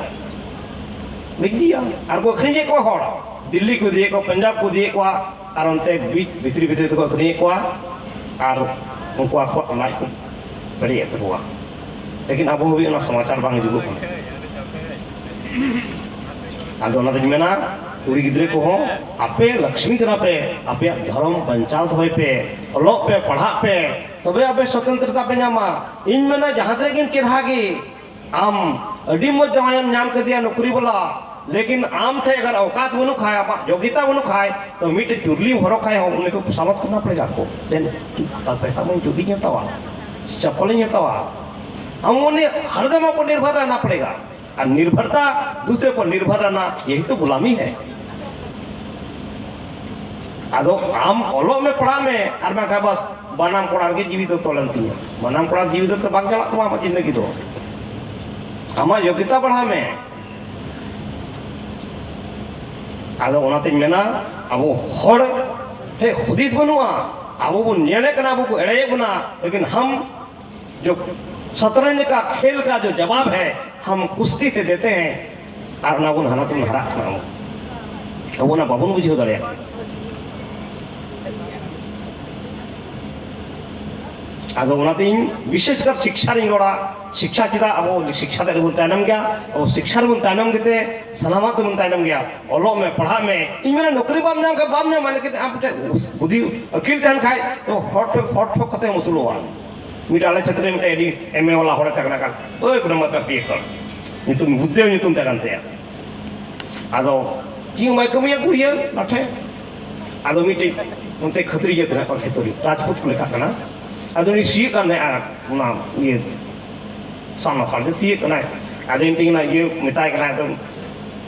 ᱵᱤᱠ ᱫᱤᱭᱟ᱾ ᱟᱨ ᱠᱚ ᱟᱹᱠᱷᱨᱤᱧᱮᱫ ᱠᱚᱣᱟ ᱦᱚᱲ, ᱫᱤᱞᱞᱤ ᱠᱚ ᱤᱫᱤᱭᱮᱫ ᱠᱚᱣᱟ, ᱯᱟᱧᱡᱟᱵᱽ ᱠᱚ ᱤᱫᱤᱭᱮᱫ ᱠᱚᱣᱟ, ᱟᱨ ᱚᱱᱛᱮ ᱵᱤᱪ ᱵᱷᱤᱛᱨᱤ ᱵᱷᱤᱛᱨᱤ ᱛᱮᱠᱚ ᱟᱹᱠᱷᱨᱤᱧᱮᱫ ᱠᱚᱣᱟ, ᱟᱨ ᱩᱱᱠᱩ ᱟᱠᱚᱣᱟᱜ ᱞᱟᱡ ᱠᱚ ᱯᱮᱨᱮᱡᱮᱫ ᱛᱟᱠᱚᱣᱟ᱾ ᱞᱮᱠᱤᱱ ᱟᱵᱚ ᱦᱟᱹᱵᱤᱡ ᱚᱱᱟ ᱥᱚᱢᱟᱪᱟᱨ ᱵᱟᱝ ᱦᱤᱡᱩᱜᱚᱜ ᱠᱟᱱᱟ᱾ ᱟᱫᱚ ᱚᱱᱟᱛᱤᱧ ᱢᱮᱱᱟ, ᱠᱩᱲᱤ ᱜᱤᱫᱽᱨᱟᱹ ᱠᱚᱦᱚᱸ ᱟᱯᱮ ᱞᱚᱠᱥᱢᱤ ᱠᱟᱱᱟ ᱯᱮ, ᱟᱯᱮᱭᱟᱜ ᱫᱷᱚᱨᱚᱢ ᱵᱟᱧᱪᱟᱣ ᱫᱚᱦᱚᱭ ᱯᱮ, ᱚᱞᱚᱜ ᱯᱮ, ᱯᱟᱲᱦᱟᱜ ᱯᱮ, ᱛᱚᱵᱮ ᱟᱯᱮ ᱥᱚᱛᱚᱱᱛᱨᱚᱛᱟ ᱯᱮ ᱧᱟᱢᱟ᱾ ᱤᱧ ᱢᱮᱱᱟ, ᱡᱟᱦᱟᱸ ᱛᱤᱱᱟᱹᱜ ᱜᱮᱢ ᱪᱮᱨᱦᱟ ᱜᱮ, ᱟᱢ ᱟᱹᱰᱤ ᱢᱚᱡᱽ ᱡᱟᱶᱟᱭᱮᱢ ᱧᱟᱢ ᱠᱮᱫᱮᱭᱟ ᱱᱚᱠᱨᱤ ᱵᱟᱞᱟ, ᱞᱮᱠᱤᱱ ᱟᱢ ᱴᱷᱮᱱ ᱟᱜᱟᱨ ᱚᱣᱠᱟᱛ ᱵᱟᱹᱱᱩᱜ ᱠᱷᱟᱭ, ᱟᱢᱟᱜ ᱡᱳᱜᱽᱭᱚᱛᱟ ᱵᱟᱹᱱᱩᱜ ᱠᱷᱟᱭ, ᱛᱚ ᱢᱤᱫᱴᱮᱡ ᱪᱩᱨᱞᱤᱢ ᱦᱚᱨᱚᱜ ᱠᱷᱟᱭ ᱦᱚᱸ ᱩᱱᱤ ᱠᱚ ᱥᱟᱵᱚᱛ ᱠᱷᱟᱱᱟ ᱯᱚᱲᱮᱜᱟ ᱟᱯᱠᱳ᱾ ᱫᱮᱱ ᱦᱟᱛᱟᱣ ᱯᱚᱭᱥᱟ ᱢᱟ ᱪᱩᱨᱞᱤᱧ ᱦᱟᱛᱟᱣᱟ, ᱪᱟᱯᱯᱚᱞᱤᱧ ᱦᱟᱛᱟᱣᱟ, ᱟᱢ ᱩᱱᱤ ᱦᱟᱨᱫᱚᱢ ᱟᱯ ᱱᱤᱨᱵᱷᱚᱨ ᱨᱮᱦᱱᱟ ᱯᱚᱲᱮᱜᱟ᱾ ᱟᱨ ᱱᱤᱨᱵᱷᱚᱨᱛᱟ ᱫᱩᱥᱨᱮ ᱯᱚᱨ ᱱᱤᱨᱵᱷᱚᱨ ᱨᱮᱦᱱᱟ, ᱭᱮᱦᱤ ᱛᱚ ᱜᱩᱞᱟᱢᱤ ᱦᱮ᱾ ᱟᱫᱚ ᱟᱢ ᱚᱞᱚᱜ ᱢᱮ, ᱯᱟᱲᱦᱟᱜ ᱢᱮ, ᱟᱨ ᱵᱟᱝᱠᱷᱟᱱ ᱵᱟᱥ ᱵᱟᱱᱟᱢ ᱠᱚᱲᱟ ᱨᱮᱜᱮ ᱡᱤᱣᱤ ᱫᱚ ᱛᱚᱞᱮᱱ ᱛᱤᱧᱟᱹ᱾ ᱵᱟᱱᱟᱢ ᱠᱚᱲᱟ ᱡᱤᱣᱤ ᱫᱚ ᱵᱟᱝ ᱪᱟᱞᱟᱜ ᱛᱟᱢᱟ ᱟᱢᱟᱜ ᱡᱤᱱᱫᱮᱜᱤ ᱫᱚ᱾ ᱟᱢᱟᱜ ᱡᱳᱜᱽᱭᱚᱛᱟ ᱵᱟᱲᱦᱟᱣ ᱢᱮ᱾ ᱟᱫᱚ ᱚᱱᱟᱛᱤᱧ ᱢᱮᱱᱟ, ᱟᱵᱚ ᱦᱚᱲ ᱴᱷᱮᱱ ᱦᱩᱫᱤᱥ ᱵᱟᱹᱱᱩᱜᱼᱟ᱾ ᱟᱵᱚ ᱵᱚᱱ ᱧᱮᱞᱮᱫ ᱠᱟᱱᱟ, ᱟᱵᱚ ᱠᱚ ᱮᱲᱮᱭᱮᱫ ᱵᱚᱱᱟ, ᱞᱮᱠᱤᱱ ᱦᱟᱢ ᱡᱚ ᱥᱟᱛᱨᱚᱸᱡᱽ ᱠᱟ ᱠᱷᱮᱞ ᱠᱟ ᱡᱚ ᱡᱟᱵᱟᱵ ᱦᱮ, ᱦᱟᱢ ᱠᱩᱥᱛᱤ ᱥᱮ ᱫᱮᱛᱮ ᱦᱮ᱾ ᱟᱨ ᱚᱱᱟ ᱵᱚᱱ ᱦᱟᱨᱟ ᱛᱮᱵᱚᱱ ᱦᱟᱨᱟᱜ ᱠᱟᱱᱟ, ᱟᱵᱚ ᱟᱵᱚ ᱚᱱᱟ ᱵᱟᱵᱚᱱ ᱵᱩᱡᱷᱟᱹᱣ ᱫᱟᱲᱮᱭᱟᱜ ᱠᱟᱱᱟ᱾ ᱟᱫᱚ ᱚᱱᱟᱛᱮ ᱤᱧ ᱵᱤᱥᱮᱥ ᱠᱟᱨ ᱥᱤᱠᱥᱟ ᱨᱤᱧ ᱨᱚᱲᱟ᱾ ᱥᱤᱠᱥᱟ ᱪᱮᱫᱟᱜ ᱟᱵᱚ ᱥᱤᱠᱥᱟ ᱛᱮ ᱵᱚᱱ ᱛᱟᱭᱱᱚᱢ ᱜᱮᱭᱟ? ᱟᱵᱚ ᱥᱤᱠᱥᱟ ᱨᱮᱵᱚᱱ ᱛᱟᱭᱱᱚᱢ ᱜᱮᱛᱮ ᱥᱟᱱᱟᱢᱟᱜ ᱛᱮᱵᱚᱱ ᱛᱟᱭᱱᱚᱢ ᱜᱮᱭᱟ᱾ ᱚᱞᱚᱜ ᱢᱮ, ᱯᱟᱲᱦᱟᱜ ᱢᱮ᱾ ᱤᱧ ᱢᱮᱱᱟ ᱱᱚᱠᱨᱤ ᱵᱟᱢ ᱧᱟᱢ ᱠᱷᱟᱱ ᱵᱟᱢ ᱧᱟᱢᱟ, ᱞᱮᱠᱤᱱ ᱟᱢ ᱢᱤᱫᱴᱮᱱ ᱵᱩᱫᱷᱤ ᱟᱹᱠᱤᱞ ᱛᱟᱦᱮᱱ ᱠᱷᱟᱡ ᱛᱚ ᱦᱚᱲ ᱴᱷᱚᱠ, ᱦᱚᱲ ᱴᱷᱚᱠ ᱠᱟᱛᱮᱢ ᱟᱹᱥᱩᱞᱚᱜᱼᱟ᱾ ᱢᱤᱫᱴᱮᱱ ᱟᱞᱮ ᱪᱷᱟᱹᱛᱨᱤ ᱢᱤᱫᱴᱮᱱ ᱟᱹᱰᱤ ᱮᱢ ᱮ ᱣᱟᱞᱟ ᱦᱚᱲᱮ ᱛᱟᱦᱮᱸ ᱠᱟᱱᱟ ᱠᱷᱟᱱ, ᱳᱭ ᱠᱳᱱᱳ ᱢᱟᱛᱟ ᱯᱤᱭᱮ ᱠᱚ ᱧᱩᱛᱩᱢ, ᱵᱩᱫᱽᱫᱷᱮᱣ ᱧᱩᱛᱩᱢ ᱛᱟᱦᱮᱸ ᱠᱟᱱ ᱛᱟᱭᱟ᱾ ᱟᱫᱚ ᱪᱮᱫ ᱦᱚᱸ ᱵᱟᱭ ᱠᱟᱹᱢᱤᱭᱟ ᱠᱩᱲᱤᱭᱟᱹ ᱞᱟᱴᱷᱮ᱾ ᱟᱫᱚ ᱢᱤᱫᱴᱮᱡ ᱚᱱᱛᱮ ᱠᱷᱟᱹᱛᱨᱤ ᱡᱟᱹᱛ ᱨᱮᱱᱟᱜ ᱠᱚ ᱠᱷᱮᱛᱨᱤ ᱨᱟᱡᱽᱯᱩᱛ ᱠᱚ ᱞᱮᱠᱷᱟᱜ ᱠᱟᱱᱟ᱾ ᱟᱫᱚ ᱩᱱᱤ ᱥᱤᱭᱳᱜ ᱠᱟᱱ ᱛᱟᱦᱮᱸᱜᱼᱟ ᱚᱱᱟ ᱤᱭᱟᱹ ᱥᱟᱢᱱᱟ ᱥᱟᱢᱱᱤ ᱥᱤᱭᱳᱜ ᱠᱟᱱᱟᱭ᱾ ᱟᱫᱚ ᱢᱤᱛᱟᱹᱧ ᱠᱟᱱᱟ, ᱤᱭᱟᱹ ᱢᱮᱛᱟᱭ ᱠᱟᱱᱟ, ᱮᱠᱫᱚᱢ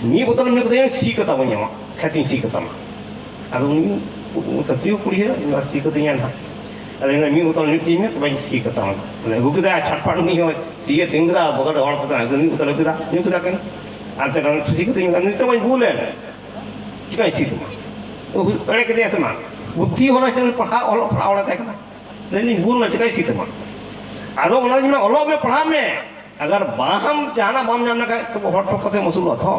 ᱢᱤᱫ ᱵᱳᱛᱚᱞ ᱧᱩ ᱠᱟᱛᱮ ᱥᱤ ᱠᱟᱛᱟᱢᱟᱹᱧ, ᱟᱢᱟᱜ ᱠᱷᱮᱛᱤᱧ ᱥᱤ ᱠᱟᱛᱟᱢᱟ᱾ ᱟᱫᱚ ᱩᱱᱤ ᱠᱷᱟᱹᱛᱨᱤ ᱠᱩᱲᱤᱭᱟᱹ ᱚᱱᱟ ᱥᱤ ᱠᱟᱛᱤᱧᱟ ᱱᱟᱦᱟᱜ᱾ ᱟᱫᱚ ᱤᱧ ᱫᱚ ᱢᱤᱫ ᱵᱳᱛᱚᱞ ᱧᱩ ᱦᱚᱪᱚᱧ ᱢᱮ, ᱛᱚᱵᱮᱧ ᱥᱤ ᱠᱟᱛᱟᱢᱟ᱾ ᱟᱫᱚ ᱟᱹᱜᱩ ᱠᱮᱫᱟᱭ ᱟᱨ ᱪᱷᱟᱴᱯᱟᱴ ᱩᱱᱤ ᱦᱚᱸ ᱥᱤᱭᱮ ᱛᱤᱸᱜᱩ ᱠᱮᱫᱟ, ᱵᱚᱜᱚᱞ ᱨᱮ ᱦᱚᱲ ᱠᱚ ᱛᱟᱦᱮᱸ ᱠᱟᱱᱟ, ᱢᱤᱫ ᱵᱳᱛᱚᱞ ᱟᱹᱜᱩ ᱠᱮᱫᱟ, ᱧᱩ ᱠᱮᱫᱟ ᱠᱤᱱ᱾ ᱟᱨ ᱛᱮ ᱱᱚᱰᱮ ᱴᱷᱤᱠ ᱠᱟᱛᱮ ᱤᱧ ᱢᱮᱛᱟᱭ, "ᱱᱤᱛᱚᱜ ᱢᱟᱧ ᱵᱩᱞ ᱮᱱ, ᱪᱤᱠᱟᱹᱧ ᱥᱤ ᱛᱟᱢᱟ?" ᱚ, ᱮᱲᱮ ᱠᱮᱫᱮᱭᱟ ᱥᱮ ᱢᱟ, ᱵᱩᱫᱽᱫᱷᱤ ᱦᱚᱸ ᱱᱟᱥᱮ ᱯᱟᱲᱦᱟᱣ, ᱚᱞᱚᱜ ᱯᱟᱲᱦᱟᱣ ᱦᱚᱲᱮ ᱛᱟᱦᱮᱸ ᱠᱟᱱᱟ᱾ ᱞᱟᱹᱭ ᱫᱟᱹᱧ, "ᱵᱩᱞ ᱱᱟ, ᱪᱤᱠᱟᱹᱧ ᱥᱤ ᱛᱟᱢᱟ?" ᱟᱫᱚ ᱚᱱᱟ ᱫᱚᱧ ᱢᱮᱱᱟ, ᱚᱞᱚᱜ ᱢᱮ, ᱯᱟᱲᱦᱟᱜ ᱢᱮ, ᱟᱜᱟᱨ ᱵᱟᱦᱟᱢ ᱡᱟᱦᱟᱱᱟᱜ ᱵᱟᱢ ᱧᱟᱢ ᱞᱮᱠᱷᱟᱡ ᱛᱚᱵᱮ ᱦᱚᱲ ᱴᱷᱚᱠ ᱠᱟᱛᱮᱢ ᱟᱹᱥᱩᱞᱚᱜᱼᱟ ᱛᱷᱚ᱾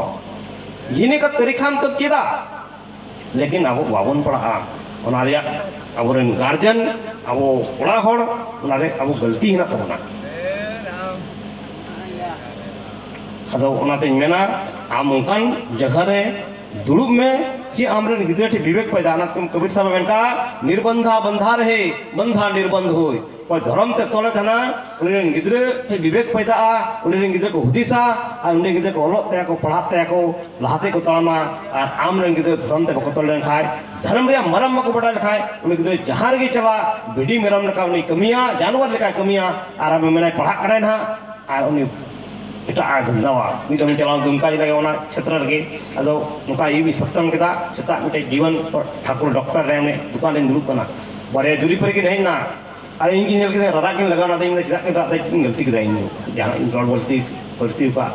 ᱤᱱᱟᱹ ᱠᱟ ᱛᱟᱹᱨᱤᱠᱷᱟᱢ ᱛᱚ ᱪᱮᱫᱟ? ᱞᱮᱠᱤᱱ ᱟᱵᱚ ᱵᱟᱵᱚᱱ ᱯᱟᱲᱦᱟᱜᱼᱟ᱾ ᱚᱱᱟ ᱨᱮᱭᱟᱜ ᱟᱵᱚᱨᱮᱱ ᱜᱟᱨᱡᱮᱱ, ᱟᱵᱚ ᱚᱲᱟᱜ ᱦᱚᱲ, ᱚᱱᱟ ᱨᱮ ᱟᱵᱚ ᱜᱟᱹᱞᱛᱤ ᱦᱮᱱᱟᱜ ᱛᱟᱵᱚᱱᱟ᱾ ᱟᱫᱚ ᱚᱱᱟᱛᱤᱧ ᱢᱮᱱᱟ, ᱟᱢ ᱚᱱᱠᱟᱱ ᱡᱟᱭᱜᱟ ᱨᱮ ᱫᱩᱲᱩᱵ ᱢᱮ, ᱡᱮ ᱟᱢᱨᱮᱱ ᱜᱤᱫᱽᱨᱟᱹ ᱴᱷᱮᱱ ᱵᱤᱵᱮᱠ ᱯᱟᱭᱫᱟ᱾ ᱚᱱᱟ ᱠᱚᱵᱤᱨ ᱥᱟᱦᱮᱵ ᱢᱮᱱ ᱠᱟᱜᱼᱟ, "ᱱᱤᱨᱵᱚᱱᱫᱷᱟ ᱵᱚᱱᱫᱷᱟ ᱨᱮᱦᱮ, ᱵᱚᱱᱫᱷᱟ ᱱᱤᱨᱵᱚᱱᱫᱷ ᱦᱳᱭ᱾" ᱚᱠᱚᱭ ᱫᱷᱚᱨᱚᱢ ᱛᱮ ᱛᱚᱞᱮ ᱛᱟᱦᱮᱱᱟ, ᱩᱱᱤ ᱨᱮᱱ ᱜᱤᱫᱽᱨᱟᱹ ᱴᱷᱮᱱ ᱵᱤᱵᱮᱠ ᱯᱟᱭᱫᱟᱜᱼᱟ, ᱩᱱᱤ ᱨᱮᱱ ᱜᱤᱫᱽᱨᱟᱹ ᱠᱚ ᱦᱩᱫᱤᱥᱟ, ᱟᱨ ᱩᱱᱤ ᱨᱮᱱ ᱜᱤᱫᱽᱨᱟᱹ ᱠᱚ ᱚᱞᱚᱜ ᱛᱟᱭᱟ ᱠᱚ, ᱯᱟᱲᱦᱟᱜ ᱛᱟᱭᱟ ᱠᱚ, ᱞᱟᱦᱟ ᱥᱮᱫ ᱠᱚ ᱛᱟᱲᱟᱢᱟ᱾ ᱟᱨ ᱟᱢ ᱨᱮᱱ ᱜᱤᱫᱽᱨᱟᱹ ᱫᱷᱚᱨᱚᱢ ᱛᱮ ᱵᱟᱠᱚ ᱛᱚᱞ ᱞᱮᱱᱠᱷᱟᱡ, ᱫᱷᱚᱨᱚᱢ ᱨᱮᱭᱟᱜ ᱢᱟᱨᱟᱢ ᱵᱟᱠᱚ ᱵᱟᱰᱟᱭ ᱞᱮᱠᱷᱟᱡ, ᱩᱱᱤ ᱜᱤᱫᱽᱨᱟᱹ ᱡᱟᱦᱟᱸ ᱨᱮᱜᱮ ᱪᱟᱞᱟᱜ, ᱵᱷᱤᱰᱤ ᱢᱮᱨᱚᱢ ᱞᱮᱠᱟ ᱩᱱᱤ ᱠᱟᱹᱢᱤᱭᱟ, ᱡᱟᱱᱣᱟᱨ ᱞᱮᱠᱟᱭ ᱠᱟᱹᱢᱤᱭᱟ, ᱟᱨ ᱟᱢᱮ ᱢᱮᱱᱟᱭ, "ᱯᱟᱲᱦᱟᱜ ᱠᱟᱱᱟᱭ ᱱᱟᱦᱟᱜ", ᱟᱨ ᱩᱱᱤ ᱮᱴᱟᱜ ᱮ ᱫᱷᱟᱱᱫᱟᱣᱟ᱾ ᱢᱤᱫ ᱫᱚᱢ ᱪᱟᱞᱟᱣ ᱫᱩᱢᱠᱟ ᱡᱮᱞᱟ ᱜᱮ ᱚᱱᱟ ᱠᱷᱮᱛᱨᱚ ᱨᱮᱜᱮ, ᱟᱫᱚ ᱱᱚᱝᱠᱟ ᱤᱭᱟᱹ ᱥᱚᱛᱥᱚᱝ ᱠᱮᱫᱟ, ᱥᱮᱛᱟᱜ ᱢᱤᱫᱴᱮᱡ ᱡᱤᱵᱚᱱ ᱴᱷᱟᱠᱩᱨ ᱰᱚᱠᱴᱚᱨ ᱨᱮ ᱩᱱᱤ ᱫᱚᱠᱟᱱ ᱨᱤᱧ ᱫᱩᱲᱩᱵ ᱠᱟᱱᱟ, ᱵᱟᱨᱭᱟ ᱡᱩᱨᱤ ᱯᱟᱹᱨᱤ ᱠᱤᱱ ᱦᱮᱡ ᱮᱱᱟ, ᱟᱨ ᱤᱧ ᱜᱤᱧ ᱧᱮᱞ ᱠᱮᱫᱟ ᱨᱟᱨᱟᱜ ᱠᱤᱱ ᱞᱟᱜᱟᱣ ᱮᱱᱟ, ᱟᱫᱚᱧ ᱢᱮᱱᱫᱟ, "ᱪᱮᱫᱟᱜ ᱠᱤᱱ ᱨᱟᱜ ᱮᱫᱟ? ᱪᱮᱫ ᱤᱧ ᱜᱟᱹᱞᱛᱤ ᱠᱮᱫᱟ ᱤᱧ ᱫᱚ? ᱡᱟᱦᱟᱱᱟᱜ ᱤᱧ ᱨᱚᱲ ᱵᱟᱹᱲᱛᱤ, ᱵᱟᱹᱲᱛᱤ ᱟᱠᱟᱫ?"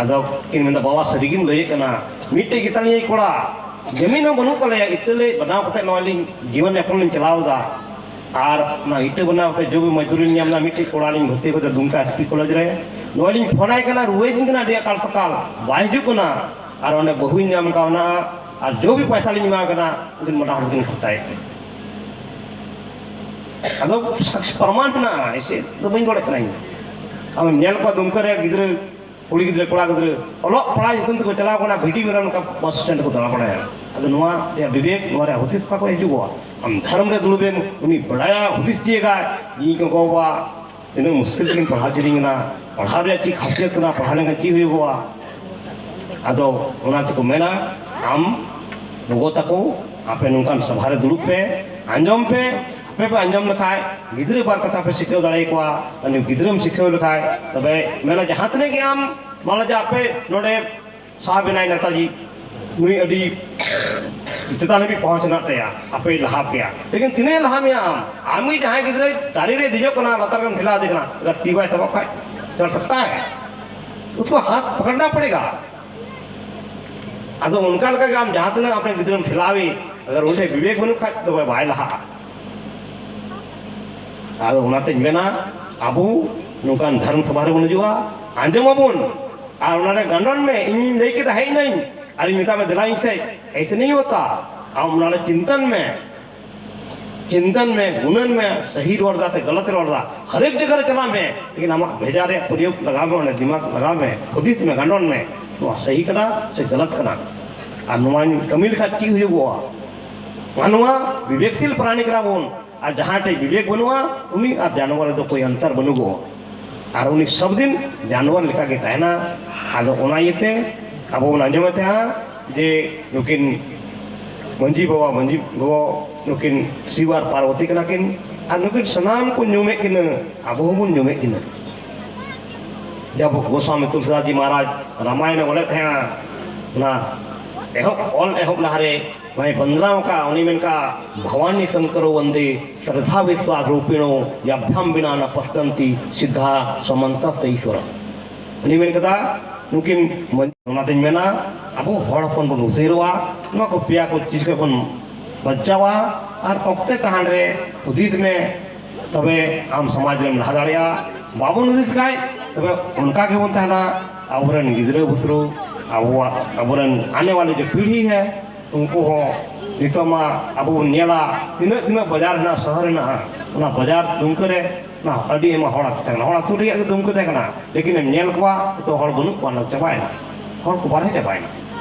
ᱟᱫᱚ ᱠᱤᱱ ᱢᱮᱱᱫᱟ, "ᱵᱟᱵᱟ, ᱥᱟᱹᱨᱤ ᱜᱮᱢ ᱞᱟᱹᱭᱮᱫ ᱠᱟᱱᱟ, ᱢᱤᱫᱴᱮᱡ ᱜᱮᱛᱟᱞᱤᱧᱟᱭ ᱠᱚᱲᱟ, ᱡᱟᱹᱢᱤᱱ ᱦᱚᱸ ᱵᱟᱹᱱᱩᱜ ᱛᱟᱞᱮᱭᱟ, ᱤᱴᱟᱹ ᱞᱮ ᱵᱮᱱᱟᱣ ᱠᱟᱛᱮ ᱱᱚᱣᱟ ᱞᱤᱧ ᱡᱤᱵᱚᱱ ᱡᱟᱯᱚᱱ ᱞᱤᱧ ᱪᱟᱞᱟᱣ ᱮᱫᱟ, ᱟᱨ ᱚᱱᱟ ᱤᱴᱟᱹ ᱵᱮᱱᱟᱣ ᱠᱟᱛᱮ ᱡᱚ ᱜᱮ ᱢᱚᱡᱽᱫᱩᱨᱤ ᱞᱤᱧ ᱧᱟᱢ ᱮᱫᱟ, ᱢᱤᱫᱴᱮᱡ ᱠᱚᱲᱟ ᱞᱤᱧ ᱵᱷᱚᱨᱛᱤ ᱠᱟᱫᱮ ᱫᱩᱢᱠᱟ ᱮᱥ ᱯᱤ ᱠᱚᱞᱮᱡᱽ ᱨᱮ, ᱱᱚᱜᱼᱚᱭ ᱞᱤᱧ ᱯᱷᱳᱱ ᱟᱭ ᱠᱟᱱᱟ, ᱨᱩᱣᱟᱹᱭᱮᱫᱤᱧ ᱠᱟᱱᱟ ᱟᱹᱰᱤ ᱟᱠᱟᱞ ᱥᱟᱠᱟᱞ, ᱵᱟᱭ ᱦᱤᱡᱩᱜ ᱠᱟᱱᱟ, ᱟᱨ ᱚᱸᱰᱮ ᱵᱟᱹᱦᱩᱧ ᱧᱟᱢ ᱠᱟᱣᱱᱟ, ᱟᱨ ᱡᱚ ᱜᱮ ᱯᱚᱭᱥᱟ ᱞᱤᱧ ᱮᱢᱟ ᱠᱟᱱᱟ, ᱩᱱᱠᱤᱱ ᱢᱚᱴᱟ ᱦᱚᱲ ᱠᱤᱱ ᱠᱷᱚᱨᱪᱟᱭᱮᱫ ᱠᱟᱱᱟ᱾" ᱟᱫᱚ ᱥᱟᱠ-, ᱯᱨᱚᱢᱟᱱ ᱢᱮᱱᱟᱜᱼᱟ, ᱮᱭᱥᱮ ᱫᱚ ᱵᱟᱹᱧ ᱨᱚᱲᱮᱫ ᱠᱟᱱᱟ ᱤᱧ᱾ ᱟᱢᱮᱢ ᱧᱮᱞ ᱠᱚᱣᱟ ᱫᱩᱢᱠᱟ ᱨᱮ ᱜᱤᱫᱽᱨᱟᱹ, ᱠᱩᱲᱤ ᱜᱤᱫᱽᱨᱟᱹ, ᱠᱚᱲᱟ ᱜᱤᱫᱽᱨᱟᱹ ᱚᱞᱚᱜ ᱯᱟᱲᱦᱟᱜ ᱧᱩᱛᱩᱢ ᱛᱮᱠᱚ ᱪᱟᱞᱟᱣ ᱠᱟᱱᱟ, ᱵᱷᱤᱰᱤ ᱢᱮᱨᱚᱢ ᱞᱮᱠᱟ ᱵᱟᱥ ᱥᱴᱮᱱᱰ ᱨᱮᱠᱚ ᱫᱟᱬᱟ ᱵᱟᱲᱟᱭᱟ᱾ ᱟᱫᱚ ᱱᱚᱣᱟ ᱨᱮᱭᱟᱜ ᱵᱤᱵᱮᱠ, ᱱᱚᱣᱟ ᱨᱮᱭᱟᱜ ᱦᱩᱫᱤᱥ ᱚᱠᱟ ᱠᱷᱚᱱ ᱦᱤᱡᱩᱜᱚᱜᱼᱟ? ᱟᱢ ᱫᱷᱚᱨᱚᱢ ᱨᱮ ᱫᱩᱲᱩᱵᱮᱢ, ᱩᱱᱤ ᱵᱟᱲᱟᱭᱟ, ᱦᱩᱫᱤᱥ ᱛᱤᱭᱟᱹᱜᱟᱭ, ᱤᱧ ᱜᱚᱜᱚ ᱵᱟᱵᱟ ᱛᱤᱱᱟᱹᱜ ᱢᱩᱥᱠᱤᱞ ᱛᱮᱠᱤᱱ ᱯᱟᱲᱦᱟᱣ ᱦᱚᱪᱚᱧ ᱠᱟᱱᱟ, ᱯᱟᱲᱦᱟᱣ ᱨᱮᱭᱟᱜ ᱪᱮᱫ ᱠᱷᱟᱥᱤᱭᱟᱛ ᱠᱟᱱᱟ, ᱯᱟᱲᱦᱟᱣ ᱞᱮᱱᱠᱷᱟᱱ ᱪᱮᱫ ᱦᱩᱭᱩᱜᱚᱜᱼᱟ? ᱟᱫᱚ ᱚᱱᱟ ᱛᱮᱠᱚ ᱢᱮᱱᱟ, ᱟᱢ ᱜᱚᱜᱚ ᱛᱟᱠᱚ, ᱟᱯᱮ ᱱᱚᱝᱠᱟᱱ ᱥᱚᱵᱷᱟ ᱨᱮ ᱫᱩᱲᱩᱵ ᱯᱮ, ᱟᱸᱡᱚᱢ ᱯᱮ, ᱟᱯᱮ ᱯᱮ ᱟᱸᱡᱚᱢ ᱞᱮᱠᱷᱟᱡ, ᱜᱤᱫᱽᱨᱟᱹ ᱵᱟᱨ ᱠᱟᱛᱷᱟ ᱯᱮ ᱥᱤᱠᱷᱟᱹᱣ ᱫᱟᱲᱮᱭᱟᱠᱚᱣᱟ, ᱩᱱᱤ ᱜᱤᱫᱽᱨᱟᱹᱢ ᱥᱤᱠᱷᱟᱹᱣ ᱞᱮᱠᱷᱟᱡ, ᱛᱚᱵᱮ ᱢᱮᱱᱟ, ᱡᱟᱦᱟᱸ ᱛᱤᱱᱟᱹᱜ ᱜᱮ ᱟᱢ, ᱢᱟᱱᱮ ᱡᱮ ᱟᱯᱮ ᱱᱚᱰᱮ ᱥᱟᱦ ᱵᱮᱱᱟᱭ ᱱᱮᱛᱟᱡᱤ, ᱱᱩᱭ ᱟᱹᱰᱤ ᱪᱮᱛᱟᱱ ᱦᱟᱹᱵᱤᱡ ᱯᱚᱦᱚᱸᱪ ᱦᱮᱱᱟᱜ ᱛᱟᱭᱟ, ᱟᱯᱮᱭ ᱞᱟᱦᱟ ᱯᱮᱭᱟ, ᱞᱮᱠᱤᱱ ᱛᱤᱱᱟᱹᱜ ᱞᱟᱦᱟ ᱢᱮᱭᱟ ᱟᱢ? ᱟᱢ ᱜᱮ ᱡᱟᱦᱟᱸᱭ ᱜᱤᱫᱽᱨᱟᱹ ᱫᱟᱨᱮ ᱨᱮ ᱫᱮᱡᱚᱜ ᱠᱟᱱᱟ, ᱞᱟᱛᱟᱨ ᱨᱮᱢ ᱴᱷᱮᱞᱟᱣ ᱫᱮ ᱠᱟᱱᱟ, ᱟᱜᱟᱨ ᱛᱤ ᱵᱟᱭ ᱥᱟᱵᱟ ᱠᱷᱟᱡ, ᱪᱚᱲ ᱥᱟᱠᱛᱟ ᱦᱟᱭ? ᱩᱥᱠᱳ ᱦᱟᱛ ᱯᱟᱠᱲᱱᱟ ᱯᱟᱲᱮᱜᱟ᱾ ᱟᱫᱚ ᱚᱱᱠᱟ ᱞᱮᱠᱟ ᱜᱮ ᱟᱢ ᱡᱟᱦᱟᱸ ᱛᱤᱱᱟᱹᱜ ᱟᱯᱮ ᱜᱤᱫᱽᱨᱟᱹᱢ ᱴᱷᱮᱞᱟᱣᱮ, ᱟᱜᱟᱨ ᱚᱸᱰᱮ ᱵᱤᱵᱮᱠ ᱵᱟᱹᱱᱩᱜ ᱠᱷᱟᱡ, ᱛᱚᱵᱮ ᱵᱟᱭ ᱞᱟᱦᱟᱜᱼᱟ᱾ ᱟᱫᱚ ᱚᱱᱟᱛᱮᱧ ᱢᱮᱱᱟ, ᱟᱵᱚ ᱱᱚᱝᱠᱟᱱ ᱫᱷᱚᱨᱚᱢ ᱥᱚᱵᱷᱟ ᱨᱮᱵᱚᱱ ᱦᱤᱡᱩᱜᱼᱟ, ᱟᱸᱡᱚᱢᱟᱵᱚᱱ, ᱟᱨ ᱚᱱᱟᱨᱮ ᱜᱟᱸᱰᱚᱱ ᱢᱮ, ᱤᱧᱤᱧ ᱞᱟᱹᱭ ᱠᱮᱫᱟ, ᱦᱮᱡ ᱱᱟᱹᱧ, ᱟᱨᱤᱧ ᱢᱮᱛᱟᱜ ᱢᱮ, ᱫᱮᱞᱟᱧ ᱥᱮ, ᱮᱭᱥᱮ ᱱᱟᱦᱤ ᱦᱳᱛᱟ᱾ ᱟᱢ ᱚᱱᱟᱨᱮ ᱪᱤᱱᱛᱚᱱ ᱢᱮ, ᱪᱤᱱᱛᱟᱹᱱ ᱢᱮ, ᱜᱩᱱᱟᱹᱱ ᱢᱮ, ᱥᱟᱹᱦᱤ ᱨᱚᱲ ᱫᱟ ᱥᱮ ᱜᱟᱞᱟᱛ ᱨᱚᱲ ᱫᱟ, ᱦᱟᱨᱮᱠ ᱡᱟᱭᱜᱟ ᱨᱮ ᱪᱟᱞᱟᱜ ᱢᱮ, ᱞᱮᱠᱤᱱ ᱟᱢᱟᱜ ᱵᱷᱮᱡᱟ ᱨᱮᱭᱟᱜ ᱯᱨᱚᱭᱳᱜᱽ ᱞᱟᱜᱟᱣ ᱢᱮ, ᱚᱸᱰᱮ ᱫᱤᱢᱟᱜᱽ ᱞᱟᱜᱟᱣ ᱢᱮ, ᱦᱩᱫᱤᱥ ᱢᱮ, ᱜᱟᱸᱰᱚᱱ ᱢᱮ, ᱱᱚᱣᱟ ᱥᱟᱹᱦᱤ ᱠᱟᱱᱟ ᱥᱮ ᱜᱟᱞᱟᱛ ᱠᱟᱱᱟ᱾ ᱟᱨ ᱱᱚᱣᱟᱧ ᱠᱟᱹᱢᱤ ᱞᱮᱠᱷᱟᱡ ᱪᱮᱫ ᱦᱩᱭᱩᱜᱚᱜᱼᱟ? ᱢᱟᱱᱣᱟ ᱵᱤᱵᱮᱠᱥᱤᱞ ᱯᱨᱟᱱᱤ ᱠᱟᱱᱟ ᱵᱚᱱ, ᱟᱨ ᱡᱟᱦᱟᱸᱭ ᱴᱷᱮᱡ ᱵᱤᱵᱮᱠ ᱵᱟᱹᱱᱩᱜᱼᱟ, ᱩᱱᱤ ᱟᱨ ᱡᱟᱱᱣᱟᱨ ᱨᱮᱫᱚ ᱠᱳᱭ ᱚᱱᱛᱚᱨ ᱵᱟᱹᱱᱩᱜᱚᱜᱼᱟ᱾ ᱟᱨ ᱩᱱᱤ ᱥᱚᱵ ᱫᱤᱱ ᱡᱟᱱᱣᱟᱨ ᱞᱮᱠᱟᱜᱮ ᱛᱟᱦᱮᱱᱟ᱾ ᱟᱫᱚ ᱚᱱᱟ ᱤᱭᱟᱹᱛᱮ ᱟᱵᱚ ᱵᱚᱱ ᱟᱸᱡᱚᱢᱮᱫ ᱛᱟᱦᱮᱸᱜᱼᱟ ᱡᱮ ᱱᱩᱠᱤᱱ ᱢᱟᱹᱡᱷᱤ ᱵᱟᱵᱟ, ᱢᱟᱹᱡᱷᱤ ᱜᱚᱜᱚ, ᱱᱩᱠᱤᱱ ᱥᱤᱵ ᱟᱨ ᱯᱟᱨᱵᱚᱛᱤ ᱠᱟᱱᱟ ᱠᱤᱱ, ᱟᱨ ᱱᱩᱠᱤᱱ ᱥᱟᱱᱟᱢ ᱠᱚ ᱧᱩᱢᱮᱫ ᱠᱤᱱᱟᱹ, ᱟᱵᱚ ᱦᱚᱸᱵᱚᱱ ᱧᱩᱢᱮᱫ ᱠᱤᱱᱟᱹ᱾ ᱡᱟᱵ ᱜᱳᱥᱟᱢᱤ ᱛᱩᱞᱥᱤᱫᱟᱥ ᱡᱤ ᱢᱚᱦᱟᱨᱟᱡᱽ ᱨᱟᱢᱟᱭᱚᱱᱮ ᱚᱞᱮᱫ ᱛᱟᱦᱮᱸᱜᱼᱟ, ᱚᱱᱟ ᱮᱦᱚᱵ, ᱚᱞ ᱮᱦᱚᱵ ᱞᱟᱦᱟᱨᱮ ᱱᱚᱣᱟᱭ ᱵᱟᱸᱫᱽᱨᱟᱣ ᱟᱠᱟᱫ, ᱩᱱᱤ ᱢᱮᱱ ᱠᱟᱜ, ᱵᱷᱟᱵᱟᱱᱤ ᱥᱚᱝᱠᱚᱨᱚ ᱵᱚᱱᱫᱮ ᱥᱨᱚᱫᱷᱟ ᱵᱤᱥᱣᱟᱥ ᱨᱩᱯᱤᱬᱚ ᱭᱟᱵᱷᱭᱟᱢ ᱵᱤᱱᱟ ᱱᱟ ᱯᱚᱥᱥᱟᱱᱛᱤ ᱥᱤᱫᱷᱟ ᱥᱚᱢᱚᱱᱛᱟᱥᱛᱮ ᱤᱥᱣᱚᱨ᱾ ᱩᱱᱤ ᱢᱮᱱ ᱠᱟᱫᱟ, ᱱᱩᱠᱤᱱ ᱢᱟᱹᱱ-, ᱚᱱᱟᱛᱤᱧ ᱢᱮᱱᱟ, ᱟᱵᱚ ᱦᱚᱲ ᱦᱚᱯᱚᱱ ᱵᱚᱱ ᱩᱥᱟᱹᱨᱚᱜᱼᱟ, ᱱᱚᱣᱟ ᱠᱚ ᱯᱮᱭᱟ ᱠᱚ ᱪᱤᱡᱽ ᱠᱷᱚᱱ ᱵᱚᱱ ᱵᱟᱧᱪᱟᱣᱟ, ᱟᱨ ᱚᱠᱛᱮ ᱛᱟᱦᱮᱱ ᱨᱮ ᱦᱩᱫᱤᱥ ᱢᱮ, ᱛᱚᱵᱮ ᱟᱢ ᱥᱚᱢᱟᱡᱽ ᱨᱮᱢ ᱞᱟᱦᱟ ᱫᱟᱲᱮᱭᱟᱜᱼᱟ᱾ ᱵᱟᱵᱚᱱ ᱦᱩᱫᱤᱥ ᱠᱷᱟᱡ, ᱛᱚᱵᱮ ᱚᱱᱠᱟ ᱜᱮᱵᱚᱱ ᱛᱟᱦᱮᱱᱟ᱾ ᱟᱵᱚᱨᱮᱱ ᱜᱤᱫᱽᱨᱟᱹ ᱵᱩᱛᱨᱩ, ᱟᱵᱚᱣᱟᱜ, ᱟᱵᱚᱨᱮᱱ ᱟᱱᱮ ᱣᱟᱞᱮ ᱡᱮ ᱯᱤᱲᱦᱤ ᱦᱮ, ᱩᱱᱠᱩ ᱦᱚᱸ ᱱᱤᱛᱚᱜ ᱢᱟ ᱟᱵᱚ ᱵᱚᱱ ᱧᱮᱞᱟ, ᱛᱤᱱᱟᱹᱜ ᱛᱤᱱᱟᱹᱜ ᱵᱟᱡᱟᱨ ᱦᱮᱱᱟᱜᱼᱟ, ᱥᱚᱦᱚᱨ ᱦᱮᱱᱟᱜᱼᱟ, ᱚᱱᱟ ᱵᱟᱡᱟᱨ ᱫᱩᱢᱠᱟᱹ ᱨᱮ ᱚᱱᱟ ᱟᱹᱰᱤ ᱟᱭᱢᱟ ᱦᱚᱲ ᱟᱹᱛᱩ ᱛᱟᱦᱮᱸ ᱠᱟᱱᱟ᱾ ᱦᱚᱲ ᱟᱹᱛᱩ ᱨᱮᱭᱟᱜ ᱜᱮ ᱫᱩᱢᱠᱟᱹ ᱛᱟᱦᱮᱸ ᱠᱟᱱᱟ, ᱞᱮᱠᱤᱱ ᱮᱢ ᱧᱮᱞ ᱠᱚᱣᱟ, ᱱᱤᱛᱚᱜ ᱦᱚᱲ ᱵᱟᱹᱱᱩᱜ ᱠᱚᱣᱟ, ᱪᱟᱵᱟᱭᱮᱱᱟ, ᱦᱚᱲ ᱠᱚ ᱵᱟᱨᱦᱮ ᱪᱟᱵᱟᱭᱮᱱᱟ᱾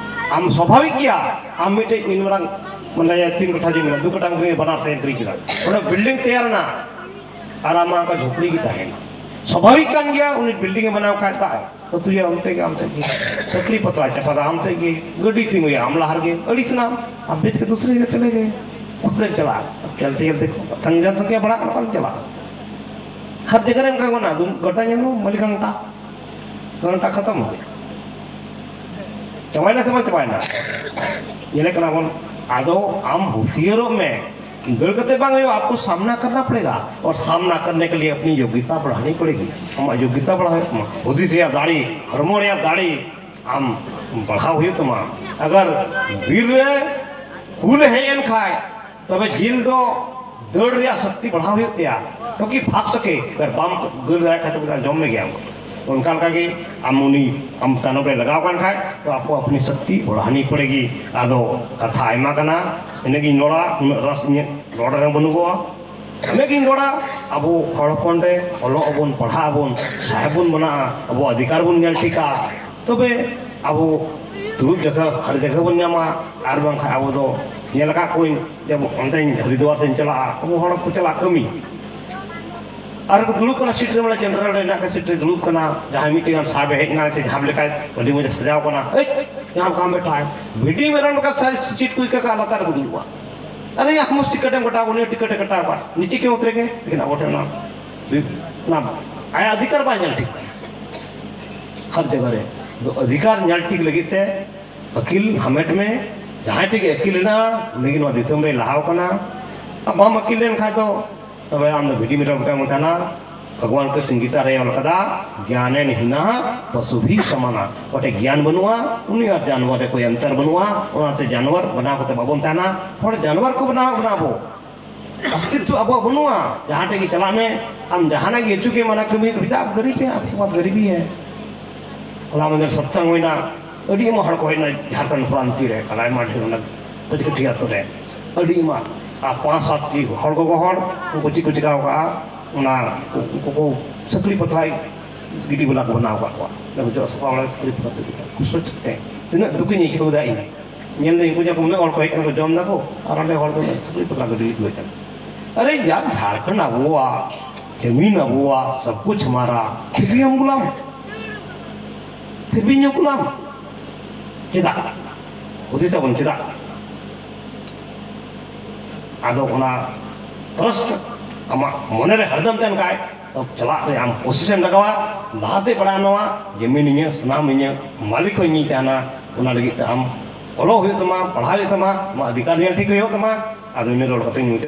ᱟᱢ ᱥᱟᱵᱷᱟᱵᱤᱠ ᱜᱮᱭᱟ, ᱟᱢ ᱢᱤᱫᱴᱮᱡ ᱢᱤᱫ ᱢᱟᱨᱟᱝ, ᱢᱟᱱᱮ, ᱛᱤᱱ ᱠᱟᱴᱷᱟ ᱡᱚᱢᱤ ᱢᱮᱱᱟᱜᱼᱟ, ᱫᱩ ᱠᱟᱴᱷᱟ ᱡᱚᱢᱤ ᱵᱟᱱᱟᱨ ᱥᱮᱫ ᱮᱱᱴᱨᱤ ᱠᱮᱫᱟ, ᱚᱸᱰᱮ ᱵᱤᱞᱰᱤᱝ ᱛᱮᱭᱟᱨ ᱮᱱᱟ, ᱟᱨ ᱟᱢᱟᱜ ᱚᱱᱠᱟ ᱡᱷᱩᱯᱲᱤ ᱜᱮ ᱛᱟᱦᱮᱱᱟ᱾ ᱥᱟᱵᱷᱟᱵᱤᱠ ᱠᱟᱱ ᱜᱮᱭᱟ, ᱩᱱᱤ ᱵᱤᱞᱰᱤᱝ ᱮ ᱵᱮᱱᱟᱣ ᱠᱷᱟᱡ ᱫᱟᱜ ᱟᱹᱛᱩᱭᱟ ᱚᱱᱛᱮ ᱜᱮ, ᱟᱢ ᱥᱮᱫ ᱜᱮ᱾ ᱥᱟᱹᱠᱲᱤ ᱯᱟᱛᱲᱟ ᱪᱟᱯᱟᱫᱟ ᱟᱢ ᱥᱮᱫ ᱜᱮ, ᱜᱟᱹᱰᱤ ᱛᱤᱸᱜᱩᱭᱟ ᱟᱢ ᱞᱟᱦᱟ ᱨᱮᱜᱮ, ᱟᱹᱲᱤᱥ ᱮᱱᱟᱢ, ᱟᱢ ᱵᱮᱪ ᱠᱮ ᱫᱩᱥᱨᱮ ᱡᱟᱭᱜᱟ ᱪᱟᱞᱮ ᱜᱮ, ᱚᱠᱚᱭ ᱪᱟᱞᱟᱜᱼᱟ? ᱪᱟᱞᱛᱮ ᱪᱟᱞᱛᱮ ᱥᱚᱝᱠᱷᱭᱟ ᱵᱟᱲᱟᱜ ᱠᱟᱱᱟ, ᱚᱠᱟᱛᱮᱢ ᱪᱟᱞᱟᱜᱼᱟ? ᱦᱟᱨ ᱡᱟᱭᱜᱟ ᱨᱮ ᱚᱱᱠᱟ ᱜᱮ ᱢᱮᱱᱟᱜᱼᱟ, ᱫᱩᱢ-, ᱜᱚᱴᱟ ᱧᱮᱞ ᱢᱮ, ᱢᱟᱹᱞᱤᱠ ᱜᱷᱟᱱᱴᱟ, ᱜᱷᱟᱱᱴᱟ ᱠᱷᱟᱛᱚᱢ ᱦᱩᱭ᱾ ᱪᱟᱵᱟᱭᱮᱱᱟ ᱥᱮ ᱵᱟᱝ ᱪᱟᱵᱟᱭᱮᱱᱟ? ᱧᱮᱞᱮᱫ ᱠᱟᱱᱟ ᱵᱚᱱ᱾ ᱟᱫᱚ ᱟᱢ ᱦᱩᱥᱤᱭᱟᱹᱨᱚᱜ ᱢᱮ, ᱫᱟᱹᱲ ᱠᱟᱛᱮ ᱵᱟᱝ ᱦᱩᱭᱩᱜᱼᱟ, ᱟᱯᱠᱚ ᱥᱟᱢᱱᱟ ᱠᱟᱨᱱᱟ ᱯᱚᱲᱮᱜᱟ, ᱚᱨ ᱥᱟᱢᱱᱟ ᱠᱟᱨᱱᱮ ᱠᱮ ᱞᱤᱭᱮ ᱟᱯᱱᱤ ᱭᱳᱜᱽᱭᱚᱛᱟ ᱵᱟᱲᱷᱟᱱᱤ ᱯᱚᱲᱮᱜᱤ᱾ ᱟᱢᱟᱜ ᱭᱳᱜᱽᱭᱚᱛᱟ ᱵᱟᱲᱦᱟᱣ ᱦᱩᱭᱩᱜ ᱛᱟᱢᱟ, ᱦᱩᱫᱤᱥ ᱨᱮᱭᱟᱜ ᱫᱟᱲᱮ, ᱦᱚᱲᱢᱚ ᱨᱮᱭᱟᱜ ᱫᱟᱲᱮ ᱟᱢ ᱵᱟᱲᱦᱟᱣ ᱦᱩᱭᱩᱜ ᱛᱟᱢᱟ᱾ ᱟᱜᱟᱨ ᱵᱤᱨ ᱨᱮ ᱠᱩᱞ ᱦᱮᱡ ᱮᱱ ᱠᱷᱟᱡ, ᱛᱚᱵᱮ ᱡᱤᱞ ᱫᱚ ᱫᱟᱹᱲ ᱨᱮᱭᱟᱜ ᱥᱚᱠᱛᱤ ᱵᱟᱲᱦᱟᱣ ᱦᱩᱭᱩᱜ ᱛᱟᱭᱟ, ᱠᱤᱭᱩᱸᱠᱤ ᱵᱷᱟᱜᱽ ᱥᱚᱠᱮ, ᱟᱜᱟᱨ ᱵᱟᱢ ᱫᱟᱹᱲ ᱫᱟᱲᱮᱭᱟᱜ ᱠᱷᱟᱡ ᱛᱚᱵᱮ ᱡᱚᱢ ᱢᱮ ᱜᱮᱭᱟ᱾ ᱚᱱᱠᱟ ᱞᱮᱠᱟᱜᱮ ᱟᱢ ᱩᱱᱤ ᱟᱢ ᱛᱟᱭᱱᱚᱢ ᱨᱮ ᱞᱟᱜᱟᱣ ᱠᱟᱱ ᱠᱷᱟᱡ ᱛᱚ ᱟᱯᱚ ᱟᱯᱱᱤ ᱥᱚᱠᱛᱤ ᱵᱚᱲᱦᱟᱱᱤ ᱯᱚᱲᱮᱜᱤ᱾ ᱟᱫᱚ ᱠᱟᱛᱷᱟ ᱟᱭᱢᱟ ᱠᱟᱱᱟ, ᱤᱱᱟᱹᱜ ᱜᱤᱧ ᱨᱚᱲᱟ, ᱩᱱᱟᱹᱜ ᱨᱟᱥ ᱤᱧᱟᱹᱜ ᱨᱚᱲ ᱨᱮ ᱵᱟᱹᱱᱩᱜᱚᱜᱼᱟ᱾ ᱤᱱᱟᱹᱜ ᱜᱤᱧ ᱨᱚᱲᱟ, ᱟᱵᱚ ᱦᱚᱲ ᱦᱚᱯᱚᱱ ᱨᱮ ᱚᱞᱚᱜ ᱟᱵᱚᱱ, ᱯᱟᱲᱦᱟᱜ ᱟᱵᱚᱱ, ᱥᱟᱦᱮᱵ ᱵᱚᱱ ᱵᱮᱱᱟᱜᱼᱟ, ᱟᱵᱚ ᱚᱫᱷᱤᱠᱟᱨ ᱵᱚᱱ ᱧᱮᱞ ᱴᱷᱤᱠᱟ, ᱛᱚᱵᱮ ᱟᱵᱚ ᱫᱩᱲᱩᱵ ᱡᱟᱭᱜᱟ ᱦᱟᱨ ᱡᱟᱭᱜᱟ ᱵᱚᱱ ᱧᱟᱢᱟ᱾ ᱟᱨ ᱵᱟᱝᱠᱷᱟᱱ ᱟᱵᱚ ᱫᱚ ᱧᱮᱞ ᱟᱠᱟᱫ ᱠᱚᱣᱟᱧ ᱡᱮ ᱚᱱᱛᱮᱧ ᱦᱚᱨᱤᱫᱣᱟᱨ ᱥᱮᱫ ᱪᱟᱞᱟᱜᱼᱟ, ᱟᱵᱚ ᱦᱚᱲ ᱠᱚ ᱪᱟᱞᱟᱜ ᱠᱟᱹᱢᱤ, ᱟᱨ ᱠᱚ ᱫᱩᱲᱩᱵ ᱠᱟᱱᱟ ᱥᱤᱴ ᱨᱮ, ᱢᱟᱱᱮ ᱡᱮᱱᱟᱨᱮᱞ ᱨᱮ ᱦᱮᱱᱟᱜ ᱠᱚ ᱥᱤᱴ ᱨᱮ ᱫᱩᱲᱩᱵ ᱠᱟᱱᱟ, ᱡᱟᱦᱟᱸᱭ ᱢᱤᱫᱴᱮᱱ ᱜᱟᱱ ᱥᱟᱦᱮᱵ ᱮ ᱦᱮᱡ ᱮᱱᱟ ᱥᱮ ᱡᱟᱦᱟᱸ ᱞᱮᱠᱟ ᱟᱹᱰᱤ ᱢᱚᱡᱽ ᱮ ᱥᱟᱡᱟᱣ ᱠᱟᱱᱟ, ᱮᱭ ᱡᱟᱦᱟᱸ ᱠᱟᱢ ᱵᱮᱴᱷᱟ ᱵᱷᱤᱰᱤ ᱢᱮᱨᱚᱢ ᱞᱮᱠᱟ ᱥᱤᱴ ᱠᱚ ᱤᱠᱟᱹ ᱠᱟᱜᱼᱟ, ᱞᱟᱛᱟᱨ ᱨᱮᱠᱚ ᱫᱩᱲᱩᱵᱼᱟ᱾ ᱟᱨᱮ ᱭᱟ ᱢᱩᱥ ᱴᱤᱠᱤᱴ ᱮᱢ ᱠᱟᱴᱟᱣ, ᱩᱱᱤ ᱴᱤᱠᱤᱴ ᱮ ᱠᱟᱴᱟᱣ ᱠᱟᱜᱼᱟ, ᱱᱤᱪᱮ ᱠᱮ ᱩᱛᱨᱮ ᱜᱮ, ᱞᱮᱠᱤᱱ ᱟᱵᱚ ᱴᱷᱮᱱ ᱚᱱᱟ ᱚᱱᱟ ᱟᱭᱟᱜ ᱚᱫᱷᱤᱠᱟᱨ ᱵᱟᱭ ᱧᱮᱞ ᱴᱷᱤᱠ ᱠᱟᱱᱟ᱾ ᱦᱟᱨ ᱡᱟᱭᱜᱟ ᱨᱮ ᱫᱚ ᱚᱫᱷᱤᱠᱟᱨ ᱧᱮᱞ ᱴᱷᱤᱠ ᱞᱟᱹᱜᱤᱫ ᱛᱮ ᱟᱹᱠᱤᱞ ᱦᱟᱢᱮᱴ ᱢᱮ᱾ ᱡᱟᱦᱟᱸᱭ ᱴᱷᱮᱱ ᱜᱮ ᱟᱹᱠᱤᱞ ᱦᱮᱱᱟᱜᱼᱟ, ᱩᱱᱤ ᱜᱮ ᱱᱚᱣᱟ ᱫᱤᱥᱚᱢ ᱨᱮᱭ ᱞᱟᱦᱟᱣ ᱠᱟᱱᱟ᱾ ᱟᱨ ᱵᱟᱢ ᱟᱹᱠᱤᱞ ᱞᱮᱱᱠᱷᱟᱱ ᱫᱚ ᱛᱚᱵᱮ ᱟᱢ ᱫᱚ ᱵᱷᱤᱰᱤ ᱢᱮᱨᱚᱢ ᱞᱮᱠᱟᱢ ᱛᱟᱦᱮᱱᱟ᱾ ᱵᱷᱟᱜᱽᱣᱟᱱ ᱠᱨᱤᱥᱱ ᱜᱤᱛᱟ ᱨᱮᱭ ᱚᱞ ᱠᱟᱫᱟ, "ᱜᱭᱟᱱᱮᱱ ᱦᱤᱱᱟ ᱯᱚᱥᱩ ᱵᱷᱤ ᱥᱚᱢᱟᱱᱟ", ᱚᱸᱰᱮ ᱜᱮᱭᱟᱱ ᱵᱟᱹᱱᱩᱜᱼᱟ, ᱩᱱᱤ ᱟᱨ ᱡᱟᱱᱣᱟᱨ ᱨᱮ ᱠᱳᱭ ᱚᱱᱛᱚᱨ ᱵᱟᱹᱱᱩᱜᱼᱟ᱾ ᱚᱱᱟᱛᱮ ᱡᱟᱱᱣᱟᱨ ᱵᱮᱱᱟᱣ ᱠᱟᱛᱮ ᱵᱟᱵᱚᱱ ᱛᱟᱦᱮᱱᱟ, ᱦᱚᱲ ᱡᱟᱱᱣᱟᱨ ᱠᱚ ᱵᱮᱱᱟᱣ ᱵᱚᱱᱟ ᱟᱵᱚ᱾ ᱚᱥᱛᱤᱛᱣ ᱟᱵᱚᱣᱟᱜ ᱵᱟᱹᱱᱩᱜᱼᱟ᱾ ᱡᱟᱦᱟᱸ ᱴᱷᱮᱱ ᱜᱮ ᱪᱟᱞᱟᱜ ᱢᱮ, ᱟᱢ ᱡᱟᱦᱟᱱᱟᱜ ᱜᱮ ᱦᱤᱡᱩᱜ ᱜᱮ ᱢᱟᱱᱟ ᱠᱟᱹᱢᱤ ᱫᱚ ᱵᱷᱮᱡᱟ, ᱟᱯ ᱜᱟᱨᱤᱵ ᱦᱮ, ᱟᱯᱠᱮ ᱯᱟᱥ ᱜᱟᱨᱤᱵ ᱦᱤ ᱦᱮ᱾ ᱦᱚᱞᱟ ᱢᱟᱫᱷᱮᱨ ᱥᱚᱛᱥᱚᱝ ᱦᱩᱭᱱᱟ, ᱟᱹᱰᱤ ᱟᱭᱢᱟ ᱦᱚᱲ ᱠᱚ ᱦᱮᱡ ᱮᱱᱟ ᱡᱷᱟᱲᱠᱷᱚᱸᱰ ᱯᱨᱟᱱᱛᱤ ᱨᱮ, ᱠᱟᱞᱟᱭᱢᱟᱴ ᱨᱮ, ᱚᱱᱟ ᱯᱟᱹᱪᱠᱟᱹᱴᱷᱤ ᱟᱛᱳ ᱨᱮ ᱟᱹᱰᱤ ᱟᱭᱢᱟ, ᱟᱨ ᱯᱟᱸᱪ ᱥᱟᱛ ᱴᱤ ᱦᱚᱲ, ᱜᱚᱜᱚ ᱦᱚᱲ, ᱩᱱᱠᱩ ᱪᱮᱫ ᱠᱚ ᱪᱤᱠᱟᱹᱣ ᱠᱟᱜᱼᱟ, ᱚᱱᱟ ᱩᱱᱠᱩ ᱠᱚ ᱥᱟᱹᱠᱲᱤ ᱯᱟᱛᱲᱟᱭ ᱜᱤᱰᱤ ᱵᱚᱞᱟ ᱠᱚ ᱵᱮᱱᱟᱣ ᱟᱠᱟᱫ ᱠᱚᱣᱟ᱾ ᱚᱱᱟ ᱠᱚ ᱡᱚᱜ ᱥᱟᱯᱷᱟ ᱵᱟᱲᱟ ᱥᱟᱹᱠᱲᱤ ᱯᱟᱛᱲᱟ ᱜᱤᱰᱤ ᱠᱟᱜ ᱠᱚ᱾ ᱥᱚᱪ ᱛᱮ ᱛᱤᱱᱟᱹᱜ ᱫᱩᱠᱤᱧ ᱟᱹᱭᱠᱟᱹᱣ ᱮᱫᱟ ᱤᱧ᱾ ᱧᱮᱞ ᱫᱟᱹᱧ ᱩᱱᱠᱩ ᱡᱟᱦᱟᱸ ᱩᱱᱟᱹᱜ ᱦᱚᱲ ᱠᱚ ᱦᱮᱡ ᱠᱟᱱᱟ ᱠᱚ ᱡᱚᱢ ᱫᱟᱠᱚ, ᱟᱨ ᱚᱸᱰᱮ ᱦᱚᱲ ᱫᱚ ᱥᱟᱹᱠᱲᱤ ᱯᱟᱛᱲᱟ ᱠᱚ ᱜᱤᱰᱤ ᱦᱚᱪᱚᱭ ᱠᱟᱱᱟ᱾ ᱟᱨᱮ ᱭᱟᱨ, ᱡᱷᱟᱲᱠᱷᱚᱸᱰ ᱟᱵᱚᱣᱟᱜ, ᱡᱟᱢᱤᱱ ᱟᱵᱚᱣᱟᱜ, ᱥᱚᱵ ᱠᱩᱪ ᱦᱟᱢᱟᱨᱟ, ᱯᱷᱤᱨ ᱵᱷᱤ ᱦᱟᱢ ᱜᱩᱞᱟᱢ, ᱯᱷᱤᱨ ᱵᱷᱤ ᱦᱟᱢ ᱜᱩᱞᱟᱢ᱾ ᱪᱮᱫᱟᱜ? ᱦᱩᱫᱤᱥ ᱟᱵᱚᱱ ᱪᱮᱫᱟᱜ? ᱟᱫᱚ ᱚᱱᱟ ᱛᱨᱚᱥᱛ ᱟᱢᱟᱜ ᱢᱚᱱᱮ ᱨᱮ ᱦᱟᱨᱫᱚᱢ ᱛᱟᱦᱮᱱ ᱠᱷᱟᱡ, ᱛᱚ ᱪᱟᱞᱟᱜ ᱨᱮ ᱟᱢ ᱠᱳᱥᱤᱥ ᱮᱢ ᱞᱟᱜᱟᱣᱟ, ᱞᱟᱦᱟ ᱥᱮᱫ ᱵᱟᱲᱟᱭ ᱱᱚᱣᱟ ᱡᱟᱢᱤᱱ ᱤᱧᱟᱹᱜ, ᱥᱟᱱᱟᱢ ᱤᱧᱟᱹᱜ, ᱢᱟᱹᱞᱤᱠ ᱦᱚᱸ ᱤᱧᱤᱧ ᱛᱟᱦᱮᱱᱟ᱾ ᱚᱱᱟ ᱞᱟᱹᱜᱤᱫ ᱛᱮ ᱟᱢ ᱚᱞᱚᱜ ᱦᱩᱭᱩᱜ ᱛᱟᱢᱟ, ᱯᱟᱲᱦᱟᱣ ᱦᱩᱭᱩᱜ ᱛᱟᱢᱟ, ᱟᱢᱟᱜ ᱚᱫᱷᱤᱠᱟᱨ ᱧᱮᱞ ᱴᱷᱤᱠ ᱦᱩᱭᱩᱜ ᱛᱟᱢᱟ᱾ ᱟᱫᱚ ᱤᱱᱟᱹ ᱨᱚᱲ ᱠᱟᱛᱮᱧ ᱢᱩᱪᱟᱹᱫ᱾